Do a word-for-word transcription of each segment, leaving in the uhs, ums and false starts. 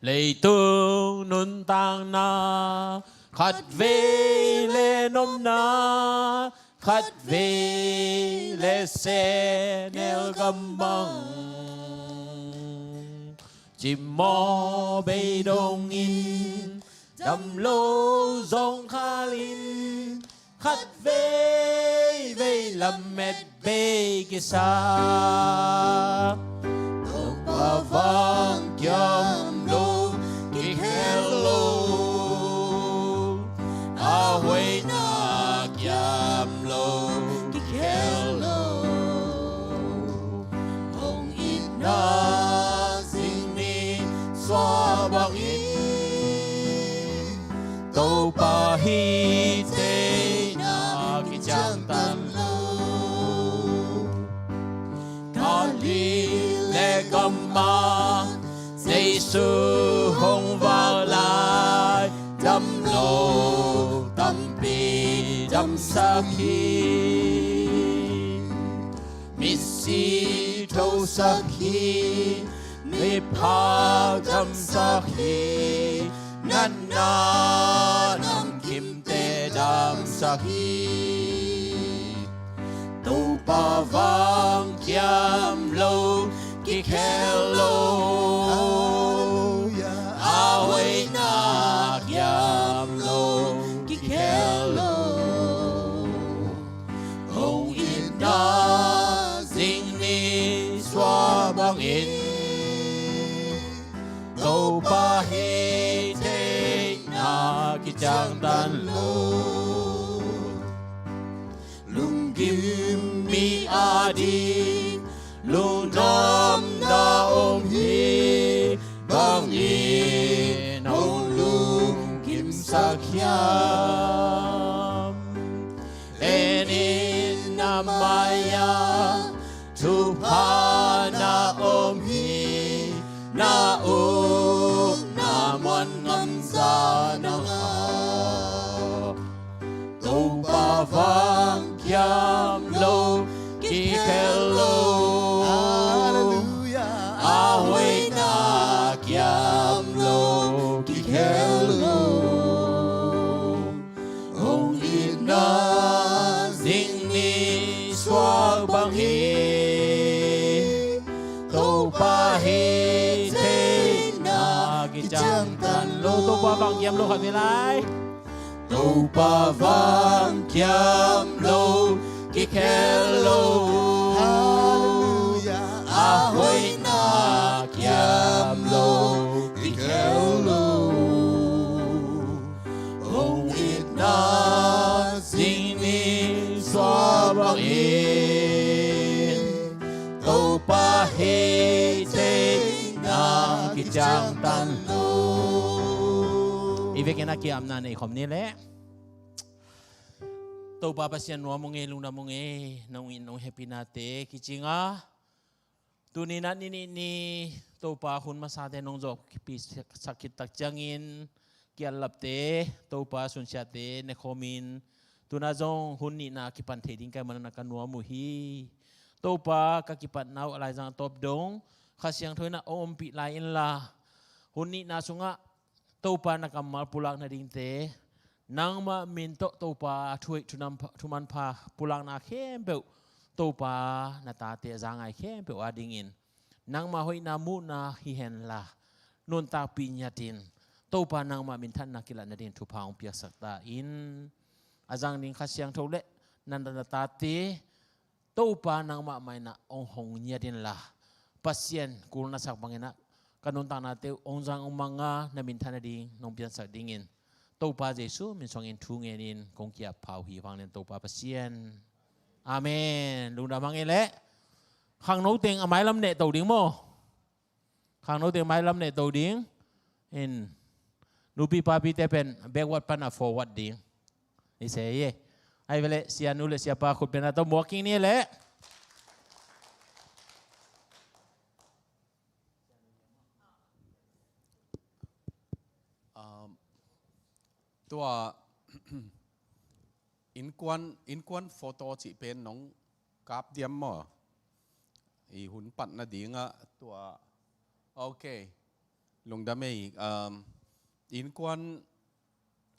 Leitung nuntakna khatvei le nopna, khatvei le sehnel kammal, cimawh bei dongin dam lo zong khalin, khat veivei lamet bei kisa. Topa vang kiam lo, kikhel lo, a hoihna kiam lo, kikhel lo. Hong itna zing ni sua bangin, Topa hih theihna kiciangtan lo. Galilee gamah Jesu hong vak lai, dam lo tampi damsak hi. Misi thosak hi, miphak damsak hi, natna namkimte damsak hi. Topa vang kiam lo, kikhel lo. Hallelujah. A hoihna kiam lo, kikhel lo. Hong itna zing ni sua bangin, Topa hih theihna kiciangtan lo. Lunggim mi ading lungnuamna om hi, bangin hong lunggimsak hiam? En in, na mai-ah thupha na om hi, na ukna muan ngamza nang a. Topa vang kiam lo, kikhel lo. Hallelujah. A hoihna kiam lo, kikhel lo. Hong itna zing ni suak bangin, Topa hih theihna kiciangtan lo. Topa vang kiam lo khat vei lai. Topa vang kiam lo, kikhel lo. Hallelujah. A hoihna kiam lo, kikhel lo. Hong itna zing ni suak bangin, Topa hih theihna kiciangtan lo. I vekin a kiamna nei khawm ni leh. Topa Pasian, nuam ung ei, lungdam ung ei, nong it nong hehpihnate kicing a, tuni-in a ni nih ni Topa hun masate nong zawhpih sak khit tak ciangin, kiallapte, Topa sunsiate ne khawmin, tu-in a zong hun nihna kipan thei ding ka hih manin a ka nuam uh hi. Topa, ka kipatna uh a laizang a tawp dong Kha Siangtho in a hong ompih lai inla, hun nihna sungah Topa na kammal pulak nadingte, nangmah min tawh Topa thuhoih thunam-, thumanpha pulakna khempeuh, Topa na tate a za ngai khempeuh adingin nangmah hoihna muhna hi henla, nuntakpih ngiatin, Topa nangmah minthanna kilat nading thupha hong piaksak ta in. A zang ding Kha Siangtho le na, na tate Topa nangmah mai-in a hong hong ngiat inla, Pasian kul na sak bangin a ka nuntaknate uh hong zang hong mang a, na minthan nading nong piansak dingin, Topa Jesu min suangin thu ngenin kong ki-ap pha uh hi. Vanglian Topa Pasian. Amen. Lungdam hang ei leh. Khangno teng a mailam neh to ding maw? Khangno teng mailam neh to ding. In, nupi papite pen backward pan a forward ding. I se ye. Ai vele, sianu le siapa khut beng a to muak kik ni leh. Um, tua, innkuan, innkuan photo cih pen nong kap diam maw? I hun pat nadingah tua. Ok. Lungdam ei, um, innkuan,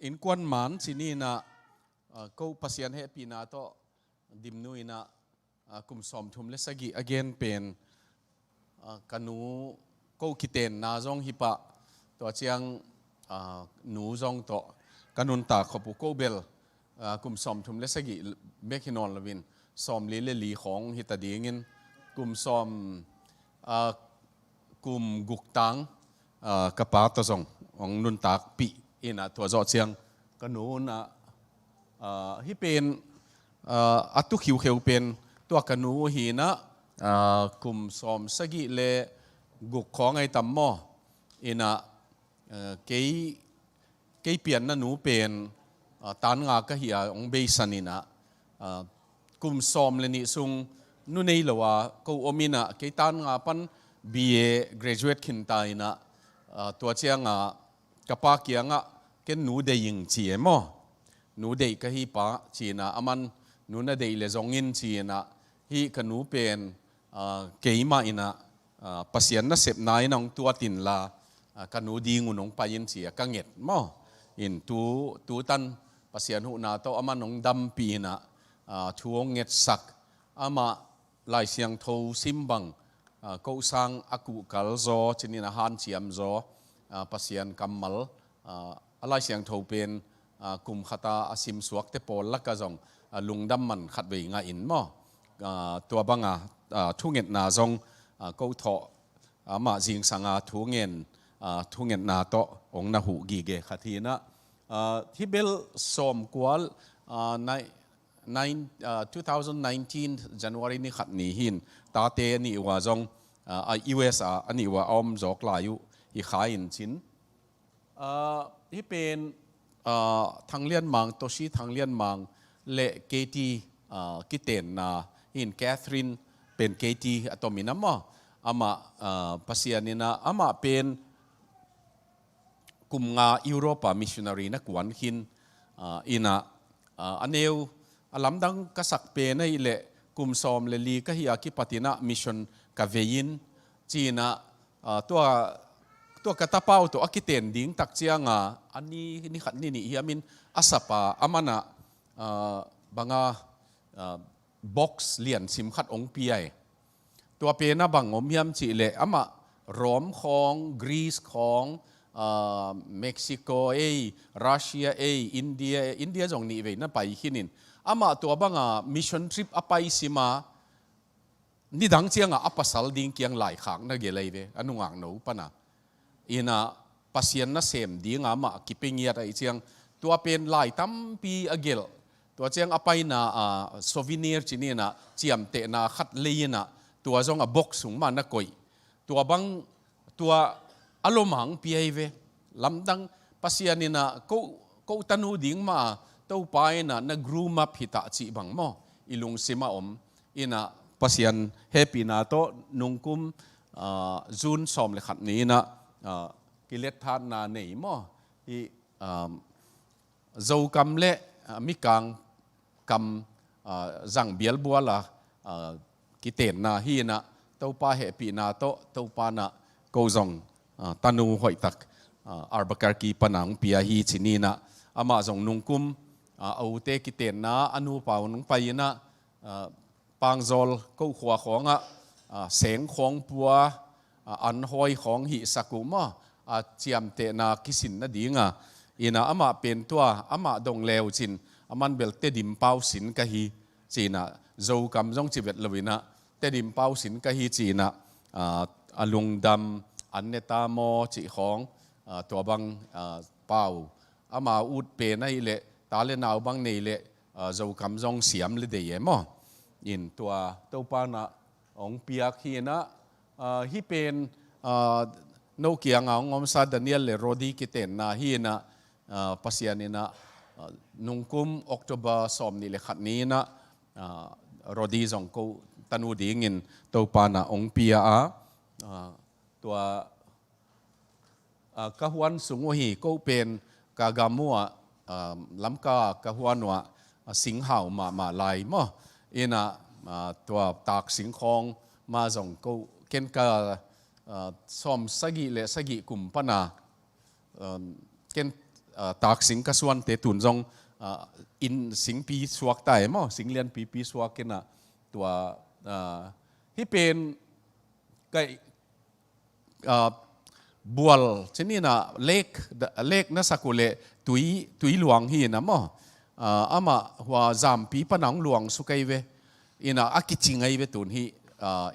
innkuan man cih ni-in ah, uh, ko Pasian hehpihna tawh Dimnu in ah, uh, kum sawmthum le sagih a gen pen, uh, ka nu ko kitenna zong hi pah, tua ciang, uh, nu zong tawh ka nuntak khop uh ko bel, uh, kum sawmthum le sagih bek hi nawn loin, sawmli le li khawng hi ta dingin, kum sawm, uh, kum guk tang, uh, ka pa tawh zong hong nuntakpih in ah, tua zawh ciang ka nu in ah, uh, hih pen, uh, a tu khiukheu pen tua ka nu hi-in ah, uh, kum sawm sagih le guk khawng ai tam maw? In ah, uh, kei, kei pianna nu pen, uh, tan nga ka hi a, hong beisan in ah, uh, kum sawm le nih sung nu nei lo a ko om in ah, kei tan nga pan B A graduate khin ta in ah, uh, tua ciang ah ka pa kiangah, ken nu deih ing ci e maw? Nu deih ka hi pa ci-in ah, aman nu na deih le zong in ci-in ah, hih ka nu pen, uh, keimah in ah, uh, Pasian nasepna in ah hong tuat inla, uh, ka nu ding un hong pai in ci a ka nget maw? In tu, tu tan Pasian huhna tawh aman hong dampih in ah, uh, thu hong ngetsak, amah Lai Siangtho sim bang, uh, ko sang a kuhkal zaw, cih ni-in a hanciam zaw, uh, Pasian kammal, uh, a Lai Siangtho pen, uh, kum khat a a simsuakte pawl lakah zong, uh, lungdam man khatvei ngah in maw? Uh, tua bang a, uh, thungetna zong, uh, ko tawh, uh, amah zingsang a thungen, uh, thungetna tawh hong na huh gige khat hi-in ah, uh, hih bel sawmkua, uh, nai-, nine, uh, two thousand nineteen January ni khat ni hi-in, tate a nih uh a zong, uh, a U S a, a nih uh a a om zawk lai uh hi kha in cin. Uh, hih pen, uh, Thang Lian Mang, Toshi Thang Lian Mang le Katie, uh, kitenna hi-in, Catherine pen Katie a tomin ah maw? Amah, uh, Pasian in ah, amah pen kum nga Europe a missionary na kuan khin, ah, in ah, ah, a neu a lamdang ka sak pen ahih leh kum sawm le li ka hih a kipat in ah mission ka vei in, ci-in ah, ah, tua, tua ka tapa uh tawh a kiten ding tak ciang a, a ni, ni khat ni nih hiam in a sap a, aman ah, ah, bang a, ah, box lian sim khat hong pia hi. Tua pen a bang om hiam cih leh amah Rome khawng, Greece khawng, ah, Mexico ei, Russia ei, India ei, India zong nih vei na pai khin in, amah tua bang a mission trip a pai sim a, nidang ciang a a pasal ding kiang laikhak na gelh ahi ve, a nungak no pan a. In ah Pasian nasem ding a amah kipia ngiat ahih ciang, tua pen lai tampi a gelh. Tua ciang a paina, ah, souvenir ci-in ah ciamtehna khat lei in ah, tua zong a box sung mah na koih. Tua bang, tua a lomang pia hi ve. Lamdang, Pasian in ah ko, ko tanu ding mah Topa in ah na groom up hi ta cih bang maw? I lungsim a om. In ah Pasian hehpihna tawh nungkum, ah, June sawm le khat ni in ah, ah, kilet thatna nei maw? Hih, ah, Zokam le, ah, Mikang kam, ah, zang bialbual a, ah, kitenna hi in ah, Topa hehpihna tawh, Topa in ah ko zong, ah, tanu hoihtak, ah, Albuquerque pan a hong pia hi ci-in ah, amah zong nungkum, ah, a ute kitenna a nupa un hong pai in ah, ah, Pangzawl ko khua khawng ah, ah, seng khawng pua, ah, an hawi khawng hihsak uh maw, ah, ciamtehna kisin nading a. In ah amah pen tua, amah dong le uh cin, aman bel Tedim pau sin ka hi, ci-in ah, Zokam zong ci vet lo in ah, Tedim pau sin ka hi ci-in ah, ah, a lungdam, an ne ta maw cih khawng, ah, tua bang, ah, pau. Amah ut pen ahih leh, ta le nau bang nei leh, ah, Zokam zong siam le dei e maw? In tua Topa in ah hong piak hi in ah, ah, hih pen, ah, no kiang a hong omsa Daniel le Rodi kitenna hi in ah, ah, Pasian in ah, ah, nungkum October sawm nih le khat ni in ah, ah, Rodi zong ko tanu dingin Topa in ah hong pia a, ah, tua, ah, ka huan sung uh hi, ko pen ka gam uh ah, ah, Lamka ka huan uh ah, ah, singhau mahmah lai maw? In ah, ah, tua tak singkhawng mah zong ko, ken ka, Sawm sagih le sagih kum pana ken taksing ka suante tun zong inn singpi suak ta e maw, sing lianpipi suak kina tua hi pen kai bual cin ina lek lek na sak uh le tui tui luang hi ina maw. Amah hua zampi pana hong luang suk ei ve ina a kicing ei ve tun hi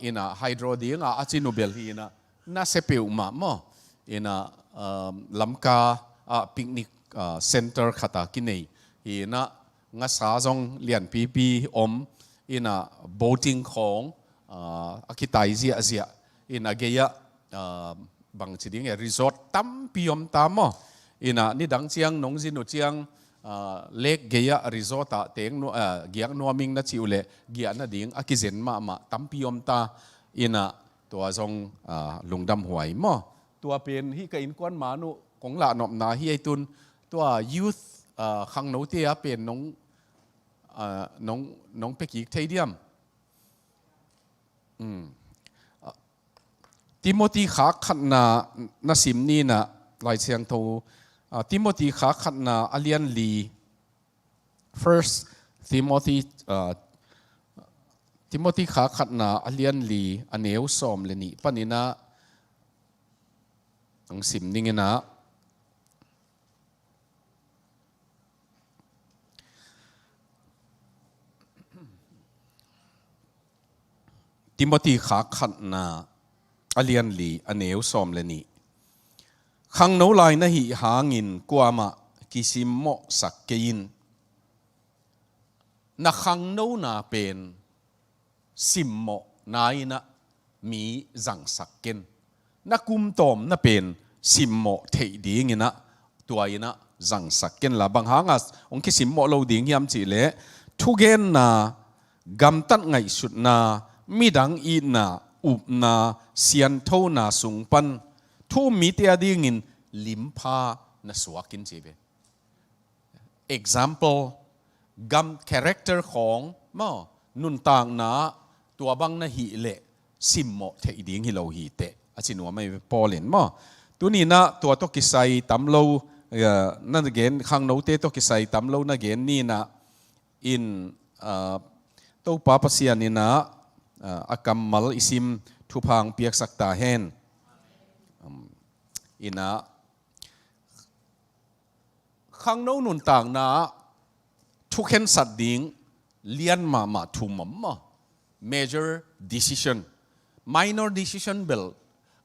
ina hydro dinga a cin uh bel hi ina na sepeuh mah maw. Ina Lamka ah picnic center khata kinei hi ina ngasa zong lianpipi om ina boating khawng a kitai ziahziah ina gei ah bangci ding e resort tampi om ta maw. Ina nidang ciang nong zin uh ciang lek gei ah resort ah teng giak nuaming na cih uh le giah nading a kizen mahmah tampi om ta ina tua zong lungdam huai maw. Tua pen hi ka innkuan man uh kong lahnopna hi ei tun tua youth khangnote a pen nong nong nong pekik thei diam? Timothy khak khatna na sim nina Lai Siangtho Timothy khak khatna a lian li First Timothy Timothy khak khatna a lian li a neu sawm le nih panina ang sim ningina Timothy khak khatna a lian li a neu sawm le nih. Khangno lai na hih hangin kuamah kisimmawhsak kei in. Na khangnona pen simmawhna inah mi zangsak ken. Na kumtawmna pen simmawh theih dinginah tua inah zangsak kenla bang hanga hong kisimmawh lo ding hiam cihleh thugenna gamtat ngaihsutna midang itna upna sianthona sung pan thu um mite a dingin limpha na suakin ci ve. Example gam character khawng maw nuntakna tua bang na hih leh simmawh theih ding hi lo hi teh a ci nuam ahi Paul in maw. Tuninah tua tawh kisai tam lo na gen khangnote tawh kisai tam lo na gen ninah in Topa Pasian inah a kammal i sim thupha hong piaksak ta hen. Inah khangno nuntakna ah thukhensat ding lian mahmah thum om maw. Major decision, minor decision bel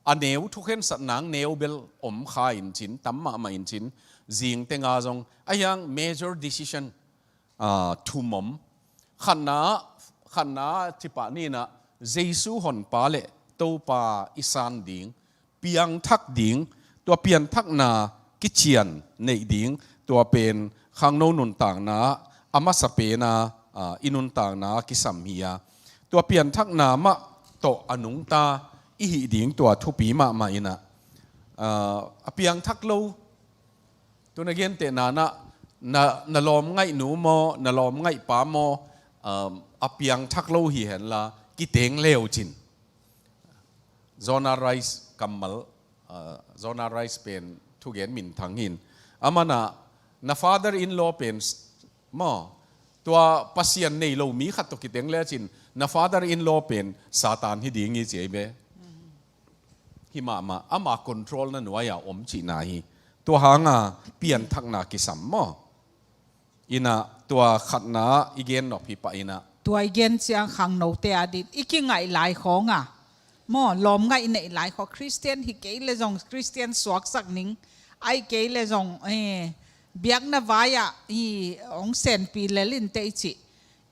a neu thukhensat nang neu bel om kha in cin tam mahmah in cin zing tenga zong a hiang major decision thum om. Khatna khatna cipah ninah Jesu honpa le Topa i san ding piangthak ding tua pianthakna kician neih ding tua pen khangno nuntakna a masa pena i nuntakna kisam hi a tua pianthakna mah tawh a nungta i hih ding tua thupi mahmah inah a piangthak lo tuna gentehna na na lawm ngaih nu maw na lawm ngaih pa maw a piangthak lo hi henla kiteng leu cin. Jonah Rice kammal Jonah Rice pen thugen minthang hin amanah na father in law pen maw tua Pasian nei lo mi khat tawh kiteng lecin na father in law pen Satan hi ding hi ci ei be. Hi mahmah ama control na nuai-a om cihna hi. Tua hanga pianthakna kisam maw. Inah tua khatna i gen nop hi pah inah tua i gen ciang khangnote a din i kingaih lai khawnga maw lawm ngaih neih lai khaw Christian hi kei le zong Christian suaksak ning aih kei le zong biakna vai-ah hi hong senpi lel in tei cih.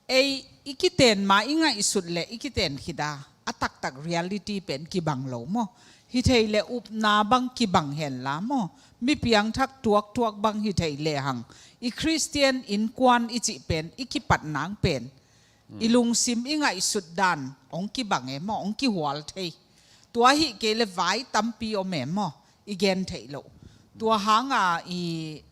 Ei i kiten ma i ngaihsut le i kiten khita a taktak reality pen kibang lo maw. Hi thei le upna bang kibang henla maw. Mi piangthak tuaktuak bang hi thei le hang i Christian innkuan i cih pen i kipat nang pen i lungsim i ngaihsut dan hong kibang e maw hong kihual thei. Tua hih kei le vai tampi om e maw i gen theih loh. Tua hanga i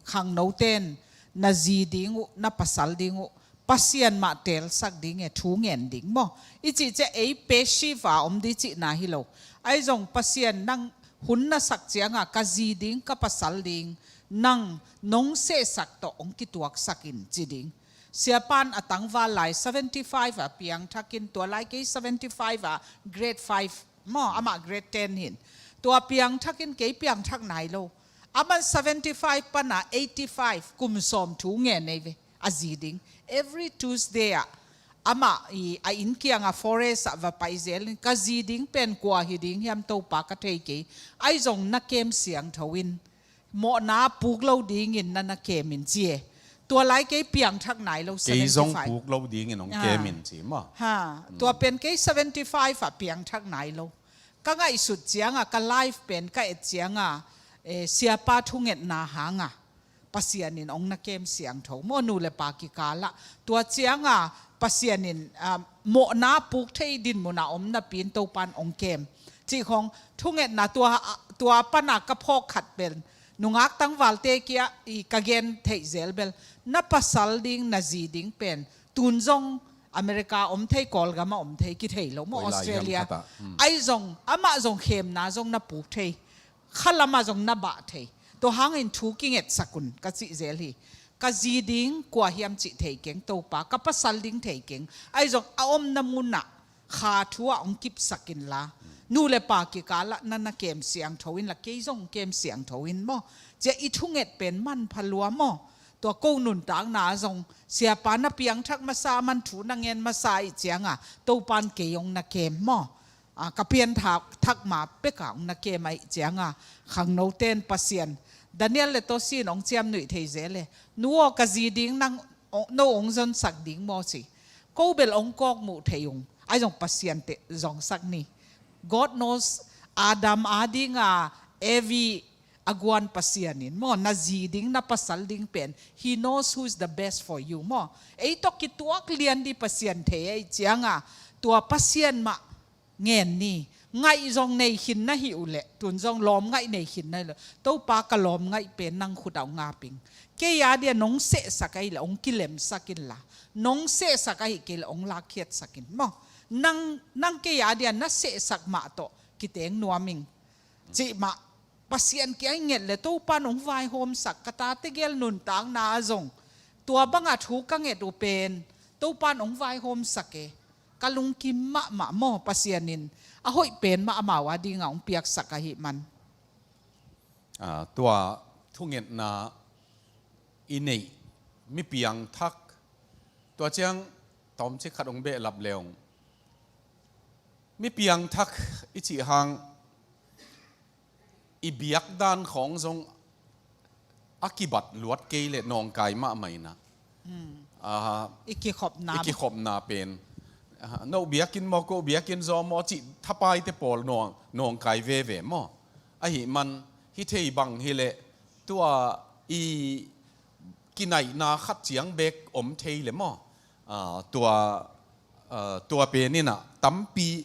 khangnoten na zi ding uh na pasal ding uh Pasian mah teelsak ding e, thu ngen ding maw. I cih ciah ei passive a om ding cihna hi lo. Ahi zong Pasian nang hun na sak cianga ka zi ding, ka pasal ding, nang nong sehsak tawh hong kituaksak in ci ding. Siapan a tangval lai seventy five a piangthakin, tua lai kei seventy five a grade five maw, amah grade ten hin. Tua piangthakin kei piangthak nai lo. Aman seventy five pana eighty five kum sawm thu ngen ei ve, a zi ding. Every Tuesday ah amah i a inn kianga forest ah va pai zelin, ka zi ding pen kua hi ding hiam Topa ka thei kei. Ahi zong na kem siangtho in, mawhna puk lo dingin na na kem in ci e. Tua lai kei piangthak nai lo. Kei zong seventy five puk lo dingin hong kem in ci maw. Ha, tua pen kei seventy five ah piangthak nai lo. Ka ngaihsut cianga, ka life pen ka et cianga, eh, siapa thungetna hanga Pasian in hong na kem siangtho maw, nu le pa kikalah. Tua cianga Pasian in, ah, mawhna puk thei dinmuna om napi in Topan hong kem. Cih khong thungetna tua, tua pana ka phawk khat pen nungak tangvalte kia i ka gen theih zel bel, na pasal ding, na zi ding pen tun zong America om thei, Kawlgama om thei, kithei lo maw, Australia. Ahi zong amah zong khemna zong na puk thei, khalama zong na bah thei. Tua hangin thu kingetsak un ka cih zel hi. Ka zi ding kua hiam cih thei keng Topa, ka pasal ding thei keng. Ahi zong a omna munah kha thu ah hong kipsak inla, nu le pa kikalah na na kem siangtho inla, kei zong hong kem siangtho in maw. Cia i thunget pen manpha lua maw. Tua ko nuntakna zong siapa na piangthak masa, man thu na ngen masa i cianga Topan kei hong na kem maw. Ah, ka pianthak thak ma peka hong na kem ahi cianga khangnoten Pasian, Daniel le Tosin hong ciamnuih thei zel e. Nu aw, ka zi ding nang, no hong zonsak ding maw ci. Ko bel hong kawkmuh thei ung. Ahi zong Pasian teh zongsak ni. God knows, Adam a dinga Evi a guan Pasian in maw, na zi ding, na pasal ding pen, He knows who is the best for you maw. Ei tawh kituak lian ding Pasian thei ahi cianga tua Pasian mah ngen ni. Ngaih zong nei khin na hih uhleh, tun zong lawmngaih nei khin na hih uhleh, Topa, ka lawmngaih pen nang khut ah hong ap ing. Kei a dia nong sehsak ahih leh hong kilemsak inla, nong sehsak ahih kei leh hong lakkhiatsak in maw. Nang, nang kei a dia na sehsak mah tawh kiteng nuam ing cih mah Pasian kiang i nget leh Topan hong vaihawmsak, ka tate gel nuntakna ah zong tua banga thu ka nget uh pen Topan hong vaihawmsak e. Ka lungkim mahmah maw, Pasian in a hoih pen mah amau a dinga hong piaksak ahih man. Ah, tua thungetna i neih mi piangthak, tua ciang tawmcik khat hong behlap le ung. Mi piangthak i cih hang i biakdan khawng zong a kibat luat kei leh nawngkai mahmah inah. Hmm. Ah, i kikhopna, i kikhopna pen, ah, no biakinn maw, ko biakinn zaw maw cih thapaite pawl nawng, nawngkai veve maw. Ahih man hih thei bang hileh tua i kinaihna khat ciang bek om thei leh maw. Ah, tua, ah, tua pen inah tampi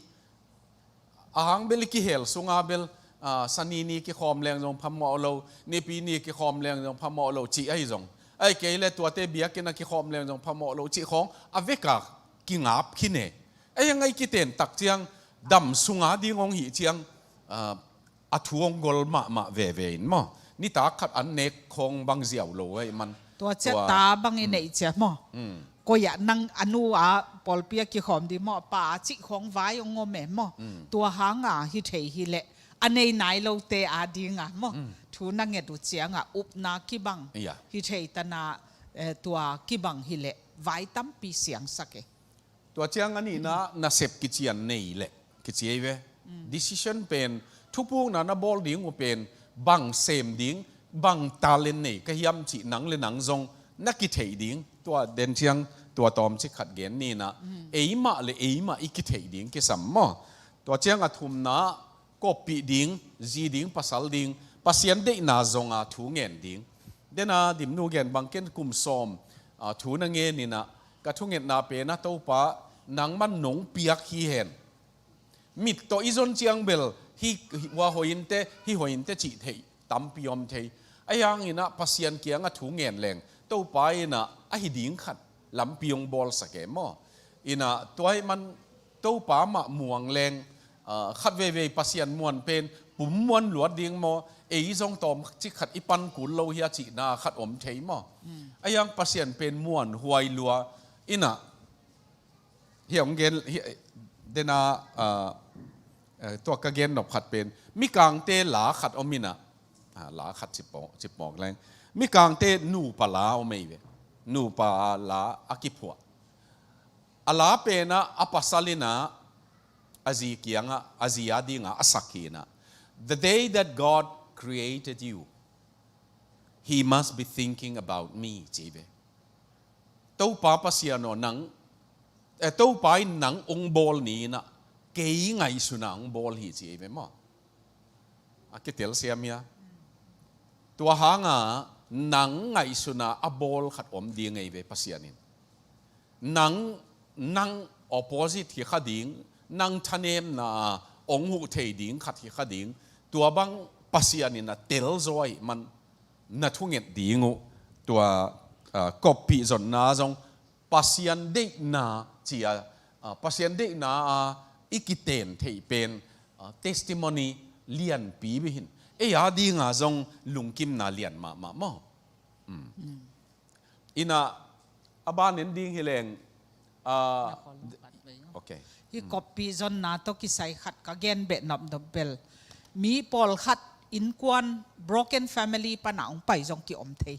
a hang bel i kihel sunga bel, ah, Sani ni kikhawm leng zong phamawh lo, Nipi ni kikhawm leng zong phamawh lo cih ahi zong, ahih kei leh tuate biakinn a kikhawm leng zong phamawh lo cih khawng a veka kingap khin e. Ahi hang a i kiten tak ciang dam sunga ding hong hih ciang, ah, a thu hong gol mahmah veve in maw. Nitak khat an nek khawng bang ziau lo ahih man. Tua ciah tua ta bang i neih ciah maw. Mm. Koi ah nang a nu a pawlpi a kikhawm ding maw, pa a cih khawng vai hong om e maw. Mm. Tua hanga hih thei hileh a nei nai lote a dinga maw. Mm. Thu na nget uh cianga upna kibang. Iya. Hih thei tana, eh, tua kibang hileh vai tampi siangsak e. Tua ciang a nihna nasep kician nei leh kici ei ve. Mm. Decision pen, thupukna na bawl ding uh pen, bang sem ding, bang talent nei ka hiam cih nang le nang zong na kitheih ding. Tua den ciang tua tawmcik khat gen ni inah, mm, eimah le eimah i kitheih ding kisam maw. Tua ciang a thumna, koppih ding, zi ding, pasal ding, Pasian deihna zonga thu ngen ding. Dena Dimnu gen bang ken kum sawm, ah, thu na ngen inah, ka thungetna pen ah Topa, nangman nong piak hi hen. Mit tawh i zon ciang bel, hih, hih hua hoih inteh, hih hoih inteh cih theih tampi om thei. Ahi hang inah Pasian kiangah thu ngen leng, Topa inah ahi ding khat lampi hong bawlsak e maw. Inah tua ahih man Topa mah muang leng, ah, khat veivei Pasian muan pen pum muan luat ding maw, ei zong tawmcik khat i pan kul lo hia cihna khat om thei maw. Ahi hang Pasian pen muan huai lua. Inah hih hong gen, hih, dena, ah, eh, tua ka gen nop khat pen Mikangte la khat om inah, ah, la khat cipawk, cipawk leng, Mikangte nupa la om ei ve. Nupa la a kiphuah. A la penah a pasal inah a zi kiangah, a zi a dingah a sak hi inah, "The day that God created you, He must be thinking about me," ci ve. "Topa Pasian aw, nang, eh, Topa in nang hong bawl ni inah kei ngaihsuna hong bawl hi," ci ei ve maw. A kitel siam hia? Tua hanga nang ngaihsuna a bawl khat om ding ei ve Pasian in. Nang, nang opposite hi kha ding, nang thanemna a hong huh thei ding khat hi kha ding. Tua bang Pasian in a tel zaw ahih man na thunget ding uh. Tua, ah, koppih zonna zong Pasian deihna ci a, ah, Pasian deihna a i kiten theih pen, ah, testimony lianpi bek hi in, ei a dinga zong lungkimna lian mahmah maw. Inah a ban en ding hi leng, ah, okay. Hih koppih zonna tawh kisai khat ka gen beh nopnop bel, mi pawlkhat innkuan broken family pana hong pai zong kiom thei.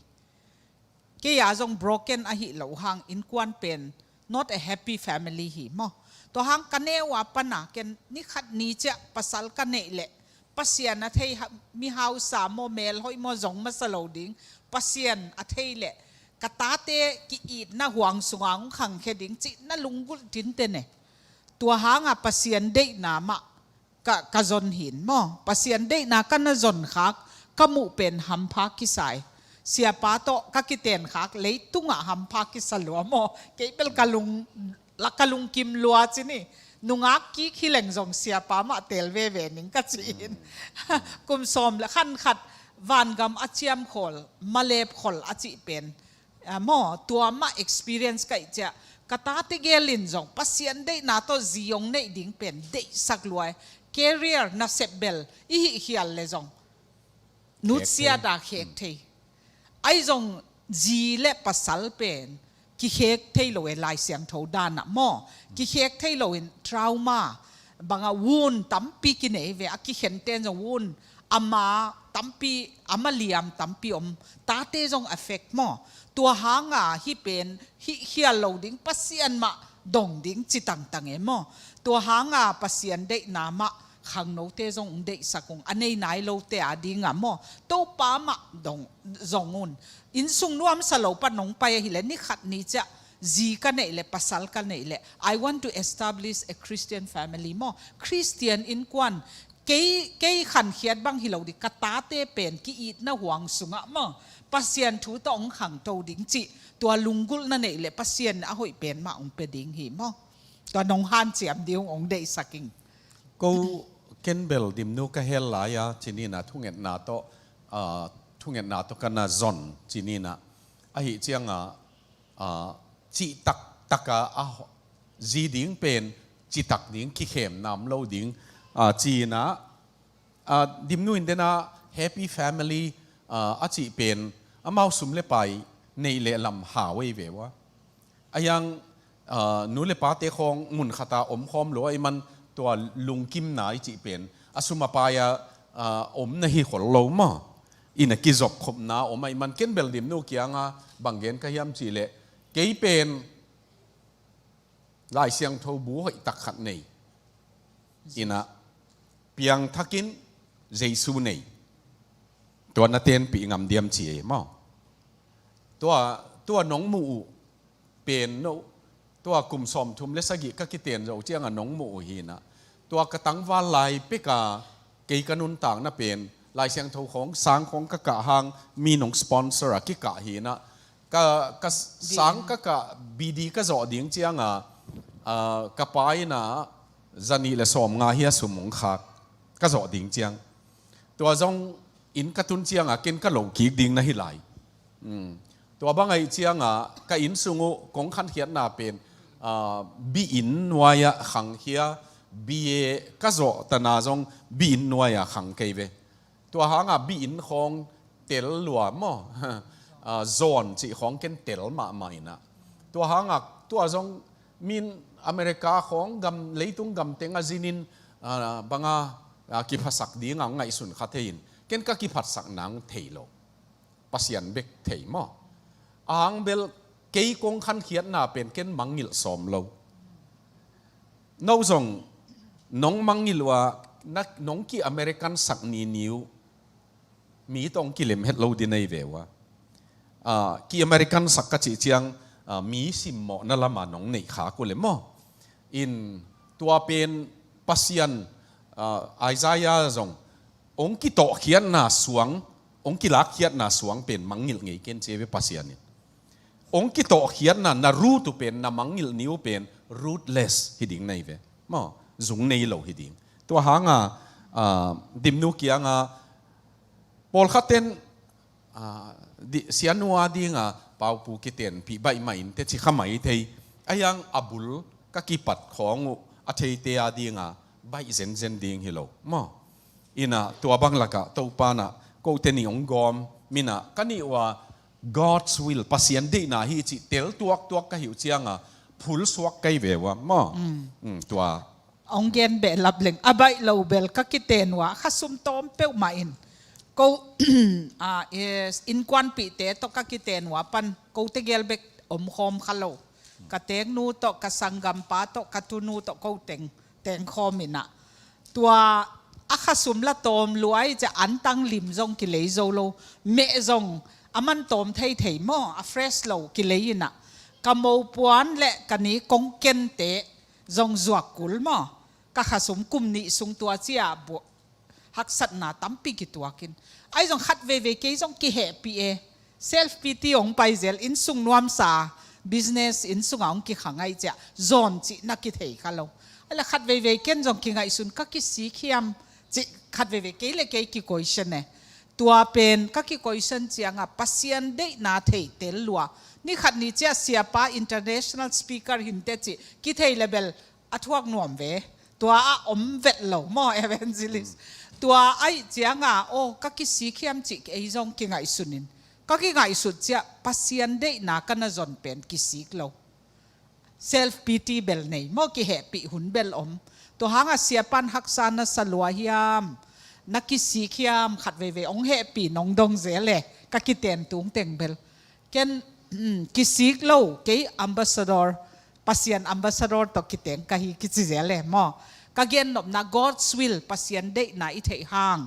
Kei a zong broken ahi lo hang innkuan pen not a happy family hi maw. Tua hang ka neu a pana ken ni khat ni ciah pasal ka neih leh Pasian a thei ha-, mi hausa maw, melhoih maw, zong masa lo ding. Pasian a thei leh ka tate ki-itna huang sunga hong khangkhia ding cih na lunggulh tinte ne. Tua hanga Pasian deihna mah ka, ka zon hi in maw. Pasian deihna ka na zon khak, ka muh pen hampha kisa hi. Siapa tawh ka kiten khak, leitungah hampha kisa lua maw. Kei bel ka lung, la ka lungkim lua ci ni. Nungak kik hi leng zong siapa mah tel veve ning ka ci in. Kum sawm le khan khat vangam a ciam khol, malep khol a cih pen, ah, maw, tua mah experience ka hih ciah, ka tate gel in zong Pasian deihna tawh zi hong neih ding pen deihsak lua hi. Career nasep bel i hih khial le zong nutsiat a khek thei. Ahi zong zi le pasal pen kikhek thei lo e, Lai Siangtho dan ah maw. Kikhek thei lo in trauma, bangah wound tampi kinei ve, a kikhenten zong wound a ma tampi, a ma liam tampi om, tate zong affect maw. Tua hanga hih pen hih khial lo ding, Pasian mah dong ding ci tangtang e maw. Tua hanga Pasian deihna mah khangnote zong hong deihsak ung, a nei nai lote a dinga maw. Topa mah dong, zong un. Innsung nuamsa lo pan hong pai ahileh ni khat ni ciah zi ka neih leh, pasal ka neih leh, "I want to establish a Christian family," maw. Christian innkuan, kei, kei khankhiat bang hi lo ding, ka tate pen ki-itna huang sungah maw, Pasian thu tawh hong khangto ding cih tua lunggulhna neih leh Pasian a hoih pen mah hong pia ding hi maw. Tua nong hanciam ding hong deihsak ing. Ko ken bel Dimnu ka hel lai-a ci ni inah, thungetna tawh, ah, thungetna tawh ka na zon ci ni inah. Ahih cianga, ah, cihtak taka a ho-, zi ding pen citak ding, kikhemna om lo ding, ah, ci inah, ah, Dimnu in dena happy family, ah, a cih pen amau sum le pai neih leh lam hau ei ve ua. Ahi hang, ah, nu le pate khawng mun khata om khawm lua ahih man tua lungkimna i cih pen a sum a pai-a, ah, om na hi khol lo maw. Inah kizopkhopna om ahih man ken bel Dimnu kianga bang gen ka hiam cih leh, kei pen Lai Siangtho bu hoih tak khat nei inah, piangthakin Jesu nei. Tua na tenpih ngam diam ci ei maw. Tua, tua nong muh uh pen no, tua kum sawmthum le sagih ka kiten zo cianga nong muh uh hi inah. Tua ka tangval lai peka kei ka nuntakna pen Lai Siangtho khawng, sang khawng ka kah hang mi nong sponsor a kikah hi inah. Ka, ka sang ka kah, B D ka zawh ding cianga, ah, ka pa inah zanih le sawmnga hi a sum hong khak, ka zawh ding ciang. Tua zong inn ka tun cianga ken ka loh kik ding na hi lai. Mm. Tua bang ahih ciangah ka inn sung uh kong khankhiatna pen, ah, bi inn nuai-ah khangkhia, bia ka zawh tana zong bi inn nuai-ah khang kei ve. Tua hangah bi inn khawng tel lua maw? Ah, zawn cih khawng ken tel mahmah inah. Tua hangah tua zong min America khawng gam, leitung gam teng a zinin, ah, banga, ah, kiphasak dinga ngaihsun kha thei in. Ken ka kiphatsak nang thei lo. Pasian bek thei maw? A hang bel kei kong khankhiatna pen ken mangngilh sawm lo. No zong nong mangngilh uh a, na, nong ki-American sak nini uh, mi tawh hong kilem het lo ding nei ve uh a. Ah, ki-American sak ka cih ciang, ah, mi simmawhna lama nong neih khak uh le maw? In tua pen Pasian, ah, Isaiah zong hong kitawhkhiatna suang, hong kilakkhiatna suang pen mangngilh ngei ken ci ve Pasian in. Hong kitawhkhiatna na root uh pen, na mangngilh ni uh pen rootless hi ding nei ve. Maw, zung nei lo hi ding. Tua hanga, ah, Dimnu kianga pawlkhatten, ah, di, sianu a dinga paupu kitenpih baih mah in te ci kha mai thei. A hiang a bul ka kipat khawng uh a theite a dinga baih zenzen ding hi lo maw? Inah tua bang lakah Topa nah kote nih hong gawm minah ka nih uh a God's will, Pasian deihna hi cih tel tuaktuak ka hih uh cianga phul suak kei ve uh a maw? Mm, tua. Hong gen behlap leng a baih lo bel ka kiten uh a khasum tawm peuhmah in ko, ah, yes, innkuanpihte tawh ka kiten uh a pan kote gel bek omkhawm kha lo. Ka teeknu tawh, ka sanggampa tawh, ka tunu tawh ko teng tengkhawm inah. Tua a khasum la tawm luai ciah antang lim zong kilei zo lo. Meh zong a man tawm theithei maw, a fresh lo kilei inah. Ka mopuan le ka ni kong kente zong zuak kul maw? Ka khasum kum nih sung tua ciah buah haksatna tampi kituakin. Ahi zong khat veivei kei zong kihehpih e. Self pity hong paizel, innsung nuamsa, business innsungah hong kikhang ahi ciah zawn cih na kithei kha lo. Ahi la khat veivei ken zong kingaihsun ka kisik hiam cih khat veivei kei le kei kikoisan e. Tua pen ka kikoisan ciangah Pasian deihna thei tel lua. Ni khat ni ciah siapa international speaker hinte cih kithei le bel a thuak nuam ve. Tua a om vet lo maw, evangelist? Tua aih cianga, oh, ka kisik hiam cih ei zong kingaihsunin. Ka kingaihsut ciah Pasian deihna ka na zon pen kisik lo. Self pity bel nei maw, kihehpih hun bel om. Tua hanga siapan haksa na sa lua hiam, na kisik hiam khat veivei hong hehpih nong dong zel e, ka kiten tungteng bel. Ken, mm, kisik lo, kei ambassador, Pasian ambassador tawh kiteng ka hi kici zel e maw? Ka gennopna God's will, Pasian deihna i theih hang,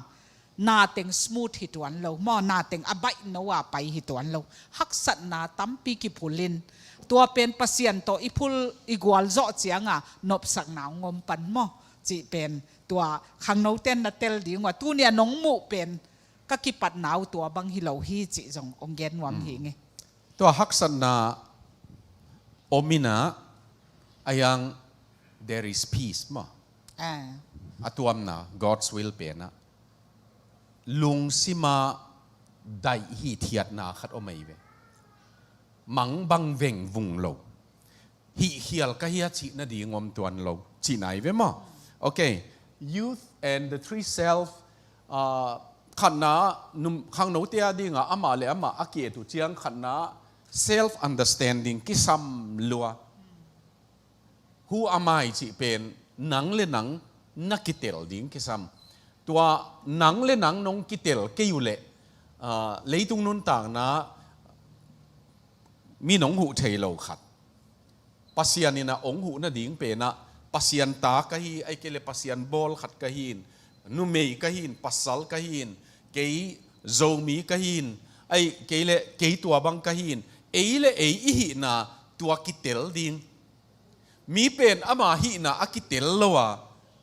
nateng smooth hi tuan lo maw? Nateng a baih no a pai hi tuan lo. Haksatna tampi kiphulin. Tua pen Pasian tawh i phul i gualzawh cianga nopsakna hong om pan maw? Cih pen tua khangnoten na tel ding uh a, tuni a nong muh pen ka kipatna uh tua bang hi lo hi cih zong hong gen nuam hi ngei. Tua haksatna om inah, a hiang there is peace maw? Ah. A tuamna, God's will penah lungsima daih hithiatna khat om ahi ve. Mang bang vengvung lo. Hihkhial ka hia cih nading om tuan lo cihna hi ve maw? Okay. Youth and the three self, ah, khatna, num, khangnote a dinga amah le amah a ki-et uh ciang khatna self understanding kisam lua. Who am I cih pen nang le nang na kitel ding kisam. Tua nang le nang nong kitel kei uh leh, ah, leitung nuntakna mi nong huh thei lo khat. Pasian inah hong huh nading penah Pasian ta ka hi, ahi kei le Pasian bawl khat ka hi in, numei ka hi in, pasal ka hi in, kei Zomi ka hi in, ahi kei le kei tua bang ka hi in, ei le ei i hihna tua kitel ding. Mi pen ama hihna a kitel lo a,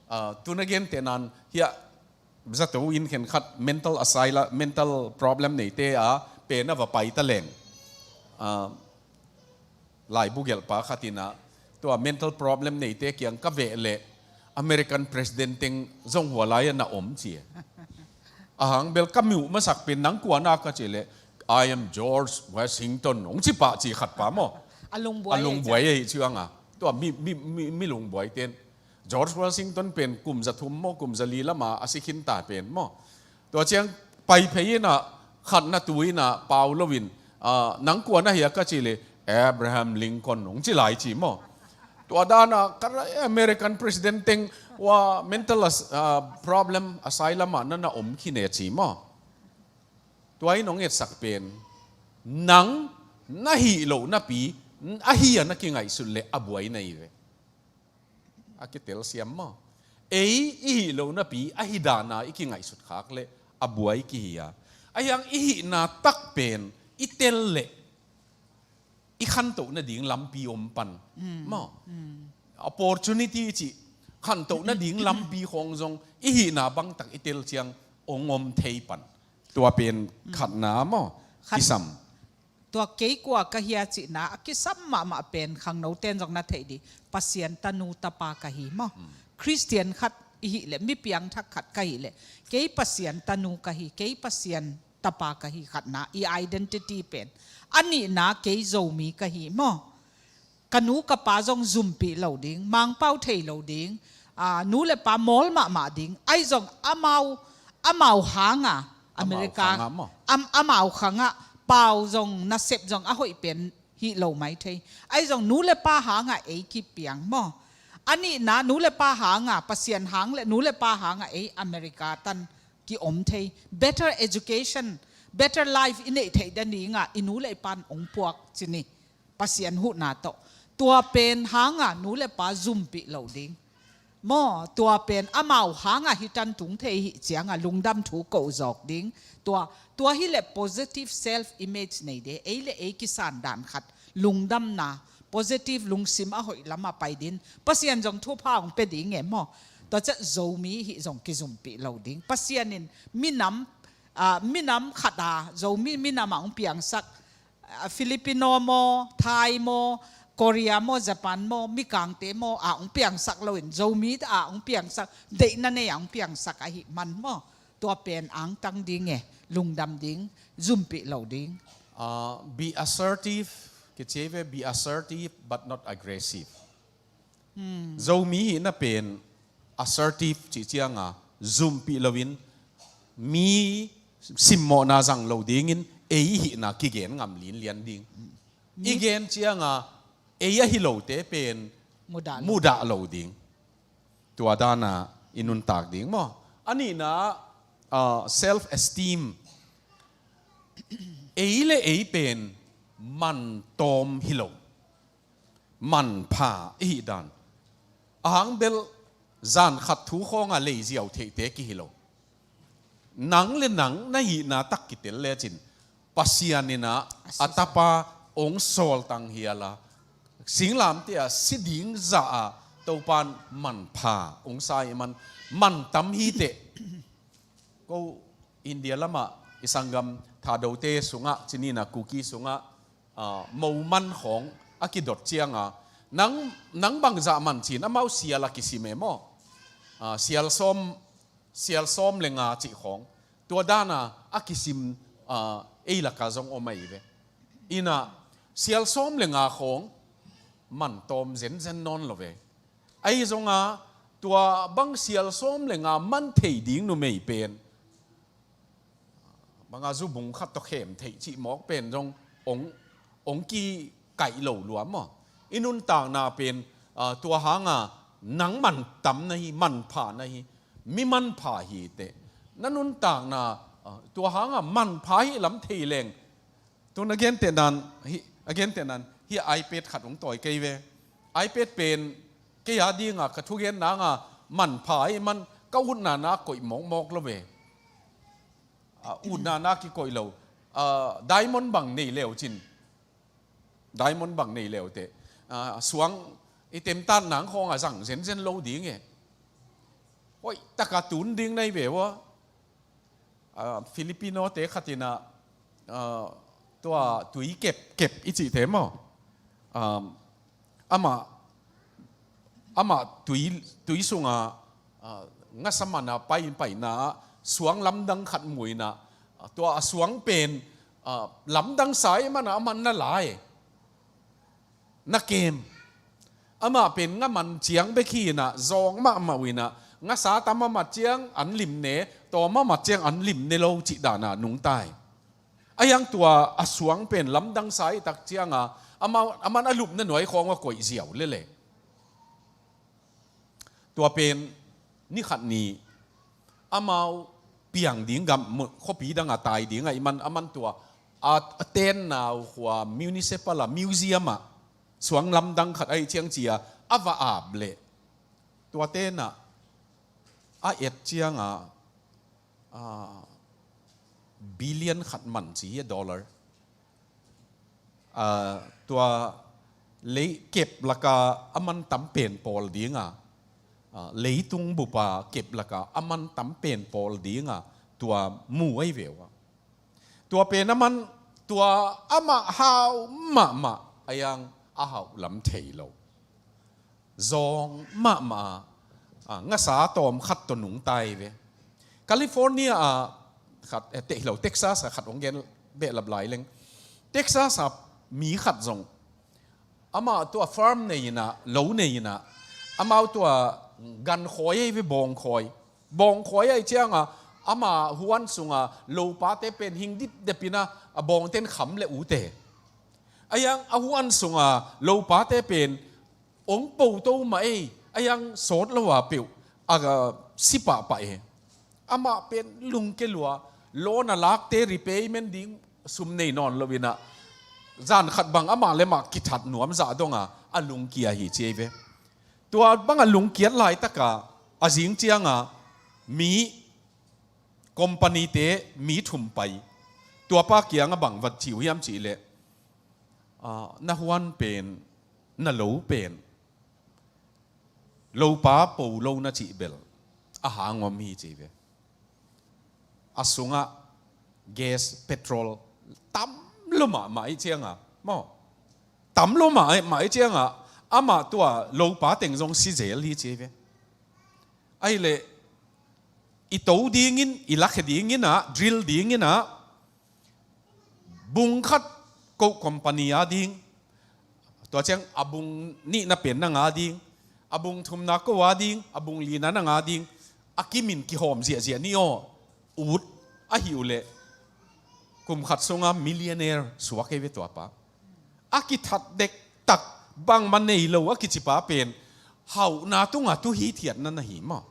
ah, tuna gente nan hiah zato in khenkhat mental asylum, mental problem neite a pen a va pai ta leng. Ah, laibu gelhpa khat inah tua mental problem neite kiang ka veh leh American president teng zong hua lai-ah na om ci e. A hang bel ka muh masak pen nang kua na ka cih leh "I am George Washington," hong ci pah ci khat pa maw. A lungbuai a lungbuai ei cianga. Tua mi, mi, mi, mi lungbuai ten George Washington pen kum za thum maw, kum za li lama a si khin ta pen maw. Tua ciang pai phei inah khatna tu inah pau loin, ah, "Nang kua na hia?" ka cih leh, "Abraham Lincoln," hong ci lai ci maw. Tua dana ka American president teng ua mental as-, ah, problem asylum ah na na om khin e ci maw. Tua in hong etsak pen, nang na hih loh napi a hi a na kingaihsut leh a buai na hi ve. A kitel siam maw? Ei i hih loh napi a hi dana i kingaihsut khak leh a buai kihi a. Ahi hang i hihna tak pen i tel leh i khantoh nading lampi om pan maw? Opportunity cih khantoh nading lampi khawng zong i hihna bangtak i tel ciang hong om thei pan. Tua pen khatna maw? Khat kisam. Tua kei kua ka hia cihna a kisam mahmah pen khangno ten zong na theih dih, Pasian tanu tapa ka hi maw? Khristian khat i hih leh, mi piangthak khat ka hih leh, kei Pasian tanu ka hi, kei Pasian tapa ka hi, khatna i identity pen. A nihna kei Zomi ka hi maw? Ka nu ka pa zong zumpih lo ding, Mangpau thei lo ding, aa, nu le pa mawl mahmah ding, ahi zong amau, amau hanga, America, amau khanga maw? Am-, amau khanga, pau zong, nasep zong a hoih pen hih lo mai thei. Ahi zong nu le pa hanga ei kipiang maw? A nihna nu le pa hanga, Pasian hang le nu le pa hanga ei America tan kiom thei. Better education, better life i neih theih dan dinga i nu le i pan ong puak ci ni. Pasian huhna tawh. Tua pen hanga nu le pa zumpih lo ding. Maw, tua pen amau hanga hi tan tung thei hi cianga lungdam thu ko zawk ding. Tua, tua hi le positive self image nei de. Ei le ei kisan dan khat. Lungdamna, positive lungsim a hoih lama pai din. Pasian zong thupha hong pe ding e maw. Tua ciah Zomi hi zong kizumpih lo ding. Pasian in minam, ah, minam khata, Zomi minam a hong piangsak, ah, Filipino maw, Thai maw, Korea maw, Japan maw, Mikangte maw, a hong piangsak loin, Zomi a hong piangsak, deihna nei a hong piangsak ahi man maw. Tua pen angtang ding e, lungdam ding, zumpih lo ding. Ah, be assertive, kici ve, be assertive but not aggressive. Zomi hihna pen assertive cih cianga zumpih loin mi simmawhna zang lo dingin ei hihna kigen ngam linlian ding. I gen cianga ei ahi lote pen mudah lo ding. Tua dana i nuntak ding maw? A nihna, ah, self esteem. Ei le ei pen man tawm hi lo. Manpha i hih dan. A hang bel zan khat thu khawnga leiziau theihte kihi lo. Nang le nang na hihna tak kitel lecin Pasian inah a tapa ong sawltang hiala singlamte a si ding zah a Topan manpha ong sa i man, man tam hiteh. Ko India lama i sanggam Thadote sungah, cinina Kuki sungah, ah, moman khawng a kidot cianga, nang, nang bangzah man cin amau sial a kisim e maw? Ah, sial sawm, sial sawm le nga cih khawng. Tua dana a kisim, ah, ei laka zong om ahi ve. Inah sial sawm le nga khawng man tawm zenzen nawn lo ve. Ahi zonga tua bang sial sawm le nga man thei ding numei pen banga zubung khat tawh khem theih cih mawk pen zong ong, ong kikaih lo lua maw? I nuntakna pen, ah, tua hanga nang man tam na hi, manpha na hi, mi manpha hiteh. Na nuntakna, ah, tua hanga manpha hi lam thei leng. Tun a gentehnan, hi, a gentehnan, hi iPad khat hong tawi kei ve. iPad pen kei a dinga ka thugen nanga manpha ahi man ka utna na koih mawkmawk lo ve. Ah, utna na kikoih lo. Ah, diamond bang nei leu cin. Diamond bang nei leu teh. Ah, suang i temtat nang khawng a zang zenzen lo ding e. Hoih taka tun ding nei ve ua. Ah, Filipino te khatina, ah, tua tui kep, kep i cihte maw? Ah, amah, amah tui, tui sunga, ah, ngasamana pai, paina suang lamdang khat muina, ah, tua a suang pen, ah, lamdang sa ih manah aman na lai, na kem. Amah pen nga man ciang bek hi inah, zawng mahmah uh inah, nga sa tam a mat ciang an lim ne, tawm a mat ciang an lim ne lo cih danah nungta hi. A hiang tua a suang pen lamdang sa ih tak cianga, amau, aman a lupna nuai khawng a koih ziau lele. Tua pen ni khat ni amau piang ding gam mu-, khuapi danga tai ding ahih man, aman tua a, a tenna uh khua municipal a museum ah suang lamdang khat ahih ciang cia a va ap leh, tua tenah a et cianga, ah, billion khat man ci hi a, dollar. Ah, tua lei kep laka a man tam pen pawl dinga, ah, leitung bupa kep laka a man tam pen pawl dinga tua mu ahi ve uh a. Tua pen a man, tua amah hau mahmah a hiang a hauh lam thei lo. Zawng mahmah a, ah, ngasa tawm khat tawh nungta hi ve. California ah khat, eh, teh hi lo, Texas ah khat hong gen behlap lai leng. Texas ah mi khat zong, amah tua farm nei inah, lo nei inah, amau tua gan khawi ahi ve, bawng khawi. Bawng khawi ahih cianga ama huan sunga lopate pen hing dipdep inah, a bawngten kham le ute. A hiang a huan sunga lopate pen ong po to mah ei, a hiang sawt lo a peuh a, a si pahpah e. Amah pen lungke lua, loan a lakte repayment ding sum nei nawn lo inah, zan khat bang amah le mah kithat nuam zah donga a lungkia hi ci ahi ve. Tua banga lungkiat laitaka a zing cianga mi company te mi thum pai. Tua pa kianga bang va ci uh hiam cih leh, ah, na huan pen, na lo pen, lopa po lo na cih bel a hang om hi ci ve. A sungah gas, petrol tam lo mahmah ih cianga maw, tam lo mahmah ih cianga amah tua lopa teng zong si zel hi ci ve. Ahih leh i to dingin, i lakhia dingin ah, drill dingin ah, bung khat ko company a ding, tua ciang a bung nihna pen nang a ding, a bung thumna ko a ding, a bung lina nang a ding, a kimin kihawm ziahziah ni aw, ut ahi uh leh kum khat sunga millionaire suak ei ve tua pa. A kithat dektak, bangmah nei lo a kicipa pen hauhna tunga tu hithiatna na hi maw?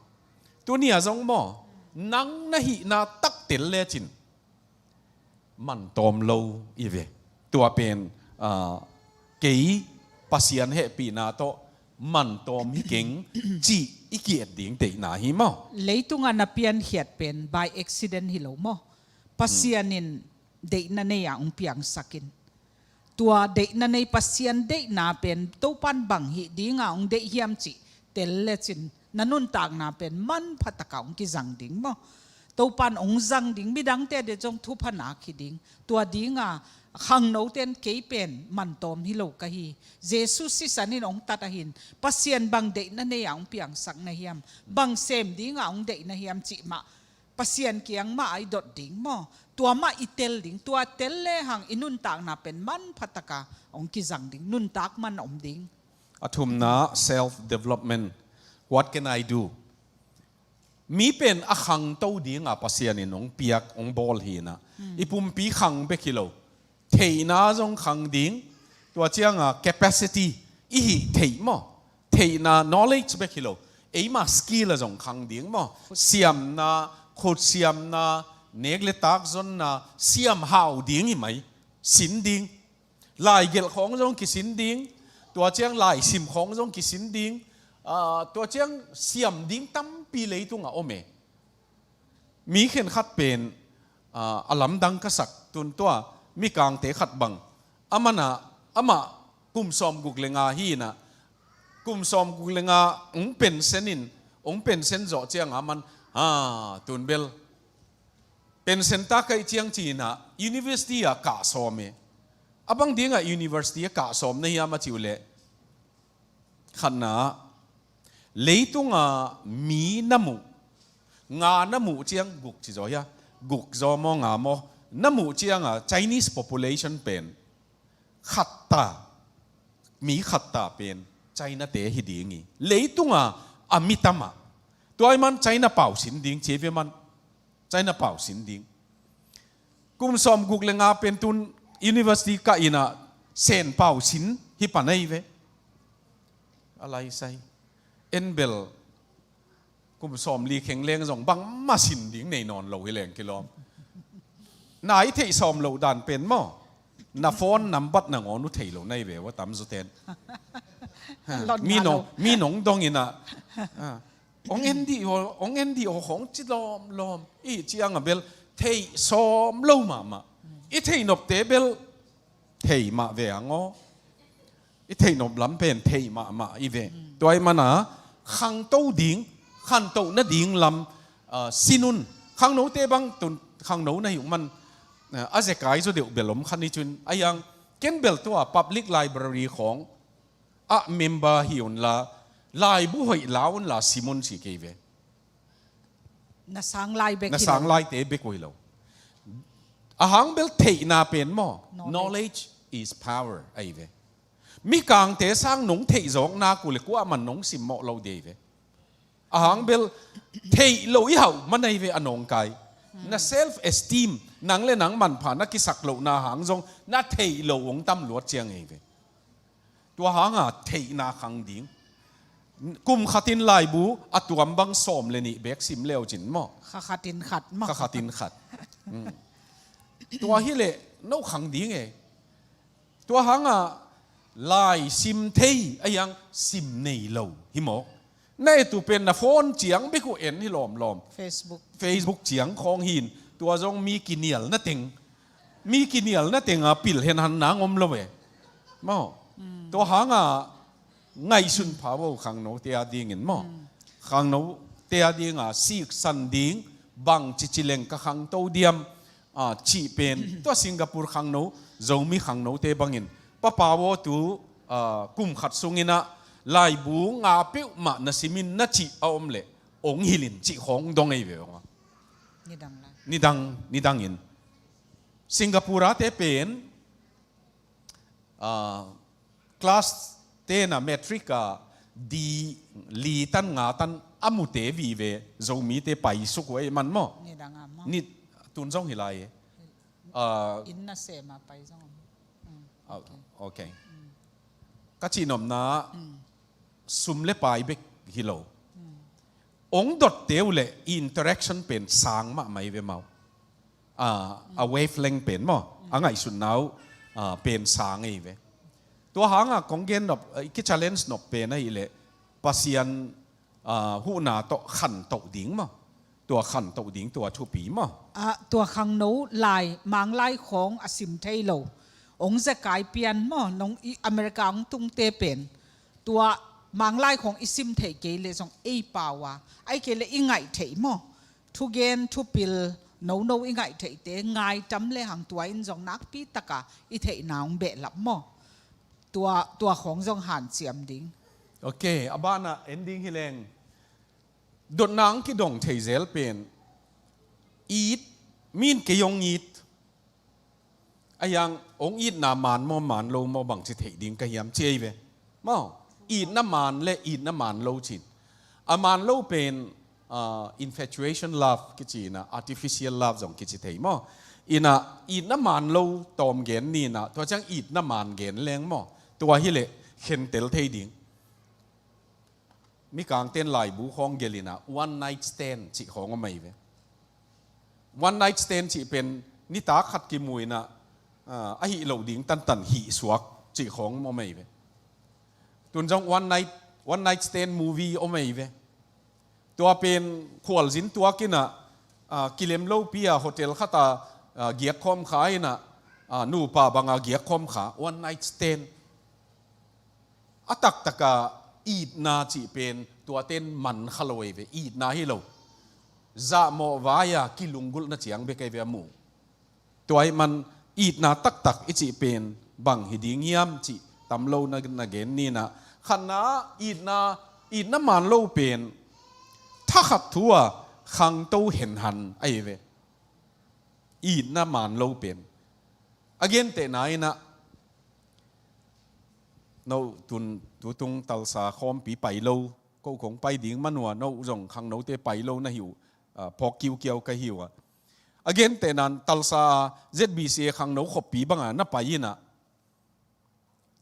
Tuni a zong maw, nang na hihna tak tel lecin man tawm lo i ve. Tua pen, ah, kei Pasian hehpihna tawh man tawm hi keng cih i ki-et ding deihna hi maw? Leitunga na piankhiat pen by accident hi lo maw? Pasian in deihna nei-a hong piangsak in. Tua deihna nei, Pasian deihna pen Topan bang hih dinga hong deih hiam cih tel lecin na nuntakna pen manphataka hong kizang ding maw? Topan hong zang ding, midangte ading zong thupha nak hi ding. Tua dinga khangnoten kei pen man tawm hi lo ka hi. Jesu sisan in hong tat ahin, Pasian bang deihna nei-a hong piangsak na hiam? Bang sem dinga hong deih na hiam cih mah Pasian kiang mah a i dot ding maw? Tua mah i tel ding, tua tel lehang i nuntakna pen manphataka hong kizang ding, nuntak man om ding. A thumna, self development. What can I do? Mi pen a khangto dinga Pasian in hong piak, hong bawl hi inah. I pumpi khang bek hi lo, theihna zong khang ding. Tua cianga capacity, i hih theih maw, theihna, knowledge bek hi lo, eima skill a zong khang ding maw? Siamna, khut siamna, nek le tak zonna, siam hau ding hi mai. Sin ding. Laigelh khawng zong kisin ding. Tua ciang laisim khawng zong kisin ding. Ah, tua ciang siam ding tampi leitungah om e. Mi khenkhat pen, ah, a lamdang ka sak tun tua, mikangte khat bang. Aman ah, amah kum sawmguk le nga hi inah, kum sawmguk le nga hong pensen in, hong pensen zawh cianga aman, ha, tun bel pensen ta ka hih ciang ci inah, university ah kah sawm e. A bang dingah university ah kah sawm na hiam a ci uh leh, khatna, leitunga mi na muh, nga na muh ciang guk ci zaw hia? Guk zaw maw, nga maw? Na muh cianga Chinese population pen khatta, mi khatta pen China te hi ding hi. Leitunga a mi tama. Tua ahih man China pau sin ding ci ve man. China pau sin ding. Kum sawm guk le nga pen tun university ka ina Sen pau sin hi pan ahi ve. A lai sai. En bel kum sawm li kheng leng zong bangmah sin ding nei nawn lo hi leng kilawm. Na i theih sawm loh dan pen maw? Na phone nambat nangawn uh thei lo na hi ve ua tam zu ten. Ha, Lot mi ngah nong, lo. Mi nong dong ina. Ha. Ong en dih aw, ong en dih aw khawng ci lawmlawm. I cianga bel theih sawm lo mahmah. I theih nopte bel thei mah ve ang aw. I theih nop lam pen thei mahmah i ve. Tua ahih mana khangto ding, khantoh nading lam, ah, sin un. Khangnote bang tun khangno na hi uh man, ah, a zekai zaw deuh bel om khan hi cun. A yang ken bel tua public library khawng ah member hi unla, laibu hoih la unla sim un ci kei ve. Na sang lai bek Na hi sang lo. Laite bek uh hi lo. A hang bel theihna pen maw? Knowledge. Knowledge is power ahi ve. Mikangte sang nong theih zawk nak uh le kuaman nong simmawh lo dei ve. A hang bel theih lo i hauh man ahi ve a nawngkai. Na self esteem, nang le nang manpha na kisak lohna hang zong na theih lo hong tam luat ciang ahi ve. Tua hanga theihna khang ding. Kum khatin laibu a tuam bang sawm le nih bek sim leu cin maw? Kha khatin khat maw? Kha khatin khat. Mm. Tua hi leh no khang ding e. Tua hanga lai sim thei a yang sim nei lo hi maw? Na et uh pen na phone ciang bek uh en hi lawmlawm. Facebook. Facebook ciang khawng hin tua zong mi kinial na teng. Mi kinial na tenga pil henhan nang om lo e. Maw. Mm. Tua hanga ngaihsun pha vo khangnote a dingin maw. Mm. Khangnote a dinga siksan ding bang cici leng ka khangto diam, ah, cih pen. Tua Singapore khangno, Zomi khangnote bangin. Papa vo tu, ah, kum khat sungina laibu nga peuhmah na simin na cih a om leh ong hilhin cih khawng dong ei ve ong a. Nidang la. Nidang, nidangin. Singapore a te pen, ah, class ten a matric a di li tan nga tan a mute vive Zomite paisuk uh ei man maw? Nidang a maw? Ni tun zong hi lai e. Ah, inn na sem a pai zong a maw? Mm, ah, okay. Okay. Mm. Ka cihnopna, mm, sum le pai bek hi lo. Mm. Ong dotte uh le i interaction pen sang mahmah hi ve mau. Ah, a wavelength pen maw? A ngaihsutna uh, ah, pen sang hi ve. Tua hanga kong gen nop, ah, i ki challenge nop pen ahih leh Pasian, ah, huhna tawh khantoh ding maw? Tua khantoh ding tua thupi maw? Ah, tua khangno lai, Manglai khawng a sim thei lo. Ong zekai pian maw? Nong i America ong tungte pen. Tua Manglai khawng i sim theih kei leh zong ei pau a. Ahih kei leh i ngaih theih maw? Thugen, thupil, nono i ngaih theihte, ngai tam le hang tua in zong nakpi taka i theihna ong behlap maw? Tua, tua khawng zong hanciam ding. Ok, a banah en ding hi leng. Dotna ong kidong thei zel pen. It, min kei ong it. A yang ong itna man maw, man lo maw bangci theih ding ka hiam ci ei ve. Maw, itna man le itna man lo cin. A man lo pen, ah, infatuation love kici ina, artificial love zong kici thei maw. Ina, itna man lo tawm gen ni ina, tua ciang itna man gen leng maw. Tua hi leh khentel thei ding. Mikangten laibu khawng gelh ina one night stand cih khawng om ahi ve. One night stand cih pen nitak khat kimu ina, ah, a hih loh ding tantan hih suak cih khawng om ahi ve. Tun zong one night, one night stand movie om ahi ve. Tua pen khualzin tuak ina, ah, kilem lopi a hotel khata, ah, giak khawm kha ina, ah, nupa banga giak khawm kha, one night stand. A taktaka itna cih pen tuaten man kha lo ei ve, itna hi lo. Zahmawh vai-a kilunggulhna ciang bek ei ve a mu. Tua ahih man itna taktak i cih pen bang hi ding hiam cih tam lo na, na gen ni ina. Khatna itna, itna man lo pen thakhat thu-a khangto henhan ahi ve. itna man lo pen. A gentehna in ah, no tun tutung Tulsa khawmpi pai lo, ko kong pai ding man uh a, no zong khangnote pai lo na hi uh, ah, phawk kiukiau ka hi uh a. A gentehna in Tulsa Z B C A khangno khoppi bang a na pai in ah,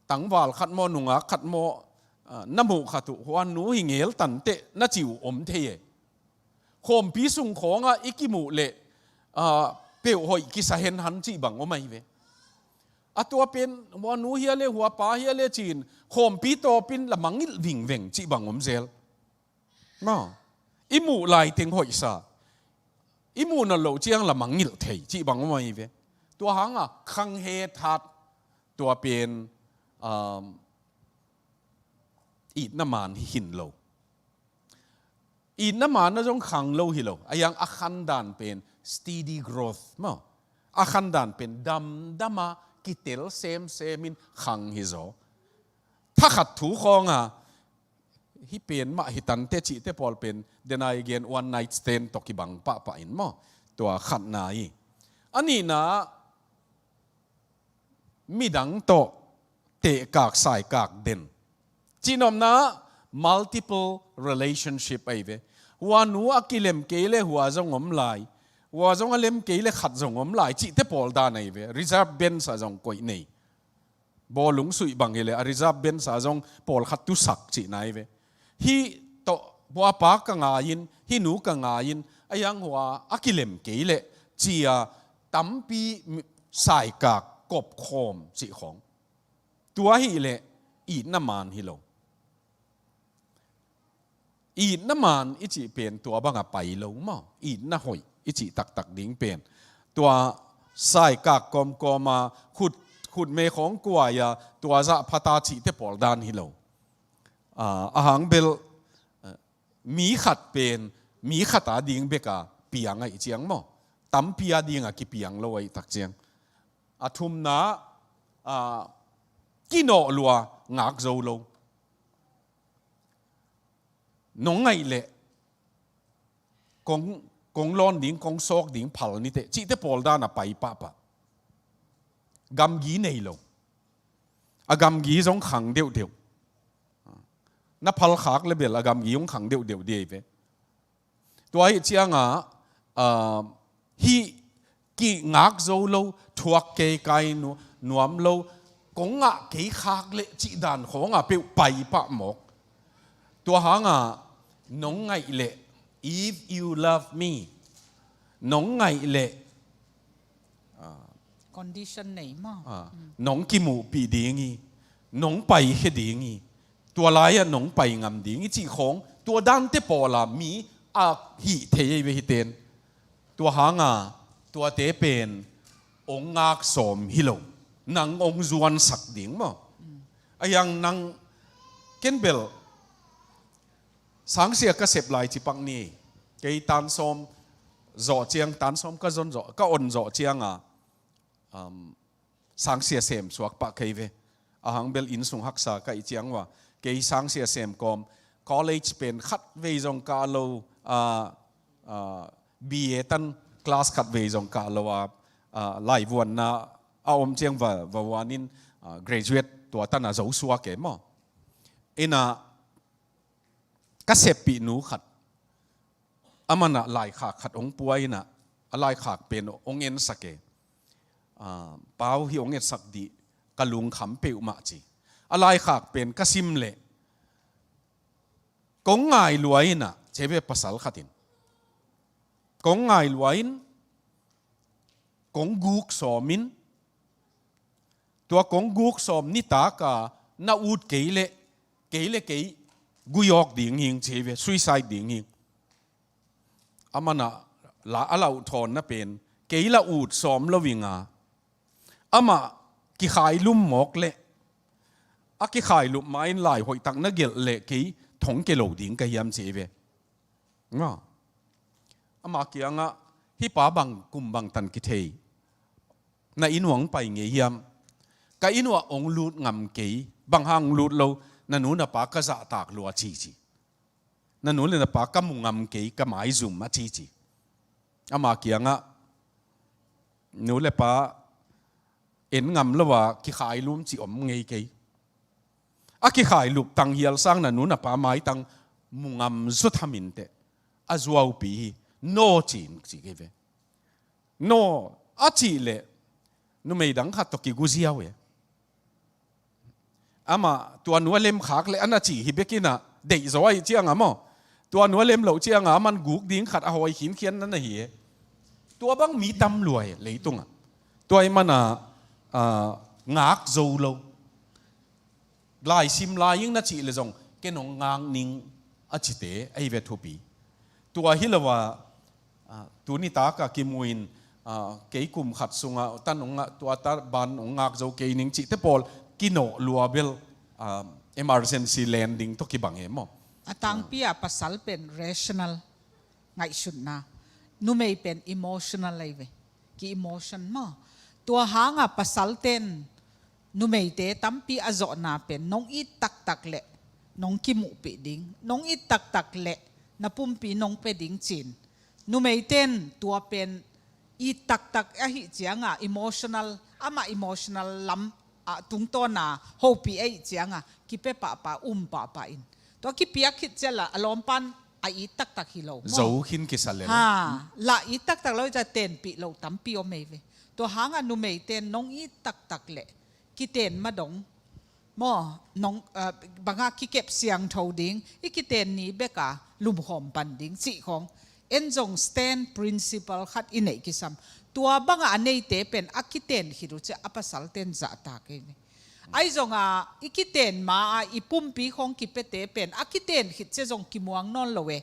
tangval khat maw, nungak khat maw, ah, na muh khat uh, hua nu hi ngel tanteh na ci uh om thei e. Khawmpi sung khawngah i kimuh leh, ah, peuh hoih kisa hen han cih bang om ahi ve. A tua pen hua nu hia le, hua pa hia le ci-in khawmpi tawpin la mangngilh vingveng cih bang om zel. Maw, i muh lai teng hoihsa, i muh nawn loh ciang la mangngilh thei cih bang om ahi ve. Tua hangah khang het hat, tua pen, um, itna man hi khin lo. Itna man na zong khang lo hi lo. A hiang a khandan pen steady growth maw. A khandan pen damdama kitel semsemin khang hi zaw. Thakhat thu khawngah, hih pen mah hi tanteh cihte pawl pen, then a i gen one night stand tawh kibang pahpah in maw. Tua khatna hi. A nihna, midang tawh tehkak saikak den. Cihnopna, multiple relationship ahi ve. Hua nu a kilem kei le hua zong om lai. Hua zong a lem kei le khat zong om lai. Cihte pawl dan ahi ve. Reserve bench ah zong koih nei. Bawlung suih bang hileh a reserve bench ah zong pawlkhat tusak cihna hi ve. Hih tawh hua pa ka ngai-in, hih nu ka ngai-in, a hiang hua a kilem kei leh cia tampi saikak kopkhawm cih khawng. Tua hileh itna man hi lo. Itna man i cih pen tua bangah pai lo maw? Itna hoih i cih taktak ding pen tua saikak kawmkawma khut, khutme khawng kuai-a tua zah phata cihte pawl dan hi lo. Ah, a hang bel, eh, mi khat pen mi khat a ding beka piang ahih ciang maw? Tampi a dingah kipiang lo ahih tak ciang. A thumna, ah, kinawh lua, ngak zo lo. Nong ngaih leh kong, kong lawn ding, kong sawk ding phal niteh cihte pawl dan a pai pahpah. Gamgi nei lo. A gamgi zong khang deuhdeuh. Na phalkhak le bel a gamgi hong khang deuhdeuh dih ahi ve. Tua ahih ciangah, ah, hih kingak zo lo, thuak kei kai nu-, nuam lo, kong ngah kei khak leh cih dan khawngah peuh pai pah mawk. Tua hangah nong ngaih leh, if you love me, nong ngaih leh, ah, condition nei maw? Ah, nong kimuhpih ding hi, nong paikhia ding hi, tua lai-ah nong pai ngam ding hi cih khawng, tua dante pawla mi a hih thei ahi ve hihten. Tua hangah tuate pen hong ngak sawm hi lo, nang hong zuansak ding maw? A hiang nang, ken bel sangsia ka sep lai cipak ni. Kei tan sawm zawh ciang, tan sawm ka zon zawh, ka on zawh ciangah, um, sangsia sem suak pah kei ve. A hang bel inn sung haksa ka hih ciang uh a, kei sangsia sem kawm, college pen khat vei zong kah lo, ah, ah, B A tan class khat vei zong kah lo a, ah, laivuanna a om ciang va, va vuanin, ah, graduate tua tan a zo suak e maw. Inah ka seppih nu khat, aman ah laikhak khat hong pua inah, a laikhak pen hong ensak e. Ah, Pau, hih hong etsak dih ka lungkham peuhmah ci. A laikhak pen ka sim leh, kong ngai lua inah, ci ve pasal khat in. Kong ngai lua in, kong guk sawm in, tua kong guk sawm nitak a na ut kei leh, kei le kei gui awk ding hing ci ve, suicide ding hing. Aman ah la, a lauhthawnna pen, kei la ut sawm lo ing a, amah kikhailum mawk leh, a kikhailum ma-in lai hoihtak na gelh leh kei thong ke lo ding ka hiam ci ve. Nga. Ama kiangah, hih pa bang kum bangtan kithei, na inn uah hong pai ngei hiam? Ka inn uah hong lut ngam kei. Bang hang hong lut lo? Na nu na pa ka zahtak lua cici. Na nu le na pa ka mu ngam kei, ka maizum a cici. Ama kiangah, nu le pa en ngam lo a kikhai lum ci om ngei kei. A kikhai lup tang hial sang na nu na pa maitang mu ngam zut ham inteh. A zuaupi hi. No ci in ci kei ve. No a cih leh numei dang khat tawh kigu ziau e. Amah tua nu a lem khak leh a na ci hi bekin ah deih zaw ahih ciangah maw, tua nu a lem loh ciangah aman guk ding khat a hawi khinkhian na na hi e. Tua bang mi tam lua e leitungah. Tua ahih manah, ah, ngak zo lo. Laisim lai ing na cih leh zong ken hong ngak ning a cite ahi ve thupi. Tua hi lo a, ah, tuni takah kimu in, ah, kei kum khat sungah tan hong ngak, tua ta ban hong ngak zo kei ning cihte pawl kinawh lua bel, ah, emergency landing tawh kibang e maw? A tangpi ah pasal pen rational ngaihsutna, numei pen emotional ahi ve. Ki emotion maw? Tua hangah pasalten numeite tampi a zawhna pen nong it taktak leh nong kimuhpih ding, nong it taktak leh na pumpi nong pia ding ci-in. Numeiten tua pen it taktak ahih ciangah emotional, amah emotional lam ah tungtawna hopih ahih ciangah kipia pahpah, um pahpah in. Tua kipiak khit ciangah a lawmpan a it taktak hi lo maw? Zo khin kisa lel. Ha, lah it taktak lo hi ciah tenpih lo tampi om ei ve. Tua hangah numeiten nong it taktak leh kiten madong maw, nong, ah, bangah kikep siangtho ding, i kiten ni beka lumkhawm pan ding cih khawng. En zong stand principle khat i neih kisam. Tua bangah a neite pen a kiten khit uh ciah a pasalten zahtak ei ve. Ahi zongah i kiten ma-ah i pumpi khawng kipiate pen a kiten khit ciah zong kimuang nawn lo e.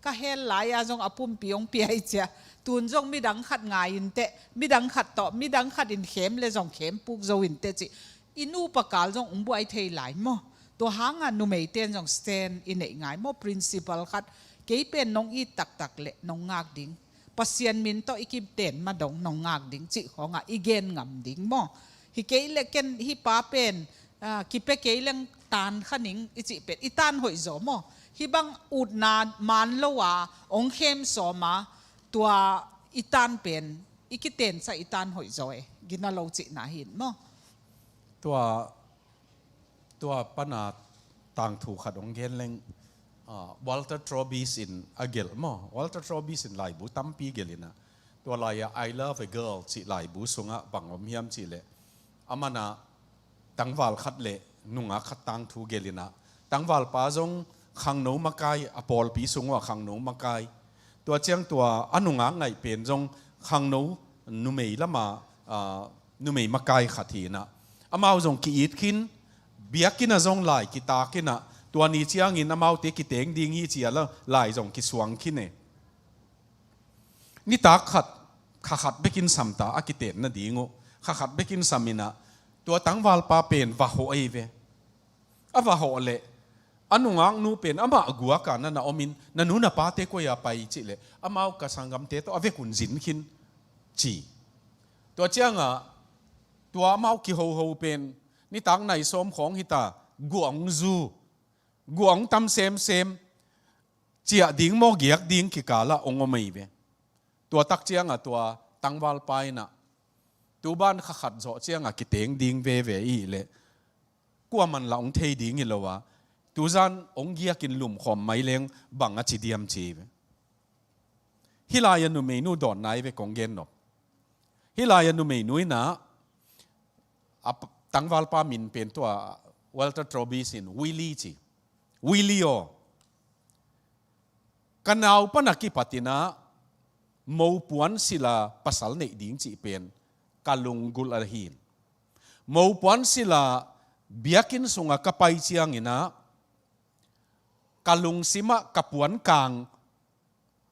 Ka hell lai-a zong a pumpi hong pia hi ciah, tun zong midang khat ngai inteh, midang khat tawh, midang khat in khem le zong khempuk zo inteh cih. I nupa kal zong hong buai thei lai maw? Tua hangah numeiten zong stand i neih ngai maw? Principle khat, kei pen nong it taktak leh nong ngak ding, Pasian min tawh i kiten madong nong ngak ding cih khawngah i gen ngam ding maw? Hi kei leh ken hih pa pen, ah, kipia kei leng tan kha ning i cih pen i tan hoih zaw maw? Hih bang utna man lo a hong khem sawm a, tua i tan pen, i kiten sa i tan hoih zaw e. Gina lo cihna hi in maw? Tua, tua pana tangthu khat hong gen leng, ah, Walter Trobis in a gelh maw? Walter Trobis in laibu tampi gelh in ah, tua lai-ah I Love a Girl cih laibu sungah bang om hiam cih leh, a manah tangval khat le nungak khat tangthu gelh in ah, tangvalpa zong khangno makai, a pawlpi sung uh a khangno makai. Tua ciang tua a nungak ngaih pen zong khangno numei lama, ah, numei makai khat hi in ah, amau zong ki-it khin, biakinn ah zong lai kitak in ah, tua ni ciangin amaute kiteng ding hi ci-a la lai zong kisuang khin e. Nitak khat, kha khat bekin sam ta, a kiten nading uh kha khat bekin sam in ah, tua tangvalpa pen va hawh ei ve. A va hawh leh a nungaknu pen amah guak a na na om in, na nu na pate koi-a pai cih leh, amau ka sanggamte tawh a vekun zin khin ci. Tua ciangah tua amau kihoho pen nitak nai sawm khawng hi ta, guah hong zu, guah hong tam semsem, ciah ding maw giak ding kikalah hong om ei ve. Tua tak ciangah tua tangvalpa in ah, tu ban kha khat zawh ciangah kiteng ding veve i hih leh, kuaman lah hong thei ding hi lo a, tuzan hong giakin lumkhawm mai leng bang a ci diam ci ei ve. Hih lai-a numeinu dawnna hi ve kong gen nop. Hih lai-a numeinu in ah, a p-, tangvalpa min pen tua Walter Trobis in Willie ci. Willie aw, ka nau pana kipat in ah mopuan sila pasal neih ding cih pen ka lunggulh ahi in. Mopuan sila biakinn sungah ka pai ciangin ah ka lungsimah ka puankang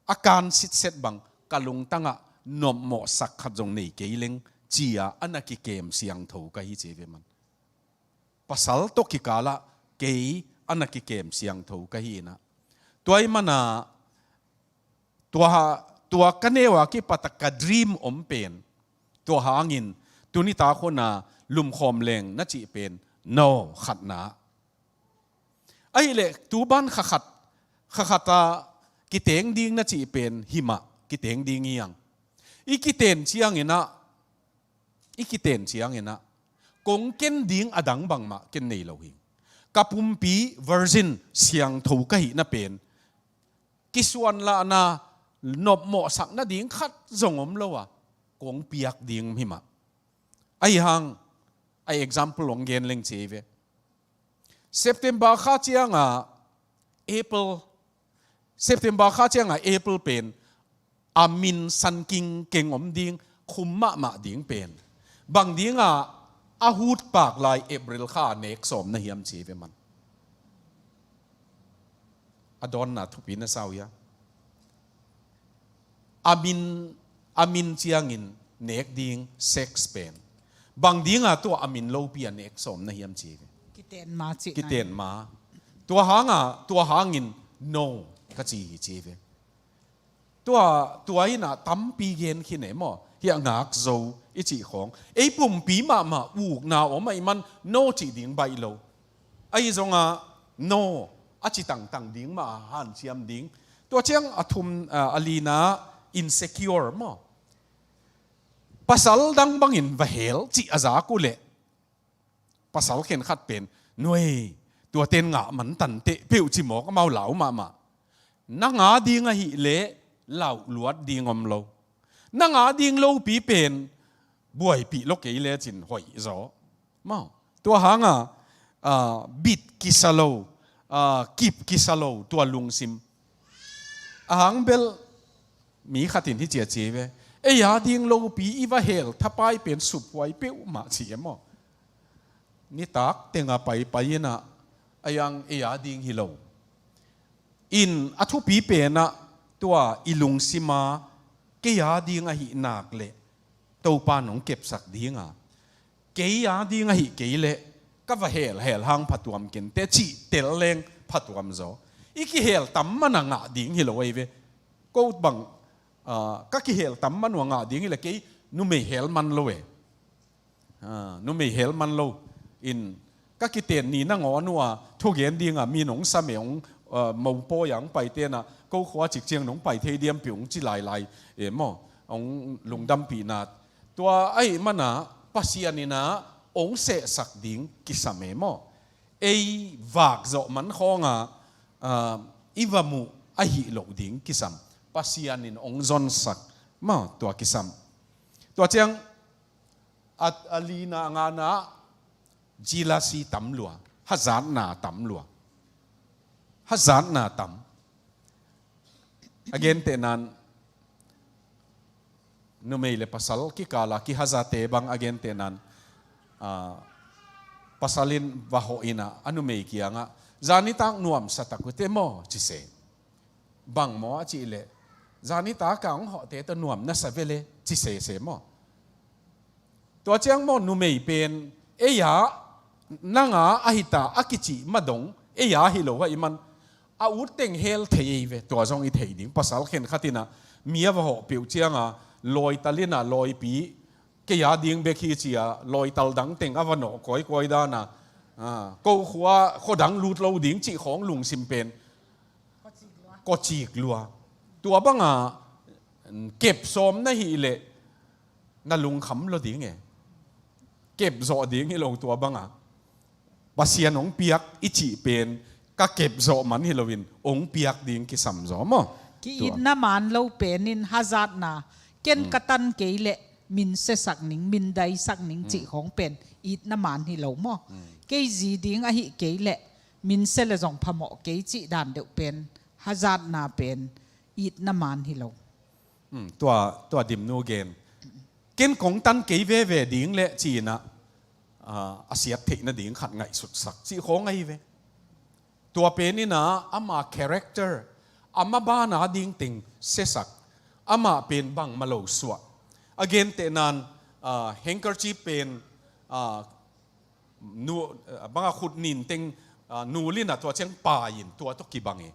a kan sitset bang ka lungtangah nopmawhsak khat zong nei kei leng ci-a a na kikem siangtho ka hi ci ei ve man. Pasal tawh kikalah kei a na kikem siangtho ka hi in ah, tua ahih manah tua, tua ka neu a kipat a ka dream om pen, tua hangin tuni tak hun a lumkhawm leng na cih pen no khatna. Ahih leh tu ban kha khat, kha khat a kiteng ding na cih pen hi mah, kiteng ding hi hang. I kiten ciangin ah kiten ciangin ah kong ken ding a dang bangmah ken nei lo hi. Ka pumpi virgin siangtho ka hihna pen kisuanlahna nopmawhsak nading khat zong om lo a, kong piak ding hi mah. Ahi hang a example hong gen leng ci ve. September kha cianga April, September kha cianga April pen a min san kingkeng om ding, khum mahmah ding pen bang dinga a hut pak lai April kha a nek sawm na hiam ci ve man. A dawnna thupi na sau hia? A min, a min ciangin nek ding sex pen bang dinga tua a min lopi a nek sawm na hiam ci ve? Kiten ma ci nai. Kiten ma. Tua hanga, tua hangin no ka ci hi ci ve. Tua, tua ina tampi gen khin e maw. Hiah ngak zo i cih khawng. Ei pumpi mahmah ukna om ahih man no cih ding baih lo. Ahi zonga no a ci tangtang ding mah a hanciam ding. Tua ciang a thum, a, a lina insecure maw. Pasal dang bangin va hel cih a zak uh leh pasal khenkhat pen, nuai, tuaten ngah man tanteh peuh ci mawk amau lau mahmah. Na ngah ding ahih leh lauh luat ding om lo. Na ngah ding lopi pen buaipih lo kei lecin hoih zaw. Maw, tua hanga, ah, bit kisa lo, ah, kip kisa lo tua lungsim. A hang bel mi khatin hi cia ci ve. Ei a ding lopi i va hel thapai pen suphuai peuhmah ci e maw. Nitak tenga paipai ina a yang ei a ding hi lo. In a thupi pena tua i lungsima kei a ding ahih nak leh Topa nong kepsak dinga, kei a ding ahih kei leh ka va hel hel hang phatuam kente cih tel leng phatuam zaw. I kihel tam mana ngah ding hi lo ei ve. Ko bang, ah, ka kihel tam man uh a ngah ding hi leh kei numei hel man lo e. Ah, numei hel man lo in ka kiten ni nangawn uh a thugen dinga mi nong sam e, hong, ah, mopawi a hong paite na ko khua cik ciang nong pai thei diam pi hong ci lailai e maw, hong lungdampihna. Tua ahih mana Pasian ina hong sehsak ding kisam e maw. Ei vak zawh man khawnga, ah, i va muh ahih loh ding kisam. Pasian in hong zonsak maw tua kisam. Tua ciang a, a lina ngana jealousy tam lua, hazatna tam lua. Hazatna tam. A gentehnan numei le pasal kikala kihazate bang a gentehnan, ah, pasal in va hawh ina a numei kiangah zanitak nuamsa tak uh te maw ci se. Bang maw a cih leh zanitak a hong hawhte tawh nuam na sa vele ci sese maw. Tua ciang maw numei pen ei a nanga a hita a kicih madong ei a hi lo ahih man a ut teng hel thei ei ve. Tua zong i thei ding pasal khenkhat ina mi a va hawh peuh cianga lawital ina lawipi kei a ding bek hi cia lawital dang teng a va nawh kawikawi dana, ah, ko khua khuadang lut lo ding cih khawng lungsim pen kawcik lua. Tua banga kep sawm na hih leh na lungkham lo ding e. Kep zawh ding hi lo tua banga. Pasian hong piak i cih pen ka kep zawh man hi loin hong piak ding kisam zaw maw. Ki-itna man lo pen in hazatna. Ken ka tan kei leh min sesak ning, min daisak ning cih khawng pen itna man hi lo maw. Kei zi ding ahih kei leh min se le zong phamawh kei cih dan deuh pen hazatna pen itna man hi lo. Hmm, tua, tua Dimnu gen. Ken kong tan kei veve ding leh ci-in ah, ah, a siat theih nading khat ngaihsutsak cih khawng ahi ve. Tua pen in ah ama character, ama ban a ding teng sesak, amah pen bangmah lo suah. A gentehnan, ah, handkerchief pen, ah, nu, banga khut nin teng, ah, nul in ah tua ciang pai in tua tawh kibang e.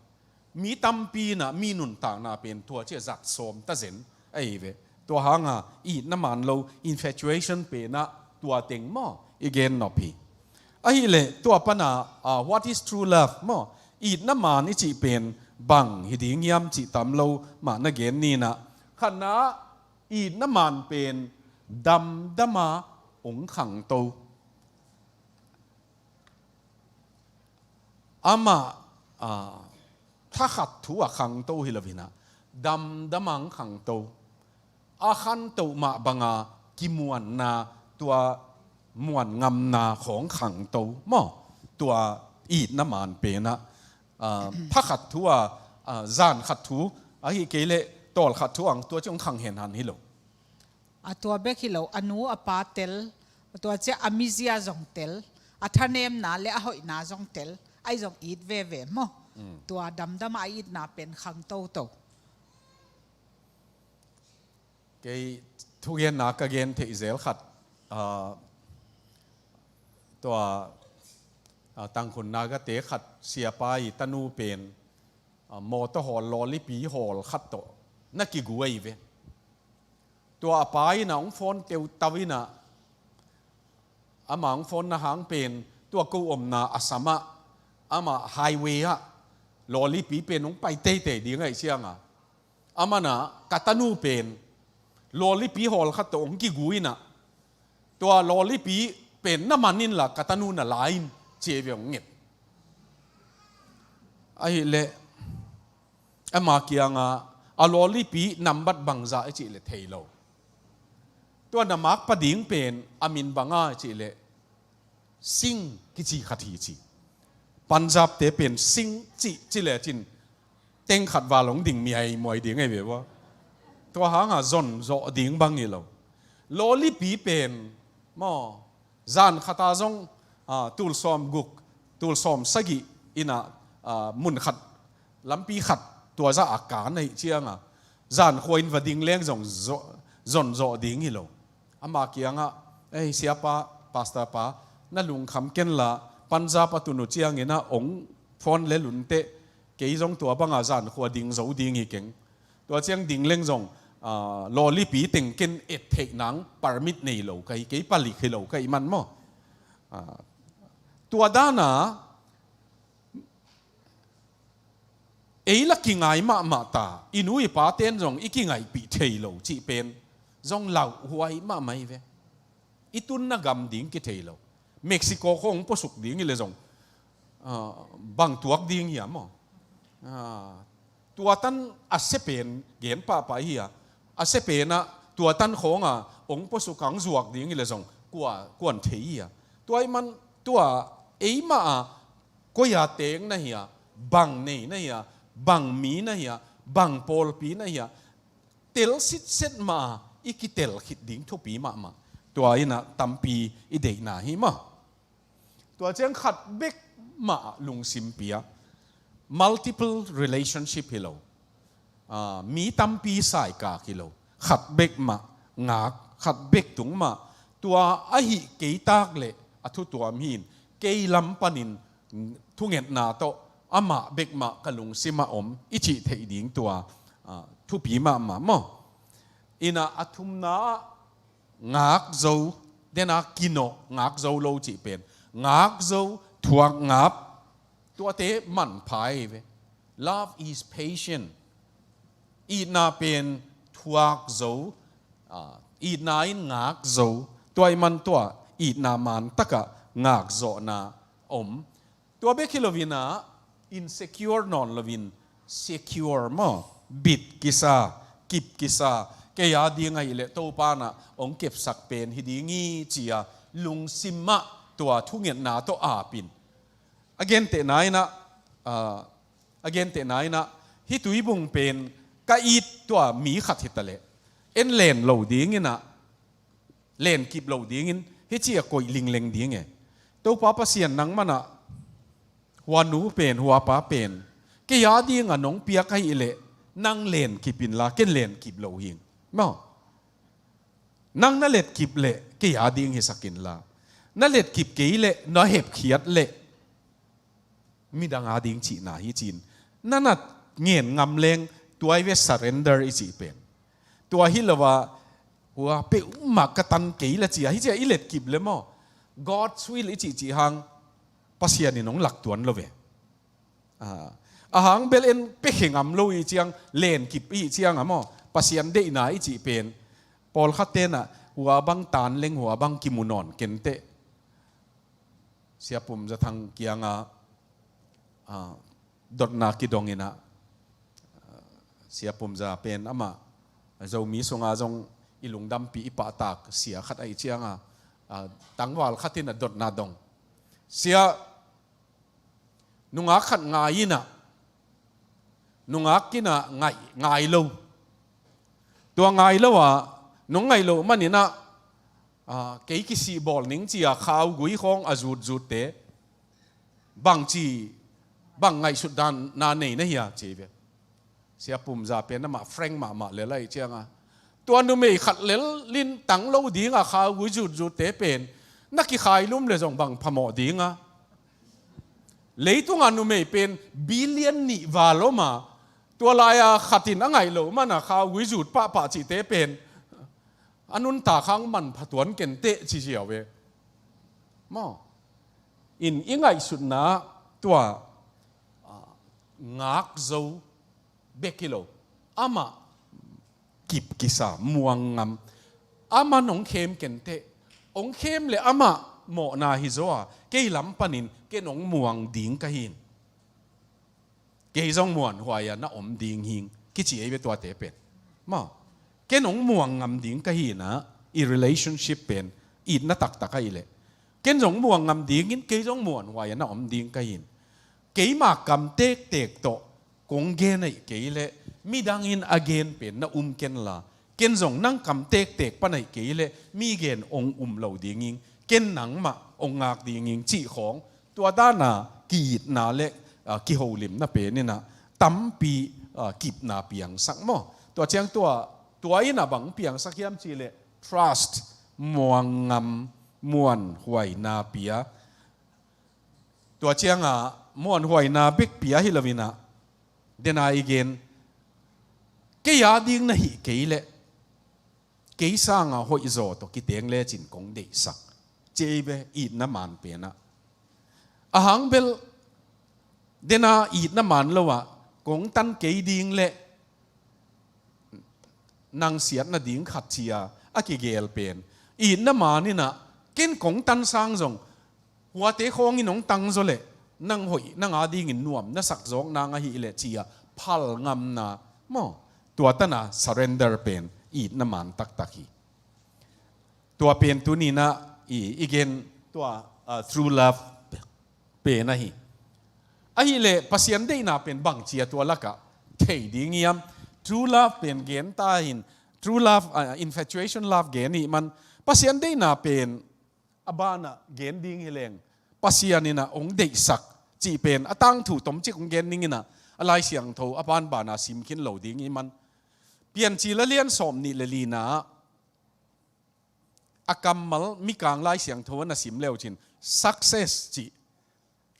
Mi tampi in ah mi nuntakna pen tua ciah zat sawm ta zen ahi ve. Tua hanga itna man lo infatuation pen ah tua teng maw i gen nop hi. Ahih leh tua pana, ah, what is true love maw, itna man i cih pen bang hi ding hiam cih tam lo mah na gen ni in ah. Khatna ah itna man pen damdama hong khangto. Amah, ah, thakhat thu a khangto hi lo-in ah, damdam a hong khangto. A khantoh mah banga kimuanna, tua muan ngamna khawng khangto maw? Tua itna man pen ah, ah, thakhat thu a, ah, zan khat thu, ahih kei leh tawlkhat thu a hong, tua ci hong khang henhan hi lo. A tua bek hi lo, a nu a pa tel, tua ciang a mizia zong tel, a thanemna le a hoihna zong tel, ahi zong it veve maw? Mm. Tua damdam a itna pen khang toto. Kei thugenna ka gen theih zel khat, ah, tua, ah, Tangkhul Nagate khat siapa i tanu pen, ah, mawtaw hawl, lawlipi hawl khat tawh na kigu ahi ve. Tua a pa in ah hong phone teutau in ah, ama hong phone na hang pen tua ko omna Assam ah, ama highway ah lawlipi pen hong pai teitei ding ahih ciang a, aman ah, ka tanu pen lawlipi hawl khat tawh hong kigu in ah, tua lawlipi pen na man inla ka tanu na la in, ci ve hong nget. Ahih leh ama kiangah, a lawlipi nambat bangzah i cih leh thei lo. Tua na makpa ding pen a min bang a i cih leh Singh kici khat hi ci. Punjab-te pen Singh cih, ci lecin teng khat val hong ding miaimuai ding ahi ve ua. Tua hangah zon zawh ding bang hi lo. Lawlipi pen maw, zan khat a zong, ah, tul sawm guk, tul sawm sagih in ah, ah, mun khat, lampi khat tua zah a kan ahih ciang a, zan khua in va ding leng zong zo-, zon zawh ding hi lo. Ama kiangah, "Ei, siapa, pastor pa, na lungkham ken la, Punjab a tun uh ciangin ah hong phone lel un teh, kei zong tua banga zan khua ding zo ding hi keng. Tua ciang ding leng zong, ah, lawlipi teng ken et theih nang permit nei lo ka hi, kei palik hi lo ka hih man maw." Ah, tua dan a, ei la kingai mahmah ta, i nu i paten zong i kingaihpih thei lo cih pen zong lauhuai mahmah hi ve. I tunna gam ding kithei lo. Mexico khawng hong puasuk ding hi leh zong, ah, bang tuak ding hiam maw? Ah, tua tan a sia pen gen pahpah hi a, a sia pen ah tua tan khawng a hong puasuk a hong zuak ding hi leh zong kua, kuan thei hi a. Tua ahih man tua eimah a koi a teeng na hia, bang nei na hia, bang mi na hia, bang pawlpi na hia, tel sitset mah a i kitel khit ding thupi mahmah. Tua in ah tampi i deihna hi mah. Tua ciang khat bek mah lungsim pia, multiple relationship hi lo. Ah, mi tampi saikak hi lo. Khat bek mah ngak, khat bek tung mah. Tua ahih kei tak leh a thu tuam hi in, kei lam panin thungetna tawh amah bek mah ka lungsim ah om i cih theih ding tua, ah, thupi mahmah maw? In ah a thumna ah ngak zo, den a kinawh, ngak zo lo cih pen. Ngak zo, thuak ngap, tuate manpha hi ve. Love is patient. Itna pen thuak zo, ah, itna in ngak zo. Tua ahih man tua itna man takah ngak zawhna om. Tua bek hi loin ah, insecure nawn loin secure maw? Bit kisa, kip kisa. Kei a ding ahih leh Topa in ah hong kepsak pen hi ding hi ci a, lungsim ah tua thungetna tawh ap in. A gentehna in ah, ah, a gentehna in ah, hih tuibung pen ka it tua mi khat hi ta leh, en len lo ding in ah, len kip lo dingin, hih ci a koih lingleng ding e. Topa Pasian, nangman ah hua nu pen, hua pa pen, kei a ding a nong piak ahih leh nang len kip inla, ken len kip lo hing maw? Nang na let kip leh kei a ding hisak inla, na let kip kei leh, na hepkhiat leh midang a ding cihna hi ci-in, na na ngen ngam leng, tua hi ve surrender i cih pen. Tua hi lo a, hua peuhmah ka tan kei la ci a, hih ci a i let kip leh maw, God's will i cih cih hang, Pasian in hong lak tuan lo ve. Ah, a hang bel en pia khe ngam lo i ciang, len kip i ciang a maw, Pasian deihna i cih pen, pawlkhat ten ah hua bang tan leng hua bang kimu nawn kenteh. Sia Pum Za Thang kiangah, ah, dotna kidong inah, ah, Sia Pum Za pen amah Zomi sungah zong i lungdampih i pahtak sia khat ahih ciangah, ah, tangval khat in a dotna dong. Sia, nungak khat ngai inah, nungak inah ngai, ngai lo. Tua ngai lo ah, nong ngai lo maninah, ah, kei kisih bawl ning ci-a khaugui khawng a zutzutte bangci, bang ngaihsutna nei na hia ci ve. Sia Pum Za pen amah frank mahmah lel ahih ciangah, tua numei khat lel lintang lo dinga khaugui zutzutte pen na kikhailum le zong bang phamawh dinga. Leitunga numei pen billion nih val om a, tua lai-a khat in a ngaih loh mana khaugui zut pahpah cihte pen a nuntak hang manpha tuan kenteh ci ziau ve. Maw? In i ngaihsutna tua, ah, ngak zo bek hi lo. Amah kip kisa, muang ngam. Amah nong khem kenteh. Ong khem le amah mawhna hi zaw a, kei lam panin ken ong muang ding ka hin. Kei zong muanhuai a na om ding hing kici ei ve tuate pen. Maw? Ken ong muang ngam ding ka hinah, i relationship pen itna taktak ahih leh. Ken zong muang ngam dingin, kei zong muanhuai a na om ding ka hin. Keima kam tektek tawh kong gen ahih kei leh midang in a gen pen na um kenla, ken zong nang kam tektek pan ahih kei leh mi gen ong um lo dinging, ken nangmah ong ngak dinging cih khawng, tua dana ki-itna le, ah, kiholimna pen inah tampi, ah, kipna piangsak maw? Tua ciang tua, tua inah bang piangsak hiam cih leh trust, muang ngam, muanhuaina pia. Tua ciangah muanhuaina bek pia hi lo inah, dena i gen, kei a ding na hih kei leh, kei sangah hoihzaw tawh kiteng lecin kong deihsak ci ei ve, itna man penah. A hang bel dena itna man lo ah kong tan kei ding leh nang siatna ding khat ci-a a kigel pen, itna man inah ken kong tan sang zong huate khawngin hong tang zaw leh nang hoih, nang a dingin nuam na sak zawk nang ahih leh ci-a phal ngamna maw? Tua tana surrender pen itna man taktak hi. Tua pen tuninah i, i gen tua, ah, true love pen ahi. Ahih leh Pasian deihna pen bang ci-a tua lakah thei ding hiam? True love pen gen ta hin, true love, ah, infatuation love gen ih man, Pasian deihna pen a banah gen ding hi leng, Pasian inah ong deihsak cih pen a tangthu tomcik ong gen ning inah, a Lai Siangtho a banbana sim khin lo ding ih man. Piancil a lian sawm nih le lina ah a kammal Mikang Lai Siangtho a na sim leucin success cih,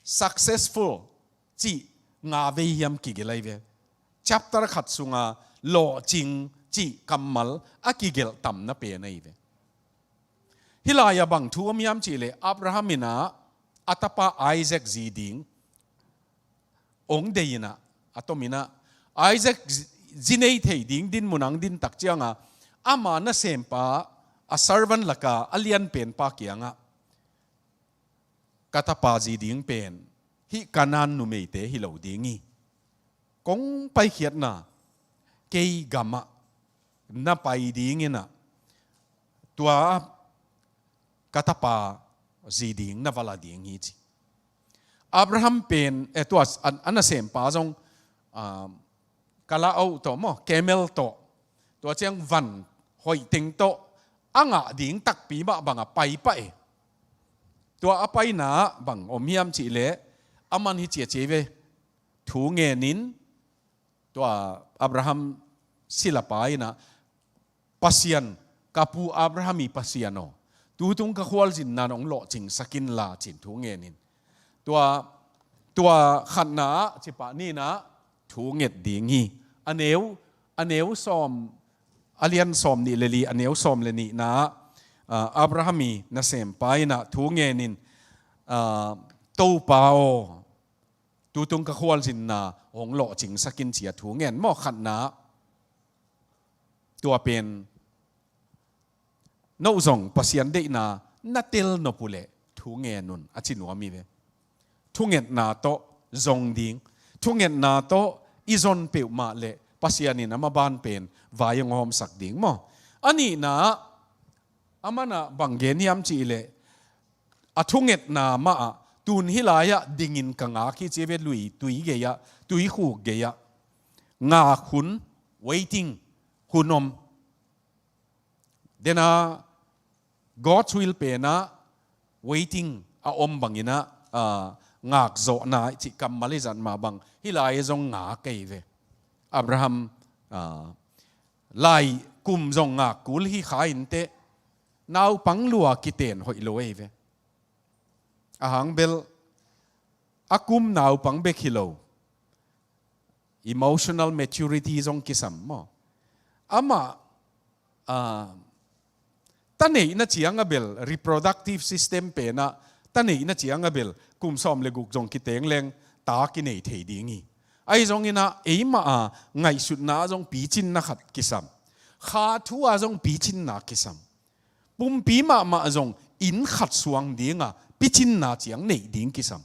successful cih nga vei hiam kigelh ahi ve. Chapter khat sunga lawhcing cih kammal a kigelh tamna pen ahi ve. Hih lai-ah bang thu om hiam cih leh Abraham inah a tapa Isaac zi ding ong dei inah, a tom inah Isaac zi, zi nei thei ding din mun ang din tak ciangah ama nasempa, a servant laka a lianpenpa kiangah, ka tapa zi ding pen hih Kanaan numeite hi lo ding hi. Kong paikhiatna kei gamah na pai ding inah, tua ka tapa zi ding na va la ding hi ci. Abraham pen, eh, tua a, a nasempa zong, ah, kala oh tawh maw, camel tawh, tua ciang van hoih teng tawh a ngah ding takpi mah bangah pai pah e. Tua a paina bang om hiam cih leh, a man hi ciacia ve, thu ngenin, tua Abraham silapa inah, Pasian, ka pu Abraham ih Pasian aw, tutung ka khualzinna nong lawhcingsak inla cin thu ngenin. Tua, tua khatna ah cipah ninah thu nget ding hi. A neu, a neu sawm, a lian sawm nih le li, a neu sawm le nihna ah, ah, Abraham ih nasempa inah thu ngenin, ah, Topa aw, tutung ka khualzinna hong lawhcingsak in ci-a thu ngen maw, khatna. Tua pen No zong Pasian deihna na tel nop uh leh thu ngen un a ci nuam hi ve. Thungetna tawh zong ding, thungetna tawh i zon peuhmah leh Pasian in a maban pen vai hong hawmsak ding maw? A nihna ah, a man ah bang gen hiam cih leh, a thungetna mah ah tun hih lai-ah dingin ka ngak hi ci ve, lui tui gei-ah, tuikhuk gei-ah. Ngak hun, waiting, hun om. Den a God's will pen ah waiting a om bangin ah, ah, ngakzawhna cih kammal i zat mah bang hih lai-ah zong ngak ahi ve. Abraham, ah, lai kum zong ngak kul hi kha inteh, naupang lua kiten hoih lo ahi ve. A hang bel a kum naupang bek hi lo, emotional maturity zong kisam maw? Amah, ah, ta neihna ciang a bel, reproductive system pen ah ta neihna ciang a bel kum sawm le guk zong kiteng leng ta kinei thei ding hi. Ahi zongin ah eimah a ngaihsutna ah zong picinna khat kisam. Kha thu ah zong picinna kisam. Pumpi mahmah zong inn khat suang ding a picinna ciang neih ding kisam.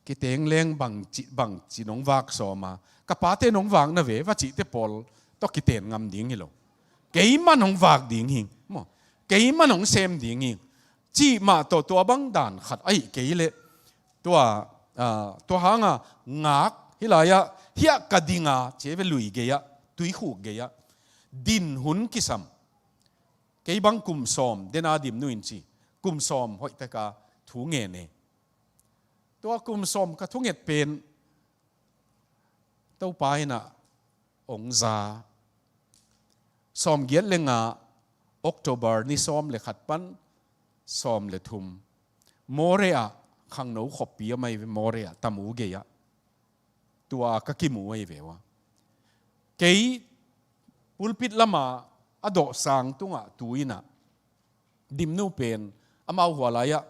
Kiteng leng bangci, bangci nong vak sawm a, ka pate nong vak na ve, va cihte pawl tawh kiten ngam ding hi lo. Keimah nong vak ding hi, maw? Keimah nong sem ding hi, cih mah tawh tua bang dan khat ahih kei leh, tua, ah, tua hang a ngak, hih lai-ah, hiah ka ding a ci ve, lui gei-ah, tuikhuk gei-ah din hun kisam. Kei bang kum sawm, den a dimnu in ci, kum sawm hoih tak a thu ngen e. Tua kum sawm ka thunget pen Topa in ah hong za. Sawmgiat le nga, October ni sawm le khat pan sawm le thum, Moreh ah, khangno khoppi a mai ve, Moreh ah, Tamu gei-ah, tua ka kimu ahi ve ua. Kei pulpit lamah a dawhsang tungah tu in ah, dimnu pen amau hua lai-ah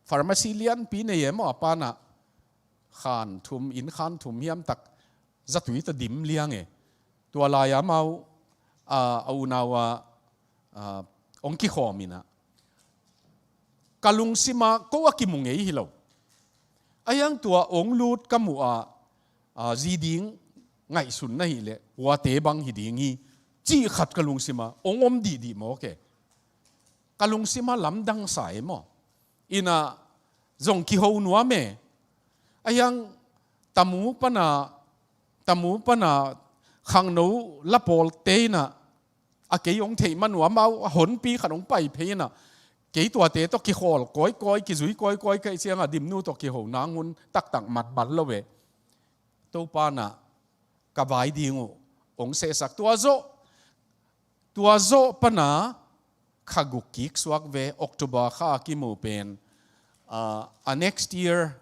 pharmacy lianpi nei e maw, a pan ah khan thum, inn khan thum hiam tak zatui tawh dim liang e. Tua lai-ah amau, a, a unau ah, a, hong kikhawm in ah, ka lungsim ah ko a kimu ngei hi lo. Ahi hang tua hong lut ka muh ah, a, zi ding ngaihsun na hih leh huate bang hi ding hi, cih khat ka lungsim ah hong om dihdih mawk e. Ka lungsim ah lamdang sa e maw. In ah zong kiho nuam e. Ahi hang Tamu pan ah, Tamu pan ah khangno la pawlte in ah, a kei hong theih man uh, amau a honpi khat hong pai phei in ah, kei tuate tawh kikhawl kawikawi, kizui kawikawi ka hih ciang ah dimnu tawh kiho nang hun taktak mat bal lo e. Topa in ah ka vai ding uh hong sehsak. Tua zawh, tua zawh pan ah kha guk kik suak ve, October kha a kimu pen, ah, a next year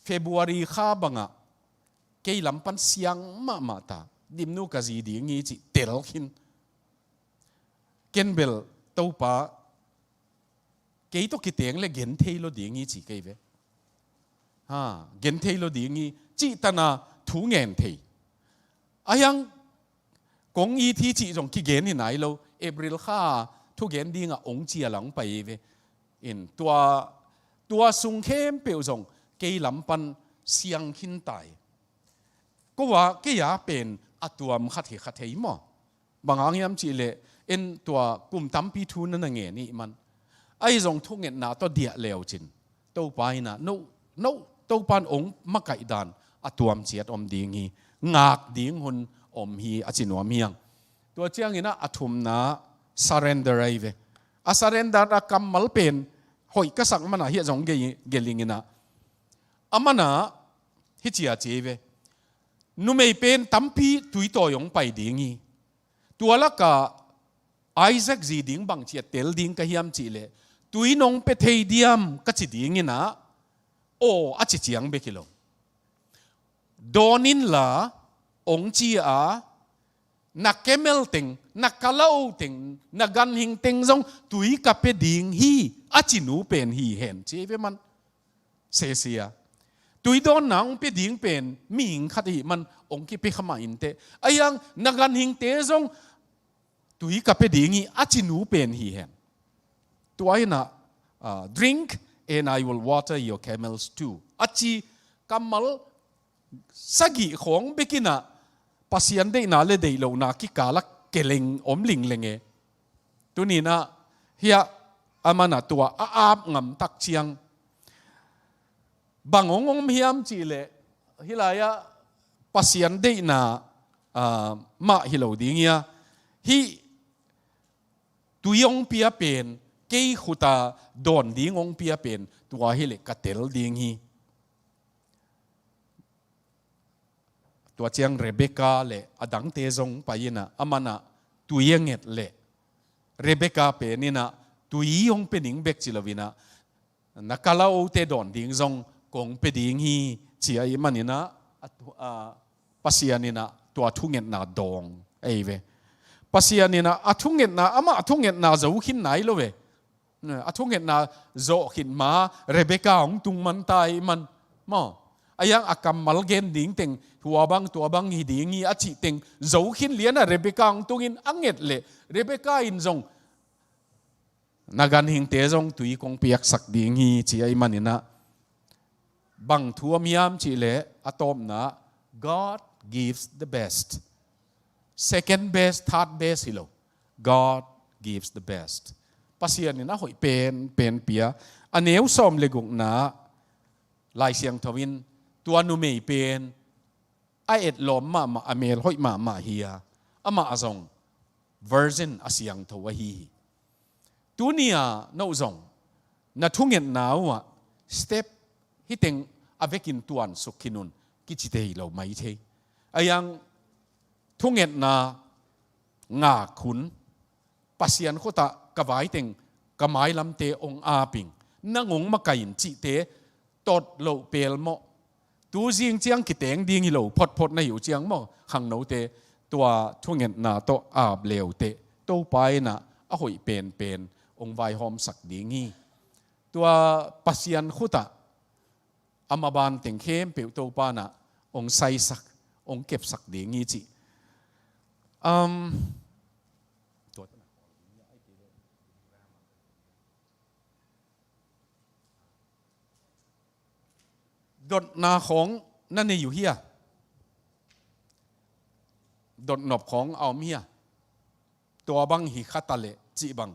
February kha bang ah kei lam pan siang mahmah ta, dimnu ka zi ding hi cih tel khin. Ken bel Topa, kei tawh kiteng leh gen thei lo ding hi ci kei ve. Ha, gen thei lo ding hi cih tan a thu ngen thei. Ahi hang kong it hi cih zong kigen hi nai lo. April kha thu gen ding ah hong ci a lang pai hi ve. In tua, tua sung khempeuh zong kei lam pan siang khin ta hi. Ko a, kei a pen a tuam khat hi kha thei maw. Bang hang hiam cih leh, en tua kum tampi thu na na ngen hi man. Ahi zong thungetna tawh diah leu cin, Topa in ah, no, no, Topa in hong makaih dan a tuam ciat om ding hi. Ngak ding hun om hi, a ci nuam hi hang. Tua ciangin ah a thumna surrender ahi ve. A surrender a kammal pen hoih ka sak man ah hiah zong gei, gelh ing in ah, a man ah hih ci a ci hi ve. Numei pen tampi tuitawi hong pai ding hi. Tua lakah Isaac zi ding bang ci a tel ding ka hiam cih leh, tui nong pia thei diam ka ci ding in ah, aw a ci ciang bek hi lo. Dawn in la, hong ci a, na camel teng, na kalau teng, na ganhing teng zong tui ka pia ding hi, a ci nu pen hi hen ci hi ve man. Sesia. Tui dawnna hong pia ding pen mihing khat ahih man hong kipia kha mah inteh. Ahi hang na ganhingte zong tui ka pia ding hi, a ci nu pen hi hen. Tua in ah, ah, "Drink, and I will water your camels too," a ci kammal sagih khawng bek in ah Pasian deihna le deih lohna kikal ah keleng om lingleng e. Tuni in ah hiah aman ah tua a ap ngam tak ciang bang hong om hiam cih leh, hih lai-ah Pasian deihna, ah, mah hi lo ding hi a, hih tui hong pia pen, kei khut a dawn ding hong pia pen, tua hi leh ka tel ding hi. Tua ciang Rebekah le a dangte zong pai in ah, aman ah tui a nget leh, Rebekah pen in ah tui hong pia ning bek ci lo in ah, "Na kalaote dawn ding zong kong pia ding hi," ci ahih manin ah, a thu-, a, Pasian in ah tua thungetna dawng ahi ve. Pasian in ah a thungetna, amah a thungetna zo khin nai lo ve. A thungetna zawh khit ma, Rebekah hong tung man ta ahih man maw. A hiang a kammal gen ding teng, tua bang, tua bang hi ding hi a cih teng zo khin lian ah Rebekah hong tung in a nget leh, Rebekah in zong, "Na ganhingte zong tui kong piaksak ding hi," ci ahih manin ah, bang thu om hiam cih leh, a tawpna, "God gives the best." Second best, third best hi lo. "God gives the best." Pasian in a hoih pen pen pia. A neu sawm le gukna, Lai Siangtho in tua numei pen a etlawm mahmah, a mel hoih mahmah hi a, amah zong virgin, a siangtho ahi hi. Tuni-a no zong na thungetna uh ah step hih teng a vekin tuansuk khin un, kici thei lo mai thei. A hiang thungetna ngak hun, Pasian khut ah ka vai teng, ka mailamte hong ap ing, nang hong makaih in cihte tot loh pelmawh. Tu zing ciang kiteng ding hi lo, photphot na hi uh ciang maw, khangnote, tua thungetna tawh ap le uh teh, Topa in ah a hoih penpen hong vaihawmsak ding hi. Tua Pasian khut ah a maban teng khempeuh Topa in ah hong saisak, hong kepsak ding hi cih. Um, dotna khawng na nei uh hia? Dotnop khawng a om hia? Tua bang hi kha ta leh cih bang,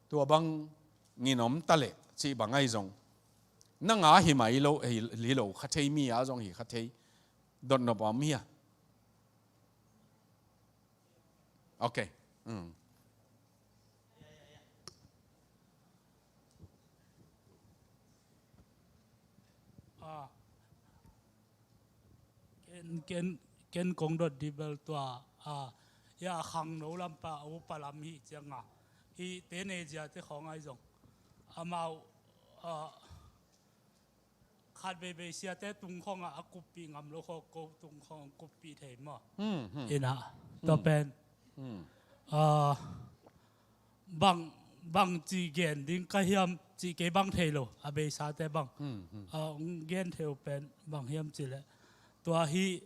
tua bang nginom ta leh cih bang ahi zong, nang a hi mai lo, hi, hi lo kha thei, mi a zong hi kha thei. Dotnop a om hia? Ok. Mm. Ah, ken, ken, ken kong dot dih bel tua, ah, ya khangno lam pa, a upa lam hi ciang a, hih teenager te khawng ahi zong, amau, ah, khat veivei siate tung khawng ah a kuppih ngam lo khawng, ko tung khawng kuppih thei maw. Hmm, hmm. Ina, tua pen, hmm, ah, bang, bang ci gen ding ka hiam cih kei bang thei lo, a beisate bang. Hmm, hmm. Ah, gen thei uh pen bang hiam cih leh, tua hih,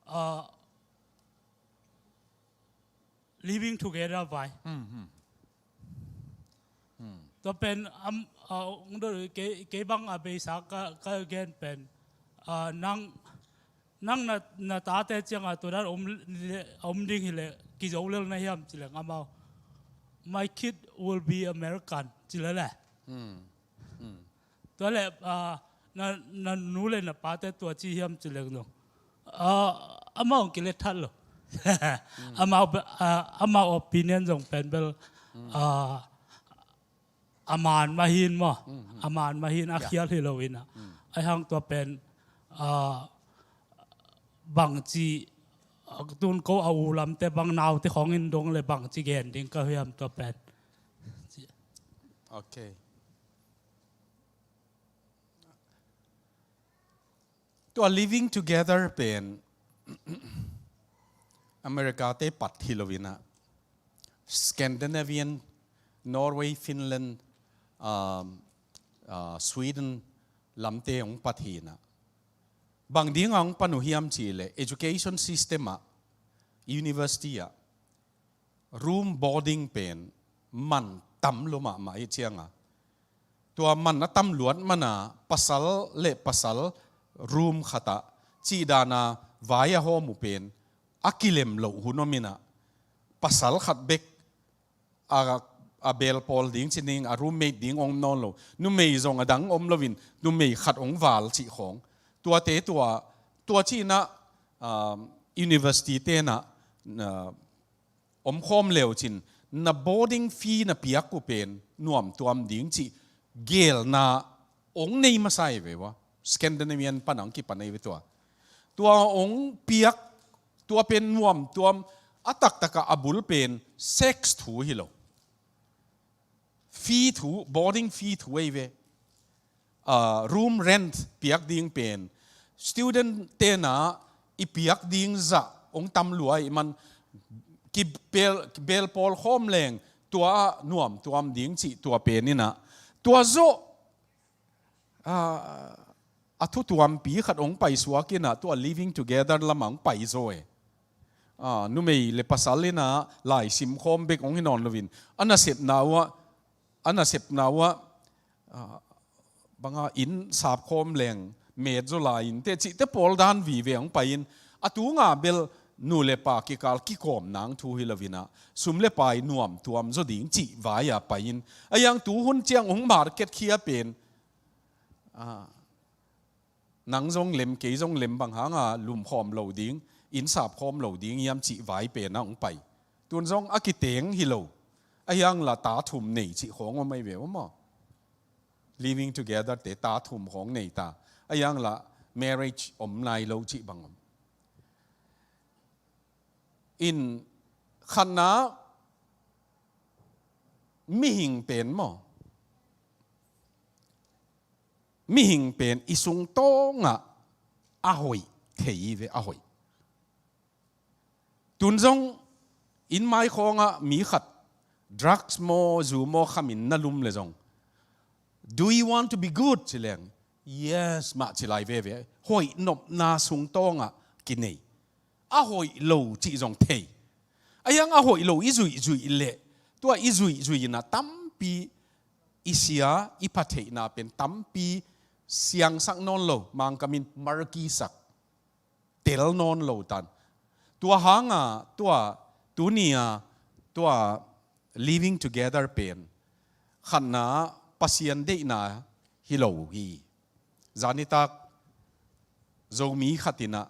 ah, living together vai. Hmm, hmm. Hmm. Tua pen, am, ah, ung do, kei, kei bang a beisa ka, ka gen pen, ah, nang, nang na, na tate ciang a tua dan om le, om ding hi leh, kizo lel na hiam cih leng amau, "My kid will be American," ci lel leh. Hmm. Hmm. Tua leh, ah, na, na nu le na pate tua ci hiam cih leng zong, ah, amau kilet that lo. Hmm. Amau, ah, amau opinion zong pen bel, hmm, ah, a man mah hi in maw. Hmm, hmm. A man mah hi in, a, ya, khial hi lo in ah. Hmm. Ahi hang tua pen, ah, bangci, ah, tun ko a u lamte bang naute khawng in dong leh bangci gen ding ka hiam tua pen. Ok. Tua living together pen America te pat hi lo in ah, Scandinavian, Norway, Finland, um, uh, Sweden lamte hong pat hi in ah. Bang ding a hong pan uh hiam cih leh, education system ah, university ah, Room boarding pen man tam lua mahmah ih cianga, tua man a tam luat mana pasal le pasal room khatah cih dana vai a hawm uh pen a kilem loh hun om inah, pasal khat bek a, a belpawl ding ci ning, a roommate ding ong nawn lo, numei zong a dang om loin numei khat ong val cih khawng. Tuate tua, tua cihnah, um, university tenah, uh, omkhawm leucin na boarding fee na piak uh pen nuamtuam ding cih gelna ong nei masa ei ve ua. Scandinavian pana ong kipan ei ve tua. Tua ong piak, tua pen nuamtuam, a taktaka a bul pen sex thu hi lo. Fee thu, boarding fee thu ei ve. Ah, room rent piak ding pen student tena i piak ding zah ong tam lua ih man, kibel, kibelpawl khawm leng tua ah nuamtuam ding cih tua pen inah. Tua zawh, ah, a thutuampi khat ong paisuak inah tua living together lamah ong paizaw e. Ah, numei le pasal inah laisim khawm bek ong hi nawn loin, a nasepna uah, a nasepna uah, ah, banga inn sap khawm leng met zaw lai in teh cihte pawl dan vive ong pai in, a tunga bel nu le pa kikal kikawm nang thu hi lo inah, sum le pai nuamtuam zaw ding cih vai-a pai in, a iang tu hun ciang ong market khia pen, ah, nang zong lem, kei zong lem, bang hanga lumkhawm lo ding, inn sap khawm lo ding hiam cih vai pena ong pai. Tun zong a kiteng hi lo. A hiang la ta thum nei cih khawng om ei ve ua maw. Living together te ta thum khawng nei ta. A hiang la marriage om nai lo cih bang om. In khatna, mihing pen maw, mihing pen i sungtawngah a hoih thei ve, a hoih. Tun zong inn maikhawngah mi khat drugs maw, zu maw khamin na lum le zong, "Do you want to be good?" ci leng, "Yes," mah ci lai veve. Hoih nopna sungtawngah kinei. A hoih lo cih zong thei. A hiang a hoih lo i zuihzuih leh, tua i zuihzuih inah tampi i sia, i pha theihna pen tampi siangsak nawn lo, Mangkamin markisak, tel nawn lo tan. Tua hanga tua, tunia tua living together pen khatna Pasian deihna hi lo hi. Zanitak Zomi khat inah,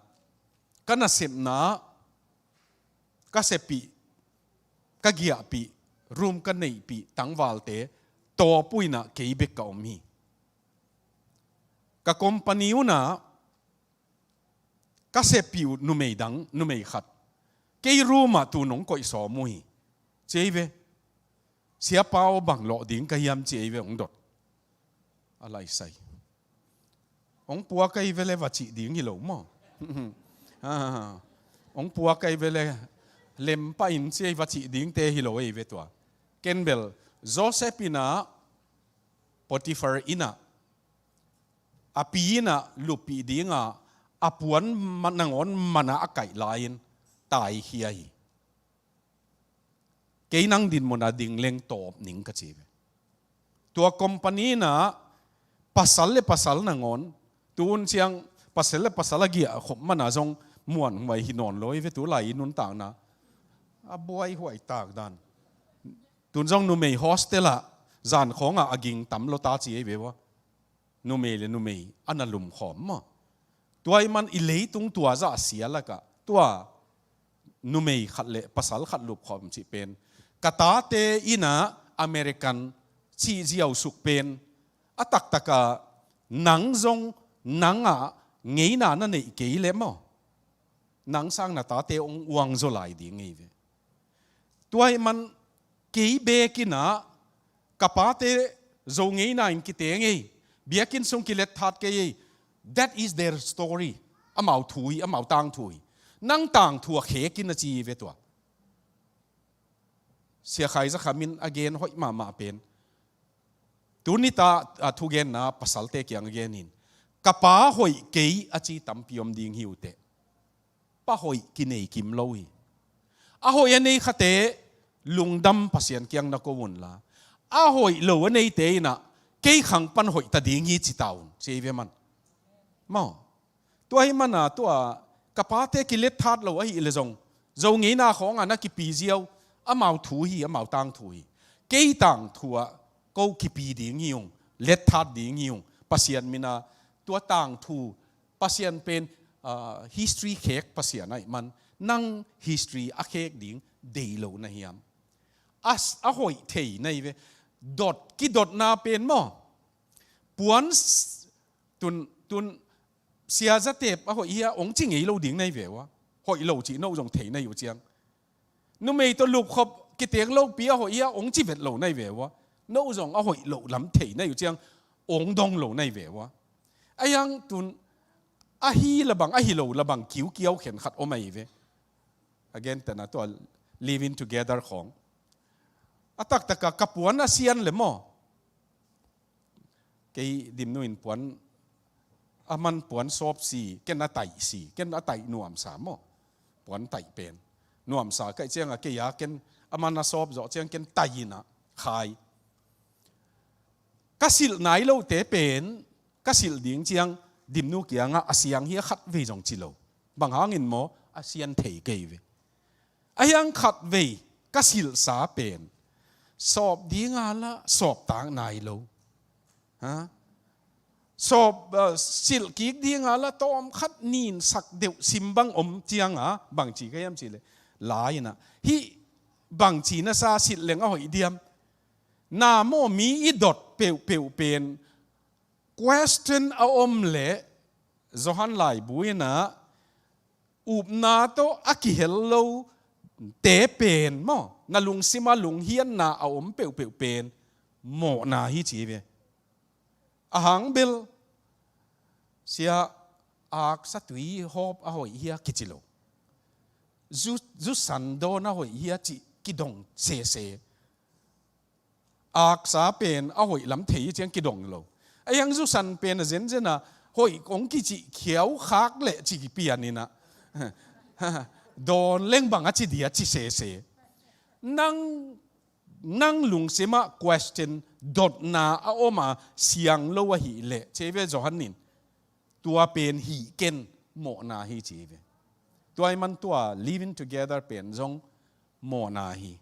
ka nasepna, ka sepih, ka giahpih, room ka neihpih tangvalte tawp uh inah kei bek ka om hi. Ka company unah ka seppih uh numei dang, numei khat, kei room ah tu nong koih sawm uh hi, ci ei ve. Siapa aw, bang lawh ding ka hiam, ci ei ve, hong dot. A laisai. Hong puak ei ve le va cih ding hi lo maw? Hong puak ei ve le lem pah in, ci ei, va cih dingte hi lo ei ve tua. Ken bel Joseph inah, Potiphar inah, a pi inah luppih dinga a puan ma-, nangawn mana a kaih lai-in taikhia hi. Kei nang din muna ding leng tawp ning, ka ci ve. Tua company inah pasal le pasal nangawn, tu hun ciang pasal le pasal a giah khop mana zong muanhuai hi nawn lo ei ve, tu lai i nuntakna a buaihuai tak dan. Tun zong numei hostel ah zan khawngah a ging tam lo ta, ci ei ve ua. Numei le numei a na lumkhawm maw. Tua i man i leitung tua zah a sia lakah tua numei khat le pasal khat lupkhawm cih pen, ka tate inah American cih ziausuk pen, a taktaka nang zong nangah ngeina na neih kei leh maw, nang sang na tate hong uangzaw lai ding ei ve. Tua i man kei bek inah ka pate Zo ngeina in kiteng ei, biakinn sung kilet that kei ei. That is their story. Amau thu hi, amau tangthu hi. Nang tangthu a khek in, a ci ve tua. Sia Khai Za Kham in a gen hoih mahmah pen, tu nitak a thugenna pasalte kiang a gen in, ka pa hoih kei a ci tampi om ding hi uh teh. Pa hoih kinei kim lo hi. A hoih a nei khate lungdam Pasian kiang na ko unla, a hoih lo a neite in ah kei khang pan hoih ta ding hi ci ta un, ci ei ve man. Maw. Tua hi mana tua ka pate kilet that lo ahih leh zong, Zo ngeina khawngah na kipi ziau, amau thu hi, amau tangthu hi. Kei tangthu ah ko kipi ding hi ung, let that ding hi ung. Pasian mina tua tangthu, Pasian pen, ah, history khek Pasian ahih man, nang history a khek ding deih lo na hiam? A s-, a hoih thei na hi ve. Dot, kidotna pen maw? Puan s-, tun, tun, sia zatep a hoih hia ong ci ngei lo ding na hi ve ua. Hoih lo cih no zong thei na hi uh ciang. Numei tawh lupkhop kitek lopi a hoih hia ong ci vet lo na hi ve ua. No zong a hoih loh lam thei na hi uh ciang ong dong lo na hi ve ua. A hiang tun a hi la bang, a hi lo la bang kiukiau khen khat om ahi ve. Again, tena tua living together khawng. A taktaka ka puan a sian le maw? Kei Dimnu in puan, a man puan sawp si, ken a taih si, ken a taih nuamsa maw? Puan taih pen. Nuamsa kaih cianga kei a ken, a man a sawp zawh ciang ken taih ina khai. Ka silh nai lote pen, ka silh ding ciang Dimnu kiangah a siang hi a khat vei zong ci lo. Bang hangin maw? A sian thei kei ve. A hiang khat vei ka silhsa pen sawp dinga la sawp tak nai lo. Ha? Sawp, ah, silh kik dinga la tawm khat nin sak deuh sim bang om cianga bang ci ka hiam ci le. Lai ina. Hih bang ci na sa silh leng a hoih diam. Na maw mi i dot peuhpeuh pen question a om le Johan laibu ina upna tawh a kihel lo te pen maw, na lungsima lunghianna a om peuhpeuh pen mawhna hi ci ve. A hang bel sia aksa tui hawp a hoih hia kici lo. Zu, zu san dawn a hoih hia ci kidong sese. Aksa pen a hoih lam thei hi ciang kidong lo. A hiang zu san pen a zenzen a hoih kong kicih khiau khak leh ci kipian ina. Dawn leng bang a ci dia ci sese. Nang, nang lungsimah question dotna a om a siang lo ahih leh, ci ve Johan in. Tua pen hih ken mawhna hi ci ve. Tua i man tua living together pen zong mawhna hi.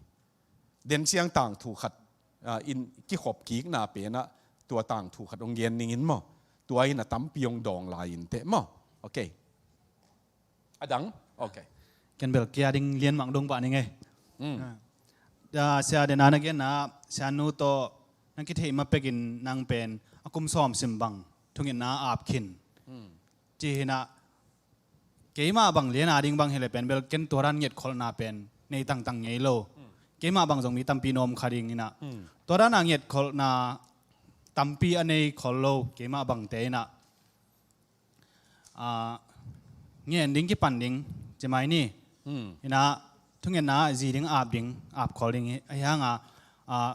Den siang tangthu khat, ah, in kikhop kikna penah tua tangthu khat hong gen ning in maw? Tua in a tampi hong dawng lai in teh maw? Ok. A dang? Ok. Ken bel kia ding lian mang dong pah ning e. Mm. Ah. Ah, sia den ana gen na, sia nu tawh nang kitheih ma pekin nang pen a kum sawm sim bang thungetna ap khin. Mm. Ci hinah keimah bang lian a ding bang hileh pen bel ken tua dan ngetkholhna pen nei tangtang ngei lo. Keimah bang zong mi tampi na om kha ding inah. Tua dan a ngetkholhna tampi a nei khol lo keimah bangte inah, ah, ngen ding kipan ding ci mai ni. Inah thungetna zi ding ap ding ap khol ding hi. Ahi hanga, ah,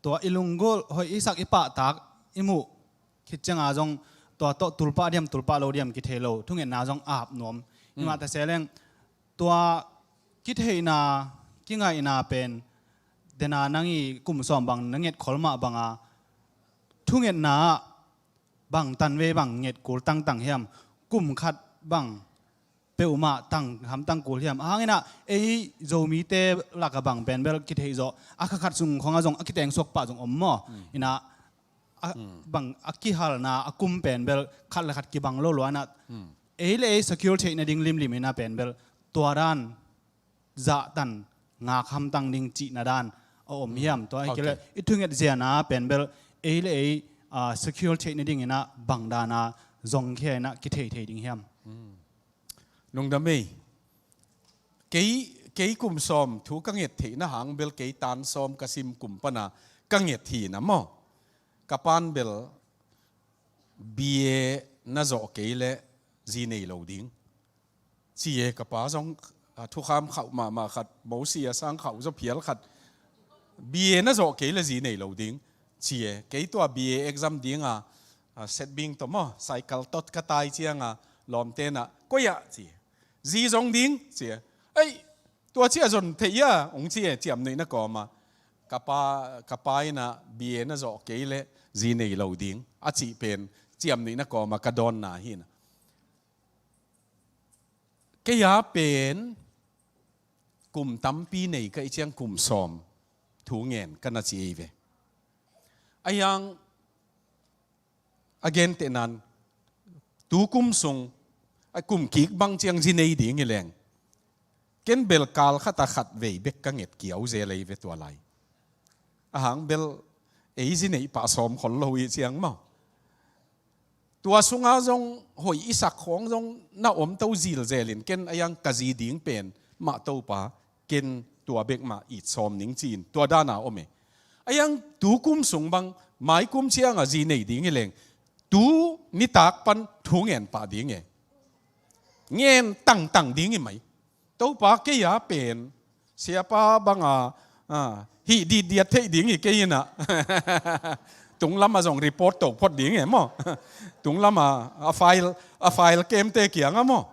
tua i lunggulh hoih i sak i pahtak i muh khit cianga zong tua tawh tulpah diam tulpah lo diam kithei lo, thungetna zong ap nuam. Imah ta se leng tua kitheihna kingaihna pen dena nang i kum sawm bang na ngetkhol mah banga thungetna ah bang tanvei bang ngetkul tangtang hiam, kum khat bang peuhmah tang hamtang kul hiam. A hanginah ei Zomite laka bang pen bel kitheih zawh a kha khat sung khawngah zong a kiteng suak pah zong om maw? Inah a bang a kihalna a kum pen bel khat le khat kibang lo luanah ei le ei secure theih nading limlim inah pen bel tua dan zahtan ngak hamtang ding cihna dan a om hiam? Tua hi kei le i thunget ziana pen bel ei le ei, ah, secure theih nading inah bang dana zong khia inah kithei thei ding hiam? Lungdam ei. Kei, kei kum sawm thu ka nget theihna hang bel kei tan sawm ka sim kum pana ka nget hi na maw? Ka pan bel B A na zawh kei le zi nei lo ding ci e. Ka pa zong, ah, thukham khauh mahmah khat, Mosi a sang khauh zaw phial khat, B A na zawh kei le zi nei lo ding ci e. Kei tua B A exam dinga, ah, setbing tawh maw, cycle tawh ka tai cianga lawmte na, koi ah ci. Zi zong ding ci e. Ei, Tua ciah zon thei a, hong ci e, ciamnuihna kawma. Ka pa, ka pa in a B A na zawh kei leh zi nei lo ding a cih pen ciamnuihna kawma ka dawnna hi na. Kei a pen kum tampi nei ka hih ciang kum sawm thu ngen ka na ci ei ve. A hiang a gentehna in tu kum sung, a kum kik bang ciang zi nei ding hi leng, ken bel kal khat a khat vei bek ka nget kiau zel ei ve tua lai. A hang bel ei zi neih pah sawm khol lo hi ciang maw. Tua sunga zong hoih i sak khawng zong na om to zilzel in, ken a hiang ka zi ding pen mah Topa, ken tua bek mah it sawm ning ci-in tua dana om e. A hiang tu kum sung bang mai kum cianga zi nei ding hi leng, tu nitak pan thu ngen pah ding e. Ngen tangtang ding hi mai. Topa, kei a pen siapa banga, ah, hih ditdiat theih ding hi kei in a. Tunglam a zong report to phot ding e maw. Tunglam a, a file, a file kemte kianga maw.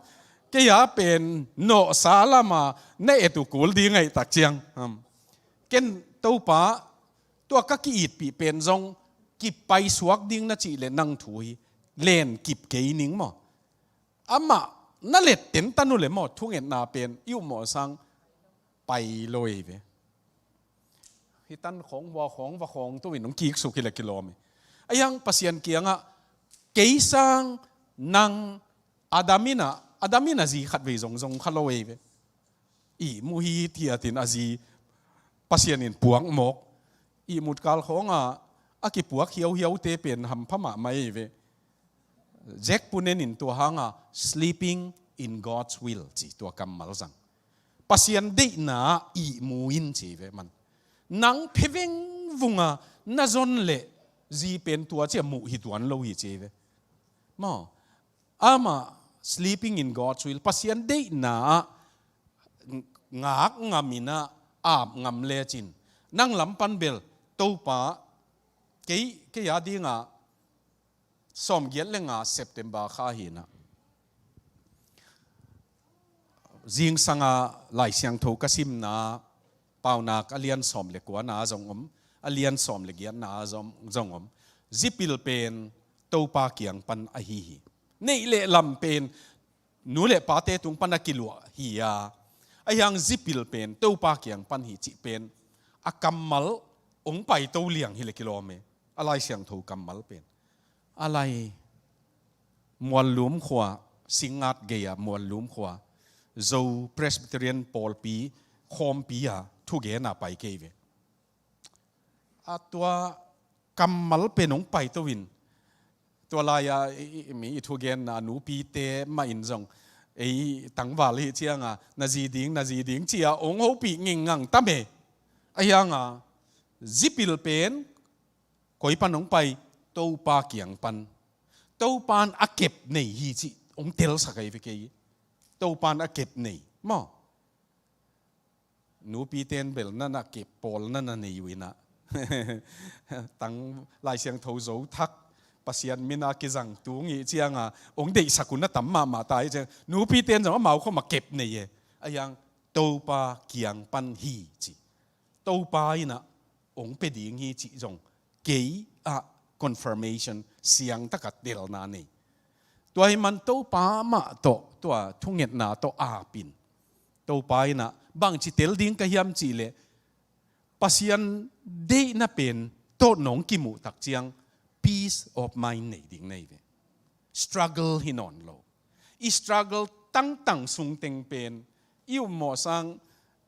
Kei a pen nawhsa lama na et uh kul ding ahih tak ciang. Um. Ken Topa, tua ka ki-itpih pen zong kip paisuak ding na cih leh nang thu hi len kip kei ning maw. Amah na let tentan uh leh maw, thungetna pen i upmawh sang pai lo ei ve. Hih tan khawng hua khawng va khawng tu in hong kiksuk hi leh kilawm hi. A hiang Pasian kiangah kei sang nang Adam in a, Adam in a zi khat vei zong zong kha lo ei ve. Ihmu hithiatin a zi Pasian in puak mawk. Ihmut kal khawnga a kipuak hiauhiaute pen hampha mahmah ei ve. Jack Poonen in tua hanga sleeping in God's will ci tua kammal zang. Pasian deihna ihmu in ci ve man. Nang phe vengvunga na zon leh zi pen tua cia muh hi tuan lo hi ci ve. Maw. Amah sleeping in God's will, Pasian deihna ah ngak ngam in a ap ngam lecin, nang lam pan bel Topa, kei, kei a dinga sawmgiat le nga September kha hi na. Zingsanga Lai Siangtho ka simna, Paunak a lian sawm le kuana zong om, a lian sawm le giatna zong, zong om. Zipil pen Topa kiang pan ahi hi. Neih le lam pen nu le pate tung pan a kiluah hi a, a hiang zipil pen Topa kiang pan hi cih pen a kammal hong paito liang hi le kilawm e. A Lai Siangtho kammal pen. A lai Muallum khua, Singngat gei-a Muallum khua, Zo Presbyterian pawlpi khawmpi-a thugena pai kei ve. A tua kammal pen hong paito in, tua lai-a i, i, mi i thugenna nupite mah in zong ei tangval hi cianga na zi ding, na zi ding cia hong hopih ngingngang tam e. A hianga zipil pen koi pan hong pai, Topa kiang pan. Topan a kep nei hi cih hong telsak ahi ve kei. Topan a kep nei maw. Nupiten bel na na kep pawl na na nei uh in a. Tang Lai Siangtho Zo thak Pasian mina kizang tung hi cianga hong deihsak uh na tam mahmah ta hi ciang. Nupiten zong amau khawm a kep nei e. A hiang Topa kiang pan hi ci. Topa in a hong pia ding hi cih zong kei ah confirmation siangtaka telna nei. Tua hi man Topa mah tawh tua thungetna tawh apin, Topa in a bangci tel ding ka hiam cih leh Pasian deihna pen tawh nong kimuh tak ciang peace of mind nei ding nei ve. Struggle hi nawn lo. I struggle tangtang sungteng pen i upmawh sang,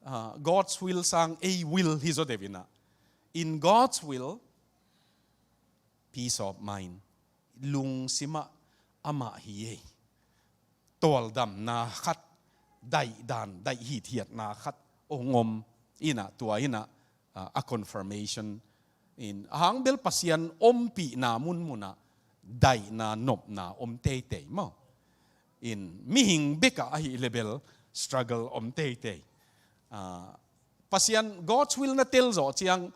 ah, God's will sang ei will hi zaw deuh in a. In God's will, peace of mind, lungsimah amah hi ei. Tawldamna khat, daihdan, daih hithiatna khat hong om in a, tua in a, a, a confirmation in, a hang bel Pasian ompihna munmunah daihna, nopna om teitei maw. In mihing bekah ahih leh bel struggle om teitei. A, Pasian God's will na tel zawh ciang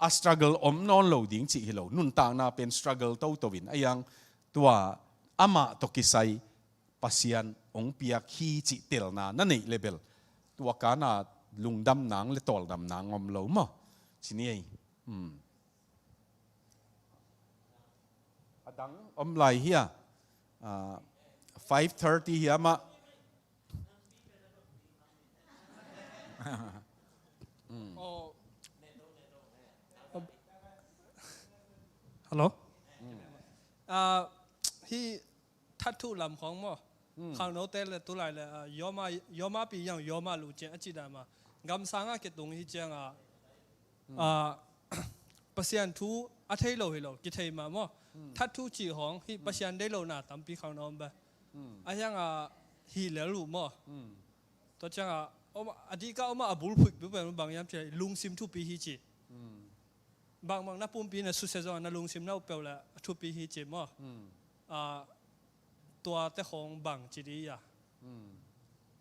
a struggle om nawn lo ding cih hi lo. Nuntakna pen struggle toto in, a hiang tua amah tawh kisai Pasian hong piak hi cih telna na neih leh bel tua kana lungdam nang le tawldam nang om lo maw? Ci ni ei. Hmm. A dang om lai hia? Ah, five thirty hia mah. Hmm. Oh. Hello? Hmm. Ah, hih thatthu lam khawng maw? Hmm. Khangnote le tulai le, ah, yawma, yawma pi yang yawma lu cian a ci dan mah. Gamsang a kitung hi ciang a, hmm, ah, Pasian thu a thei lo hi lo, kithei mah maw? Hmm. Thatthu cih khawng hih, hmm, Pasian deih lohna tampi khang na om ve. Hmm. A hiang a hih lel uh maw? Hmm. Tua ciang a, om, a dika om a, a bulphuh pen bang hiam cih leh lungsim thupi hi ci. Hmm. Bangbang na pumpi na susia zong a na lungsim na upeuh le a thupi hi ci maw? Hmm. Ah, tuate khawng bang ci di a. Hmm.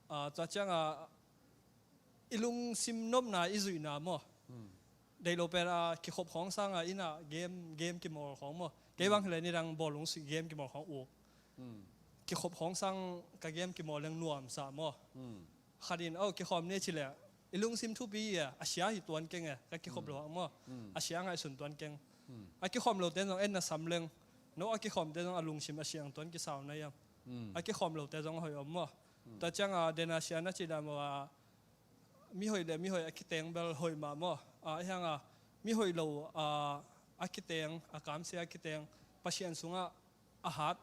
Ah, tua ciang a, i lungsim nopna i zuihna maw? Hmm. Deih lo pen a kikhop khawng sang a inn ah game, game kimawl khawng maw? Kei bang, hmm, hi leh nidang bawlung sih game kimawl khawng uk. Hmm. Kikhop khawng sang ka game kimawl leng nuamsa maw? Hmm. Khat in, oh, kikhawm ni ci leh i lungsim thupi a, a sia hi tuan keng e, ka kikhop, hmm, lo hang maw? Hmm. A sia ngaihsun tuan keng. Hmm. A kikhawm lote zong en na sam leng, no a kikhawmte zong a lungsim a siang tuan kisau na hiam? Hmm. A kikhawm lote zong hoih om maw? Hmm. Tua ciang a, dena sia na ci dan maw a, mihoih le mihoih a kiteng bel hoih mah maw? A, a hiang a, mihoih lo, a, a kiteng, a kamsia a kiteng, Pasian sungah a hat,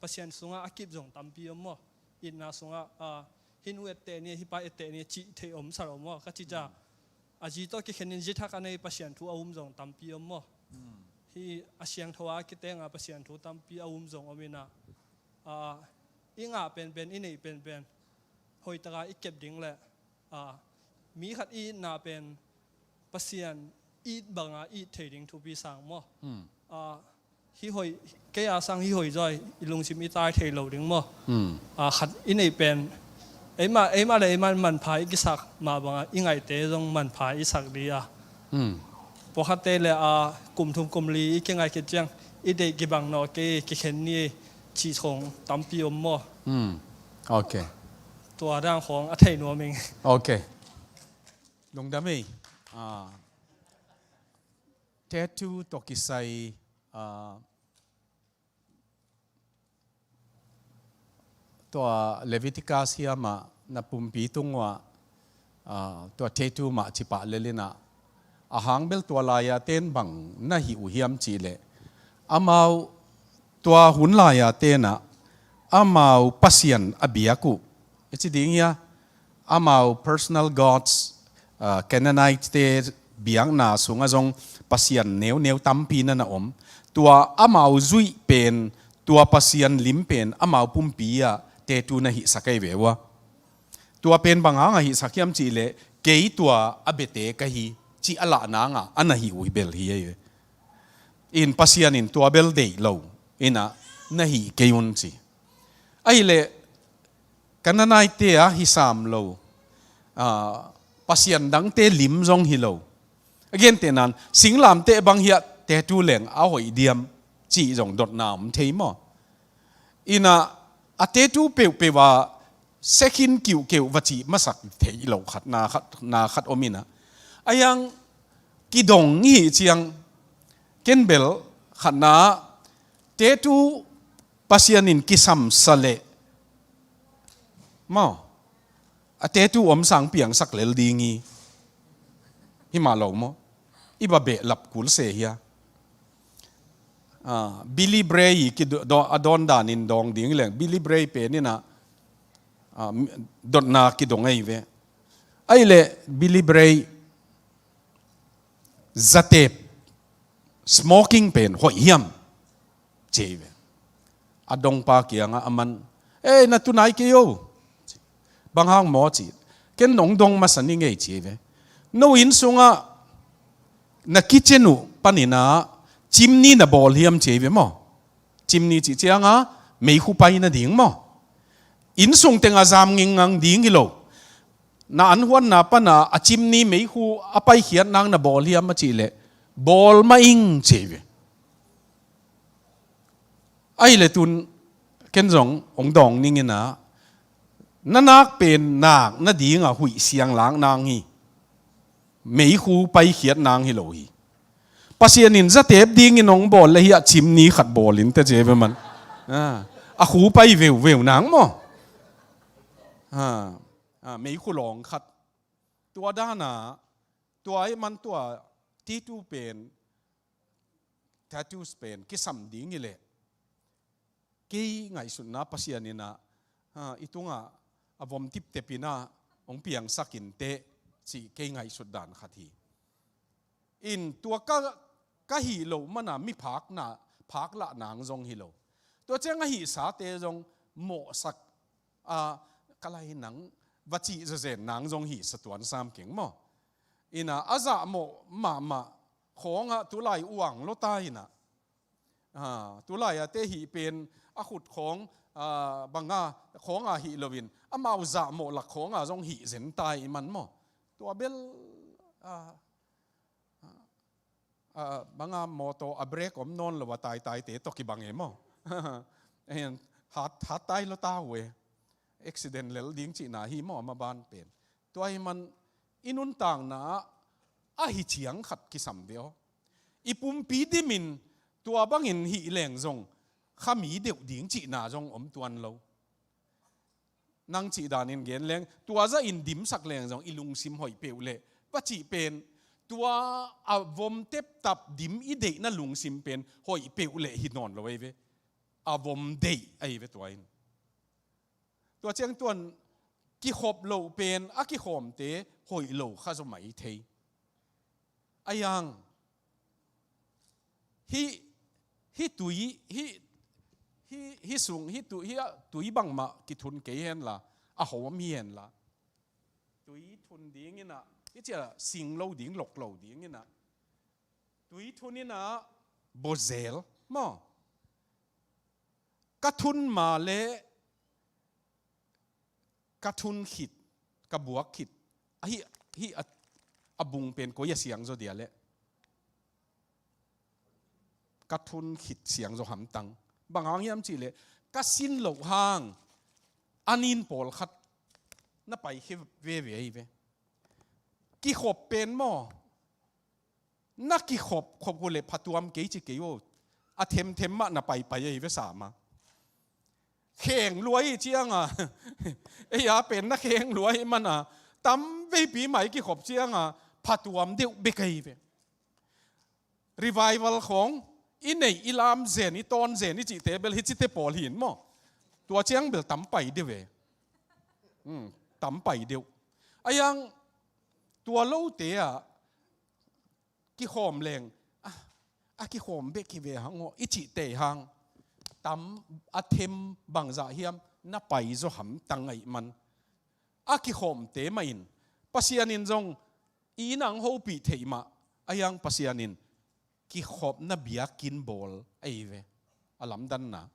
Pasian sungah a kip zong tampi om maw? Itna sungah, a, hih nu etteh ni, hih pa etteh ni, cih theih om sa lo maw? Ka ci ciang, hmm, a zi tawh kikhen in zi thak a nei Pasian thu a um zong tampi om maw? Hmm. Hih a siangtho a kiteng a Pasian thu tampi a um zong om in a, a, i ngah penpen, i neih penpen hoih taka i kep ding le, a, mi khat i itna pen Pasian it banga it thei ding thupi sang maw? Hmm. A, hih hoih, kei a sang hih hoih zaw i lungsim i tai thei lo ding maw? Hmm. A, khat i neih pen eimah, eimah le eimah manpha i kisak mah banga i ngaihte zong manpha i sak di a. Hmm. Pawlkhatte le, a, kum thum kum li i kingaih khit ciang i deih kibang nawh kei, kikhen ni, cih khawng tampi om maw? Hmm. Ok. Tua dan khawng a thei nuam ing. Ok. Lungdam ei. Ah, tattoo tawh kisai, ah, tua Leviticus hiam ah na pumpi tung uah, ah, tua tattoo mah cipah lel in ah, a hang bel tua lai-a ten bang na hih uh hiam cih leh, amau tua hun lai-a ten ah amau pasian a biak uh, i ci ding hia, amau personal gods, ah, Canaanite-te biakna sungah zong pasian neuneu tampi na na om. Tua amau zuih pen, tua pasian lim pen amau pumpi ah tattoo na hihsak ahi ve ua. Tua pen bang hangah hihsak hiam cih leh, kei tua a biate ka hi, cih a lah nangah a na hih uh hi bel hi ahi ve. In Pasian in tua bel deih lo in ah na hih kei un ci. Ahih leh Canaanite-te ah hi sam lo, ah, pasian dangte lim zong hi lo. A gentehna in singlamteh bang hiah tattoo leng a hoih diam cih zong dotna om thei maw? In ah a tattoo peuhpeuh ah sekhin kiuhkeuh va cih masak theih lo khat, na khat, na khat om in ah. A hiang kidong hi ciang ken bel khatna ah tattoo Pasian in kisamsa leh maw, a tattoo om sang piangsak lel ding hi. Hi mah lo maw? I va behlap kul se hia? Ah, Billy Bray kido-, do-, a dawn danin dawng ding leng, Billy Bray pen in ah, ah, dotna kidong ahi ve. Ahih leh Billy Bray zatep, smoking pen hoih hiam? Ci ahi ve. A dongpa kiangah aman, "Ei, na tu nai kei o." "Bang hang maw?" ci. "Ken nong dong masa ning ei," ci ahi ve. "No inn sungah na kitchen uh panin ah chimney na bawl hiam?" ci ahi ve maw. Chimney cih ciangah meikhu pai nading maw. Inn sung tengah zam ngingngang ding hi lo. Na anhuanna pana a chimney meikhu a paikhiat nang na bawl hiam a cih leh, bawl mah ing ci ahi ve. Ahih leh tun ken zong hong dawng ning in ah, Na nak pen nak nadingah huih siang lak nang hi. Meikhu paikhiat nang hi lo hi. Pasian in zatep dingin hong bawl le hiah cimni khat bawl in teh ci ve man. A, a khu pai veuveu nang maw. A, a, meikhu lawng khat. Tua dana, tua ahih man tua tattoo pen, tattoos pen kisam ding hi leh, kei ngaihsutna Pasian in ah, ha, i tungah a vom tiptep in ah hong piangsak in teh, cih kei ngaihsut dan khat hi. In tua ka, ka hih loh mana mi phakna, phak lah nang zong hi lo. Tua ciang a hihsate zong mawhsak, a, ka lai nang va cih zawzen nang zong hihsa tuan sam keng maw. In ah, a zahmawh mahmah khawngah tulai uang lota in ah. A, tulai a te hih pen a khut khawng, a, banga khawng a hih loin, amau zahmawh lak khawng a zong hih zen ta i man maw. Tua bel, a, a, banga mawtaw a brake om nawn lo a taitaite tawh kibang e maw. Hat, hat tai lo ta uh e. Accident lel ding cihna hi maw, a maban pen. Tua ahih man i nuntakna ah ahi ciang khat kisam ve aw. I pumpi dimin tua bangin hih leng zong kha mi deuh ding cihna zong om tuan lo. Nang cih danin gen leng, tua zahin dimsak leng zong i lungsim hoih peuh leh, va cih pen, tua a vom teptap dim i deihna lungsim pen hoih peuh leh hi nawn lo ahi ve. A vom deih ahi ve tua in. Tua ciang tuan kikhop loh pen a kikhawmte hoih lo kha zaw mai thei. A yang, hih, hih tui, hih, hih, hih sung, hih tui, hih a tui bangmah kithun kei henla, a hawm hi henla. Tui thun ding in ah, hih cia sing lo ding, lok lo ding in ah. Tui thun in ah, bawzel maw. Ka thun ma leh, ka thun khit, ka buak khit. Ahi, hi a, a bung pen koi a siang zaw dia leh. Ka thun khit siang zaw hamtang. Bang hang hiam cih leh, ka sin loh hang, a nin pawlkhat na pai khia veve ahi ve. Kikhop pen maw. Na kikhop, khop uh leh phatuam kei ci kei uh. A themthem mah na paipai ahi ve sa mah. Kheng lua hi cianga. Ei a pen na kheng lua hi mana. Tam veipi mah i kikhop cianga. Phatuam deuh bek ahi ve. Revival khawng. I neih, i lam zen, i tawn zen, i cihte bel hi cite pawl hin maw. Tua ciang bel tam pai deuh ve. Hmm, tam pai deuh. A yang tua lote ah, kikhawm leng, a, a kikhawm bek hi ve hang aw, i cihte hang. Tam a them bangzah hiam, na pai zaw hamtang ahih man. A kikhawmte mah in, Pasian in zong i nang hopih theih mah, a yang Pasian in kikhopna biakinn bawl ahi ve. A lamdanna.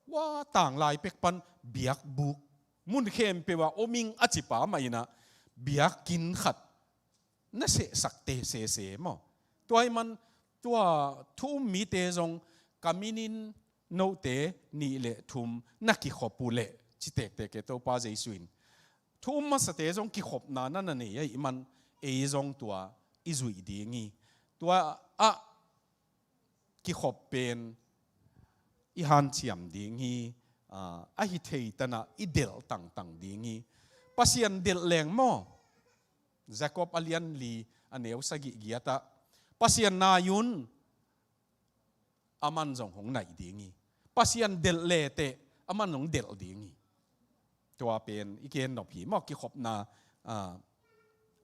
Wa tanglai pek pan biakbuk. Mun khempeuh ah om ing a cipa mah in ah biakinn khat na sehsakte sese maw. Tua ahih man tua thu um mite zong ka minin note nih le thum na kikhop uh leh ci tektek e Topa Jesu in. Thu um masate zong kikhopna na na nei ahih man ei zong tua i zuih ding hi. Tua ah kikhop pen i hanciam ding hi, a, ahi thei tanah i delh tangtang ding hi. Pasian delh leng maw? Jacob a lian li a neu sagih giatah Pasian nai un, aman zong hong naih ding hi. Pasian delh leteh aman hong delh ding hi. Tua pen i gen nop hi maw, kikhopna, ah,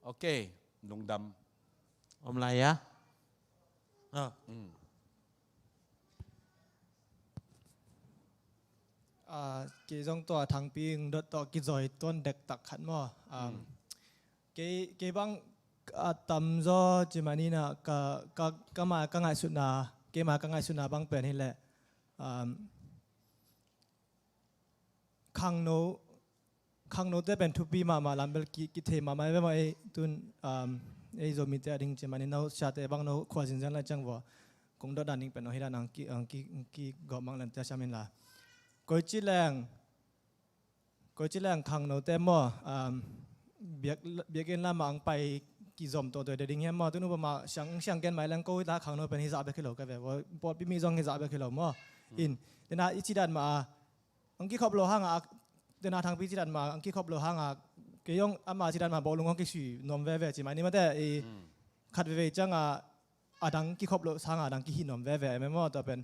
ok, lungdam. Om lai a? Ah. Mm. Ah, kei zong tua thangpi dot tawh kizoi tuan dektak khat maw. Ah, mm. Kei, kei bang a tamzaw ci maninah ka, ka, ka ma ka ngaihsutna, kei ma ka ngaihsutna bang pen hileh, um, khangno, khangnote pen thupi mahmah lam bel ki, kithei mahmah ve maw ei tun, um, ei Zomite a ding ci manin no siate bang no khua zinzan lai ciang vua kong dot dan ding pen no hi dan ang ki, ang ki, ki gawh mang lante a siam inla. Koi ci leng, Koi ci leng khangnote maw, um, biak, biakinn lamah ang pai kizom tawh tawh ding hiam maw? Tun upama siang, siang gen mai leng ko hita khangno pen hizah bek hi lo ka ve. Pawlpi mi zong hizah bek hi lo maw? In, tena i ci dan mah a, ang kikhop lo hanga, tena Thangpi ci dan mah a, ang kikhop lo hanga, kei zong ama ci dan mah bawlung ang kisui nuam veve ci mai ni mate, i khat veve cianga, a dang kikhop lo sanga, a dang kihih nuam veve, eme maw, tua pen.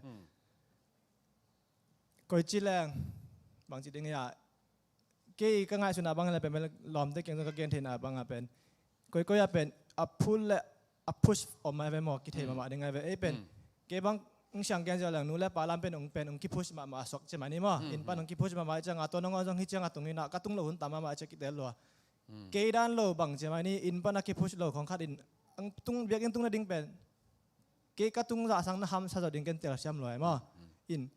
Koi ci leng, bang ci ding ia, kei ka ngaihsutna bang le pen, lawmte kiang ka gen theihna banga pen, koikoi a pen a pull le a push om a ve maw, kithei mahmah ding a ve. Ei pen, kei bang ung siang gen zia leng nu le pa lam pen ung pen ung kipush mahmah a suak ci mai ni maw. Inn pan ung kipush mahmah i cianga tua nangawn zong hi cianga tung ina ka tung lo hun tam mahmah a cia kitel lua. Kei dan lo bang ci mai ni, inn pan a kipush lo khong khat in ang tung, biakinn tung nading pen kei ka tung zah sang na hamsa zaw ding ken telsiam lua e maw. In,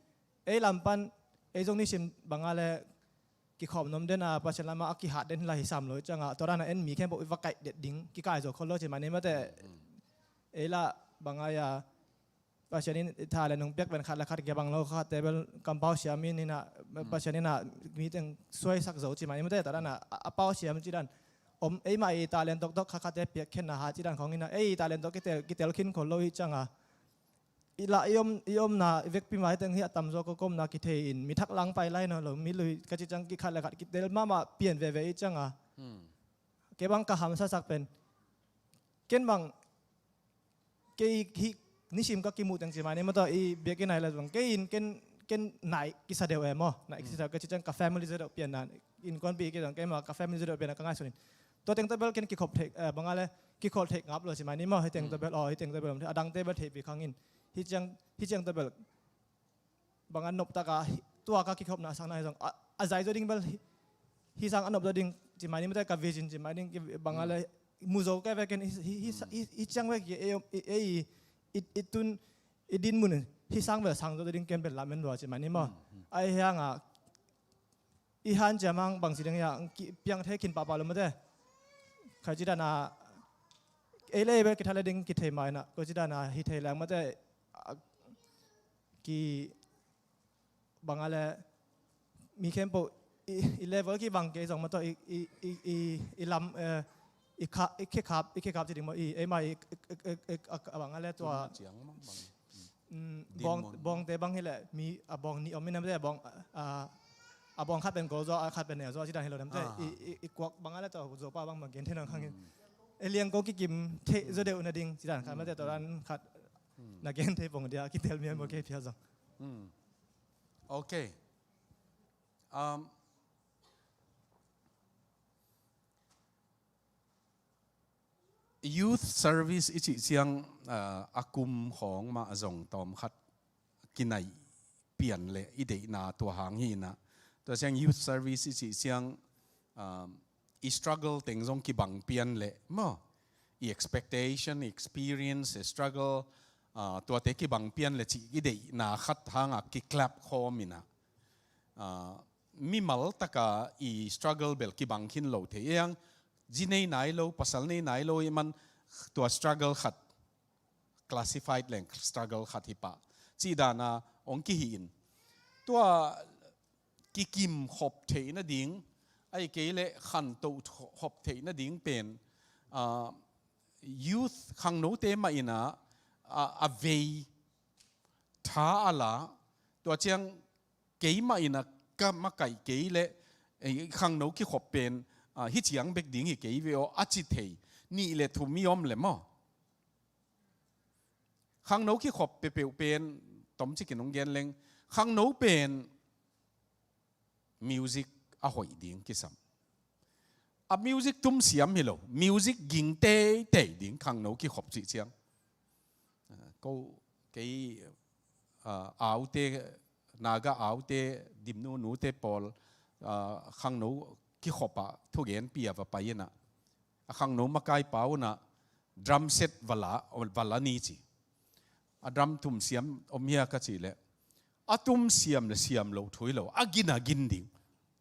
ei lam pan, ei zong nisim banga le kikhawm nuam den a, Pasian lama a kihat den hi la hi sam lo i cianga, tua dana en mi khempeuh i va kaih det ding, kikai zo khol lo ci mai ni mate. Ei lah banga ia, Pasian in i tha le nung piak pen khat le khat kibang lo, khatte bel kampau siam in hina, Pasian ina mi teng suaisak zo ci mai ni mate, tua dana a, a pau siam ci dan. Om, eimah i talent toktok khat khatte piak khenna ha ci dan khong ina, ei talent tok kitel, kitel khin khol lo i cianga. I lah i om, i omna, i vekpi mai teng hi a tamzaw ko komna kithei in, mi thak lang pai lai nawn lo, mi lui ka ci ciang kikhat le khat kitel mahmah pian veve i cianga. Kei bang ka hamsasak pen, ken bang, kei hih nisim ka kimuh teng ci mai ni mataw, i biakinn ai le zong kei in ken, ken naih kisa deuh e maw, naih kisa deuh ka ci ciang ka family zaw deuh pianna, innkuanpih kei zong kei mah ka family zaw deuh pianna ka ngaihsun in. Tua teng tawh bel ken kikhop theih, eh, banga le kikhol theih ngap lo ci mai ni maw, hih teng tawh bel, aw, hih teng tawh bel, a dangte bel theihpih khang in. Hih ciang, hih ciang tawh bel banga noptaka, tua ka kikhopna sangna hi zong a, a zai zaw ding bel hi, hih sang a nop zaw ding ci mai ni mate, ka vision ci mai ding, banga le mu zo ka ve ken hih, hih, hih ciang ve ki ei, ei, i, i tun i dinmun hih sang bel sang zaw ding ken bel lamen lua ci mai ni maw. Ai hianga i hanciam hang bang ci ding ia, piang thei khin pahpah lo mate. Khai ci dana ei le ei bel kitha le ding kithei mai na, ko ci dana hi thei leng mate. Ki banga le mi khempeuh i, i level kibang kei zong mataw, i, i, i, i, i lam, eh, i kha, i khekhap, i khekhap ci ding maw, i eimah i, i, i, i, a, a banga le tua. Tun a ciang mang bang. Mm, bawng, bawngte bang hi leh mi a bawng nih om in a mate, a bawng, a, a bawng khat pen gol zaw, a khat pen neu zaw ci dan hi lo na mate. I, i, i kuak banga le tua zo pa bang bang gen thei nang khang in. E liang ko kikim thei zaw deuh na ding ci dan khat mate, tua dan khat na gen thei pong dia kitel mian maw kei phia zong. Okay. Um, youth service i cih ciang, ah, a kum khawng mah zong tawmkhat kinaih pian leh i deihna tua hang hi inah. Tua ciang youth service i cih ciang, ah, i struggle teng zong kibang pian leh maw, i expectation, i experience, i struggle, ah, tuate kibang pian leh cih i deihna khat hangah kiklap khawm inah. Ah, mimal taka i struggle bel kibang khin lo thei. Ei ang, zi nei nai lo, pasal nei nai lo i man tua struggle khat classified leng struggle khat hi pah. Cih dana ong kihi in. Tua kikim khop theih nading, ai kei leh khantoh khop theih nading pen, ah, youth khangnote mah inah, ah, a vei tha a la, tua ciang keimah inah ka makaih kei leh, eh, khangno kikhop pen, ah, hi ciang bek ding hi kei ve aw, a ci thei nih le thum i om le maw. Khangno kikhop peuhpeuh pen, tomcik in ong gen leng, khangno pen music a hoih ding kisam. A music tumsiam hi lo, music ging teitei ding khangno kikhop cih ciang. Ah, ko, kei, ah, aute, Naga aute, dimnu nute pawl, ah, khangno kikhop ah thugen pia va pai inah. A khangno makai pa unah drum set va la, va la ni ci. A drum tumsiam om hia ka cih leh, a tumsiam le siam lo thu hi lo, a gin a gin ding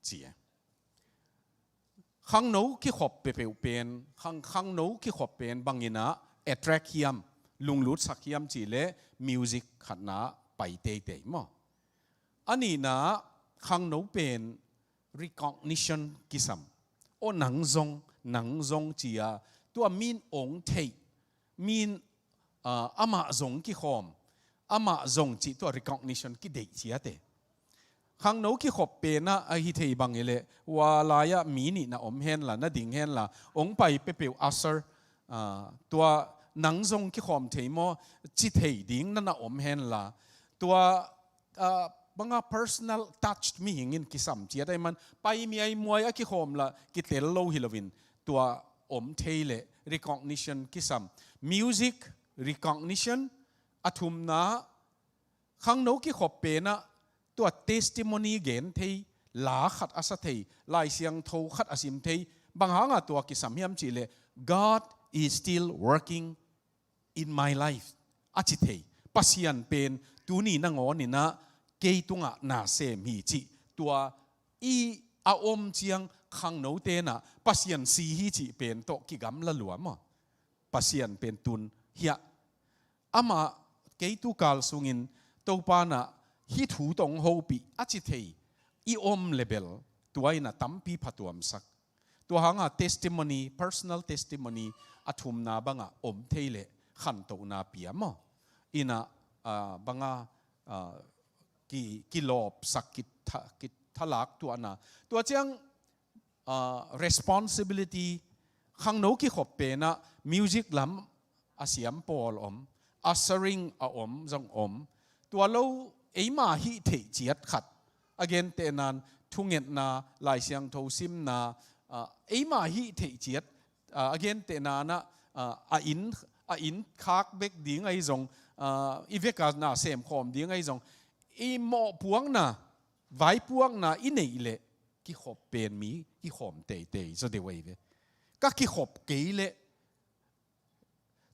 ci e. Khangno kikhop peuhpeuh pen, khang, khangno kikhop pen bang inah attract hiam, lunglutsak hiam cih leh music khatna pai teitei maw. A nihna khangno pen recognition kisam. O nang zong, nang zong ci-a, tua min ong theih, min, ah, amah zong kikhawm, amah zong cih tua recognition kideih ciate. Khangno kikhop penah ahi thei bang i leh, ua lai-ah mi nih na om henla, na ding henla, ong pai peuhpeuh usher, ah, tua nang zong kikhawm thei maw, ci thei ding na na om henla, tua, ah, banga personal touch mihing in kisam ciat ahih man, pai miaimuai a kikhawm lah kitel lo hi loin, tua om thei leh recognition kisam. Music, recognition, a thumna, khangno kikhop penah tua testimony gen thei, la khat a sa thei, Lai Siangtho khat a sim thei, bang hanga tua kisam hiam cih leh, "God is still working in my life," a ci thei. Pasian pen tuni nangawn inah kei tungah na sem hi cih, tua i a om ciang khangno tenah Pasian si hi cih pen tawh kigamla lua maw? Pasian pen tun hiah, amah kei tukal sungin Topa nah hih thu tawh hong hopih a ci thei i om leh bel, tua inah tampi phatuamsak. Tua hanga testimony, personal testimony a thumna bangah om thei leh khantohna pia maw? Inah, ah, banga, ah, ki, kilawpsak, kitha, kithalak tuahna. Tua ciang, ah, responsibility, khangno kikhop penah music lam a siam pawl om, ushering a om zong om. Tua lo, eima hih theih ciat khat, a gentehna in thungetna, Lai Siangtho simna, ah, eima hih theih ciat, ah, a gentehna nah, ah, a inn, a inn khak bek ding ahi zong, ah, i veka na semkhawm ding ahi zong, i mawhpuakna, vaipuakna i neih leh kikhop pen mi kikhawm teitei zaw deuh ahi ve. Ka kikhop kei leh,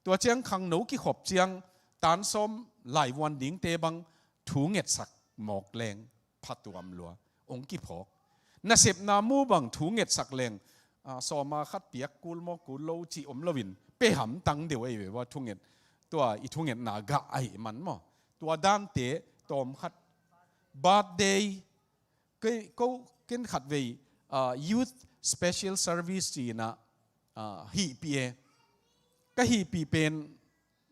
tua ciang khangno kikhop ciang tan sawm laivuan dingte bang thu ngetsak mawk leng phatuam lua, ong kiphawk. Nasepna mu bang thu ngetsak leng, ah, sawma khat piak kul maw kul lo cih om loin, pe hamtang deuh ahi ve ua thunget, tua i thungetna gah ahih man maw? Tua dante tawm khat, birthday, kei, ko, ken khatvei, ah, youth special service ci-inah, ah, hihpih e. Ka hihpih pen,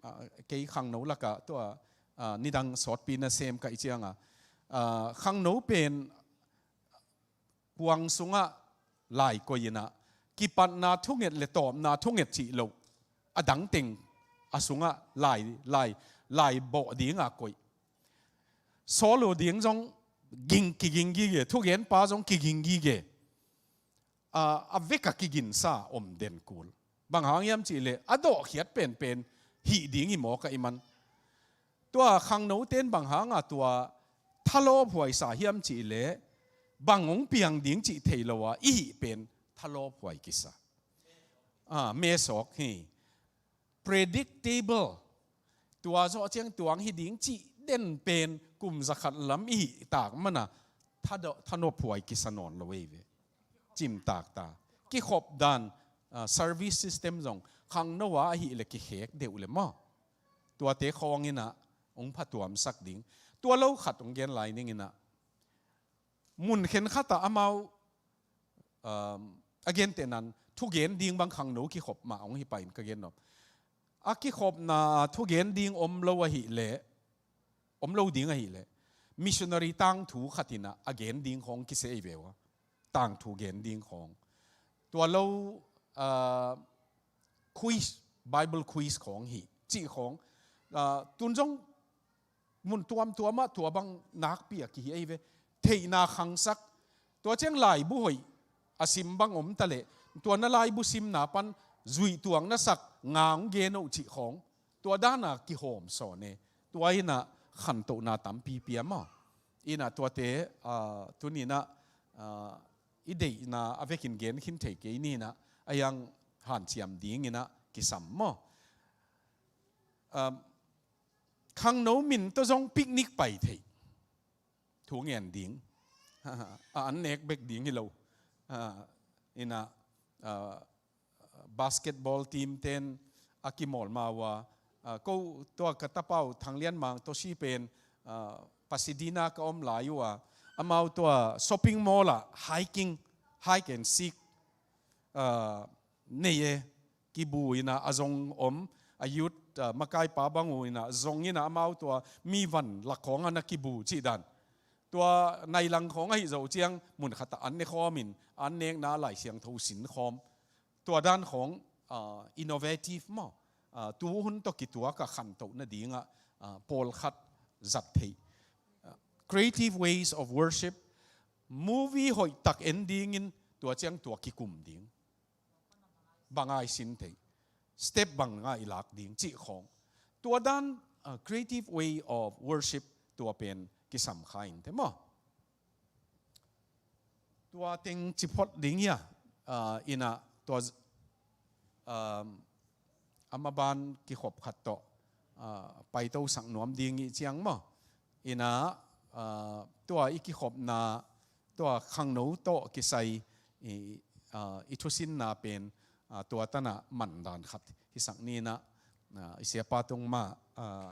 ah, kei khangno lakah tua, ah, nidang sawtpi nasem ka hih cianga, ah, khangno pen kuang sungah lai koih inah, kipatna thunget leh tawpna thunget cih loh, a dang teng a sungah lai, lai, lai bawh dinga koih. Solo ding zong ging, kiging gige, thugenpa zong kiging gige. A, a veka kiginsa om den kul. Bang hang hiam cih leh, a dawhkhiat penpen hih ding hi mawk ahih man. Tua khangnote in bang hanga tua thalawphuaisa hiam cih leh, bang hong piang ding cih thei lo a i hih pen thalawphuai kisa. Ah, mesawk hi. Predictable. Tua zawh ciang tuang hi ding cih den pen kum zakhat lam i hih tak mana, thado-, thanophuai kisa nawn lo ei ve. Cimtak ta. Kikhop dan, ah, service system zong khangno a ahih leh kikhek deuh leh maw? Tuate khawng inah hong phatuamsak ding. Tua lo khat hong gen lai ning inah, mun khenkhatah amau, um, a gentehna in thugen ding bang khangno kikhop mah hong hi pah in ka gen nop. A kikhopna thugen ding om lo ahih leh, om lo ding ahih leh, missionary tangthu khat inah a gen ding khawng kisia ei ve ua. Tangthu gen ding khawng. Tua lo, ah, quiz, Bible quiz khawng hi, cih khawng. Ah, tun zong mun tuamtuamah tua bang nakpi a kihi ei ve. Theihna khangsak. Tua ciang laibu hoih a sim bang om ta leh, tua na laibu simna pan zuih tuang na sak nga hong gen oh cih khawng. Tua dana kihawm sawn e. Tua inah khantohna tampi pia maw? Inah tuate, ah, tuni inah, ah, i deihna a vekin gen khin thei kei ni inah, a hiang hanciam ding inah kisam maw? Ah, khangno min tawh zong picnic pai thei. Thu ngen ding. A an nek bek ding hi lo. Ah, inah, ah, basketball team ten a kimawl ma ua, ah, ko tua ka tapau Thang Lian Mang Toshi pen, ah, Pasadena ka om lai ua, amau tua shopping mall ah hiking, hide and seek, ah, nei e, kibu in ah a zong om, a youth, ah, makaipa bang uh in ah zong in ah amau tua mi van lak khawng ah na kibu cih dan. Tua nai lang khawng ahi zo ciang mun khat ah an ne khawm in, an nekna Lai Siangtho sin khawm. Tua dan khawng, ah, innovative maw? Ah, tu hun tawh kituak a khantoh nading ah, ah, pawlkhat zat theih. Ah, creative ways of worship. Movie hoih tak en dingin tua ciang tua kikum ding. Bang a i sin theih. Step bang a i lak ding cih khawng. Tua dan, ah, creative way of worship tua pen kisam kha in te maw? Tua teng ci phot ding hi a, ah, in ah tua, ah, a maban kikhop khat tawh, ah, paito sak nuam ding i ciang maw? In ah, ah, tua i kikhopna, tua khangno tawh kisai i, ah, i thusinna pen, ah, tua tan ah mandan khat hisak ni in ah, ah, i siapa tung mah, ah,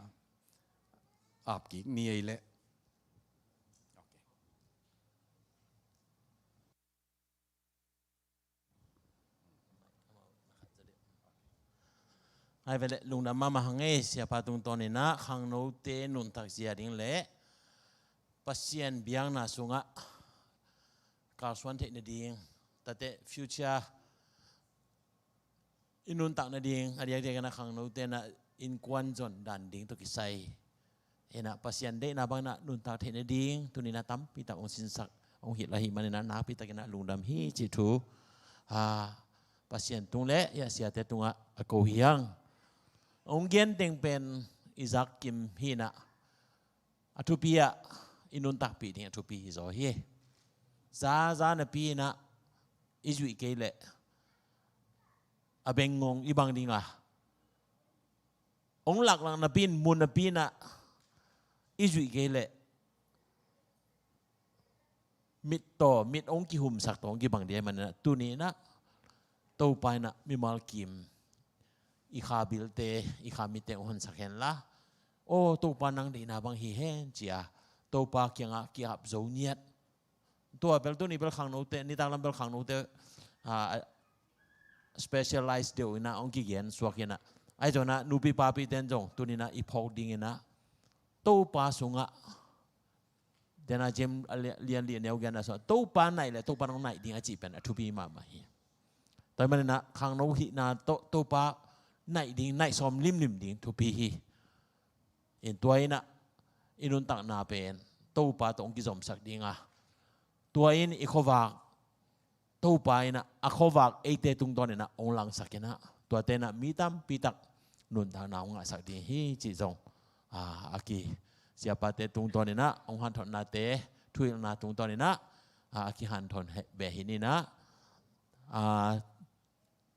ap kik ni ei leh. Ai ve le, lungdam mahmah hang e, siapa tungtawn in ah khangnote nuntak zia ding le Pasian biakna sungah kalsuan theih nading, tate future i nuntak nading, a diakdiak in ah khangnote in ah innkuan zon dan ding tawh kisai in ah Pasian deihna bang in ah nuntak theih nading tuni in ah tampi tak hong sinsak, hong hilh ahih manin ah nakpi takin ah lungdam hi cih thu, ah, Pasian tung le i a siate tungah a ko hi hang. Hong gen teng pen i zak kim hi in ah, a thupi ah i nuntakpih ding a thupi hi zaw hi. Zaza napi in ah i zuih kei leh a bengngong i bang ding a, hong laklak napi in, mun napi in ah i zuih kei leh mit tawh, mit hong kihumsak tawh hong kibang ding ahih manin ah tuni in ah Topa in ah mimal kim i kha bilte, i kha mitte hong honsak hen la, aw Topa nang deihna bang hi hen ci a Topa kiangah ki-ap zo ngiat. Tua bel tuni bel khangnote, nitak lam bel khangnote, ah, specialize deuh in ah hong kigen suak in ah, ahi zongin ah nupi papite in zong tuni in ah i phawk ding in ah Topa sungah, den a James a li-, lian li a neu gen a sungah Topa naih le Topa nang naih ding a cih pen a thupi mahmah hi. Tua ahih manin ah khangno hihna tawh Topa naih ding, naih sawm limlim ding thupi hi. In tua in ah i nuntakna pen Topa tawh hong kizomsak ding a, tua in i khuavak Topa in ah a khuavak eite tungtawn in ah hong langsak in ah tuate in ah mi tampi tak nuntakna hong ngahsak ding hi cih zong, ah, a ki, siapate tungtawn in ah hong hanthotnate, thuhilhna tungtawn in ah, ah, a kihanthawn he-, beh hi in ah, ah,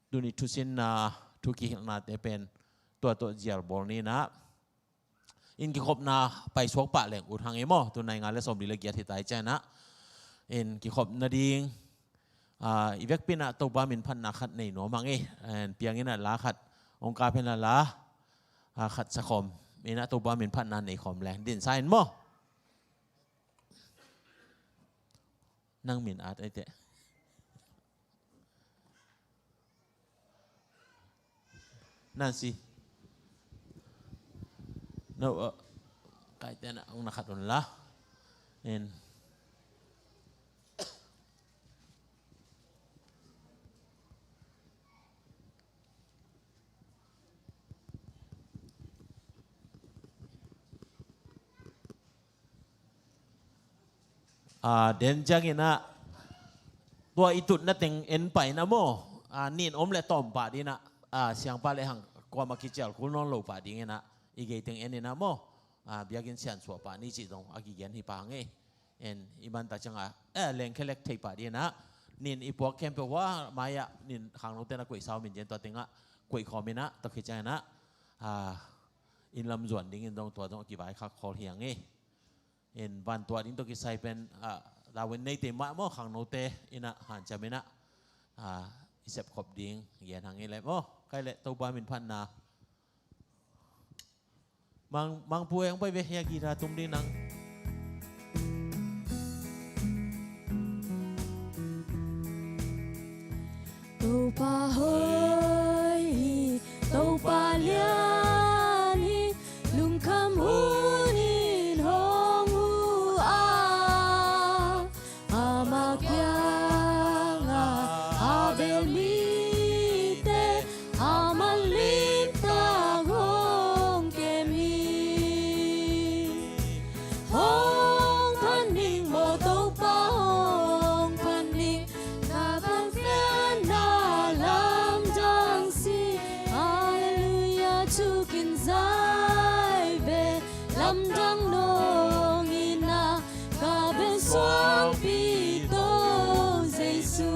tuni thusinna, thu kihilhnate pen tua tawh zial bawl ni in ah, in kikhopna paisuak pah leng ut hang e maw. Tu nai nga le sawmli le giat hi tai ciang in ah, in kikhop nading, ah, i vekpi in ah Topa min phatna khat nei nuam hang e. En, piang in ah la khat hong kap hen la, ah, khat sakhawm in ah Topa min phatna nei khawm leng dinsa in maw. Nang min at ai teh. Nancy. No, uh, kai tena ong na khat un la. En. Ah, den ciangin ah tua i tutna teng en pai na maw? Ah, nin om le tawm pah ding ah, ah, siangpa le hang kuama kicial kul nawn lo pah dingin ah i gei teng en in ah maw? Ah, biakinn siansuah pah ni cih zong a kigen hi pah hang e. En i man ta ciangah, eh, lengkhelek thei pah dingin ah nin i puak khempeuh hua mai-ah nin khangnote na koih sau min cian tua tengah koih khawm in ah tua khi ciangin ah, ah, inn lam zuan dingin zong tua zong a kivaikhak khawl hi hang e. In vantuah ding tawh kisai pen, ah, lau in neite mah maw khangnote in ah hanciam in ah, ah, i sepkhop ding gen hang i leh maw. Kai leh Topa min phatna. Mang, Mangpu eng pai ve, hia guitar tum ding nang. Lamdang nong in ah ka bel suangpi to Jesu.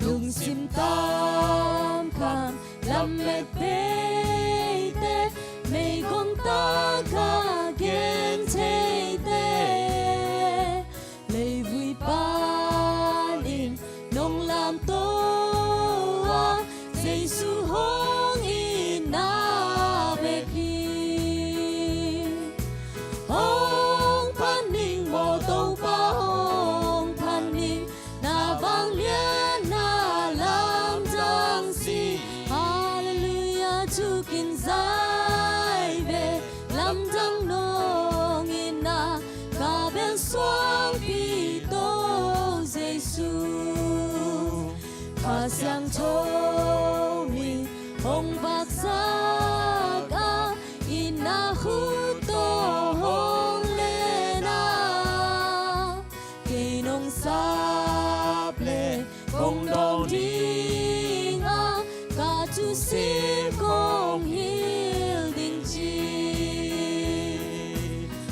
Lungsim tam kham lamet peite, meigong taka gen theite, leivui panin nong lamto a, Jesu hong in ah bek hi. Hong phat ning maw Topa, hong phat ning, na vangliatna lamdang si. Halleluiah, thukin zai ve, lamdang nong in ah ka bel suangpi to Jesu. Kha Siangtho mi hong vaksak a, in ah khut tawh hong len a, kei nong sap leh kong dawng ding a, ka thusim kong hilh ding ci.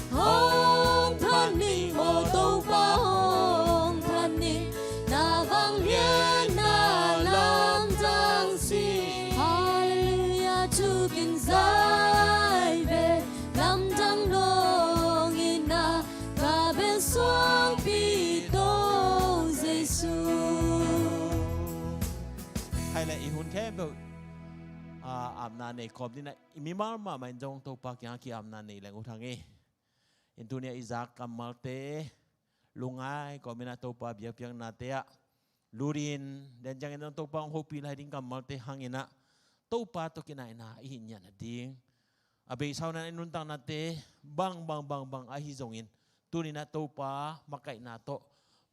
Hong phat ning maw Topa, hong phat ning, na vangliatna lamdang si. Halleluiah, thukin zai ve, lamdang nong in ah ka bel suangpi to Jesu. Hai le i hun khempeuh, ah, apna nei khawm ding a, i mimal mahmah in zong Topa kiangah ki-apna nei leng ut hang hi. In tuni a i zak kammalte, lungngai kawmin ah Topa biakpiaknate ah lut in, den ciangin zong Topa hong hopih lai ding kammalte hangin ah Topa tawh kinai-in ah i hih ngiat nading, a beisa-in ah i nuntaknate bang bang bang bang ahi zongin, tuni-in ah Topa makaihna tawh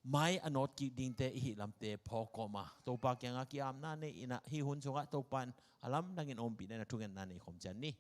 mai a nawt kik dingte i hih lamte phawk kawm a, Topa kiangah ki-apna nei in ah hih hun sungah Topa in a lamdangin ompihna in ah thungetna nei khawm ciat ni.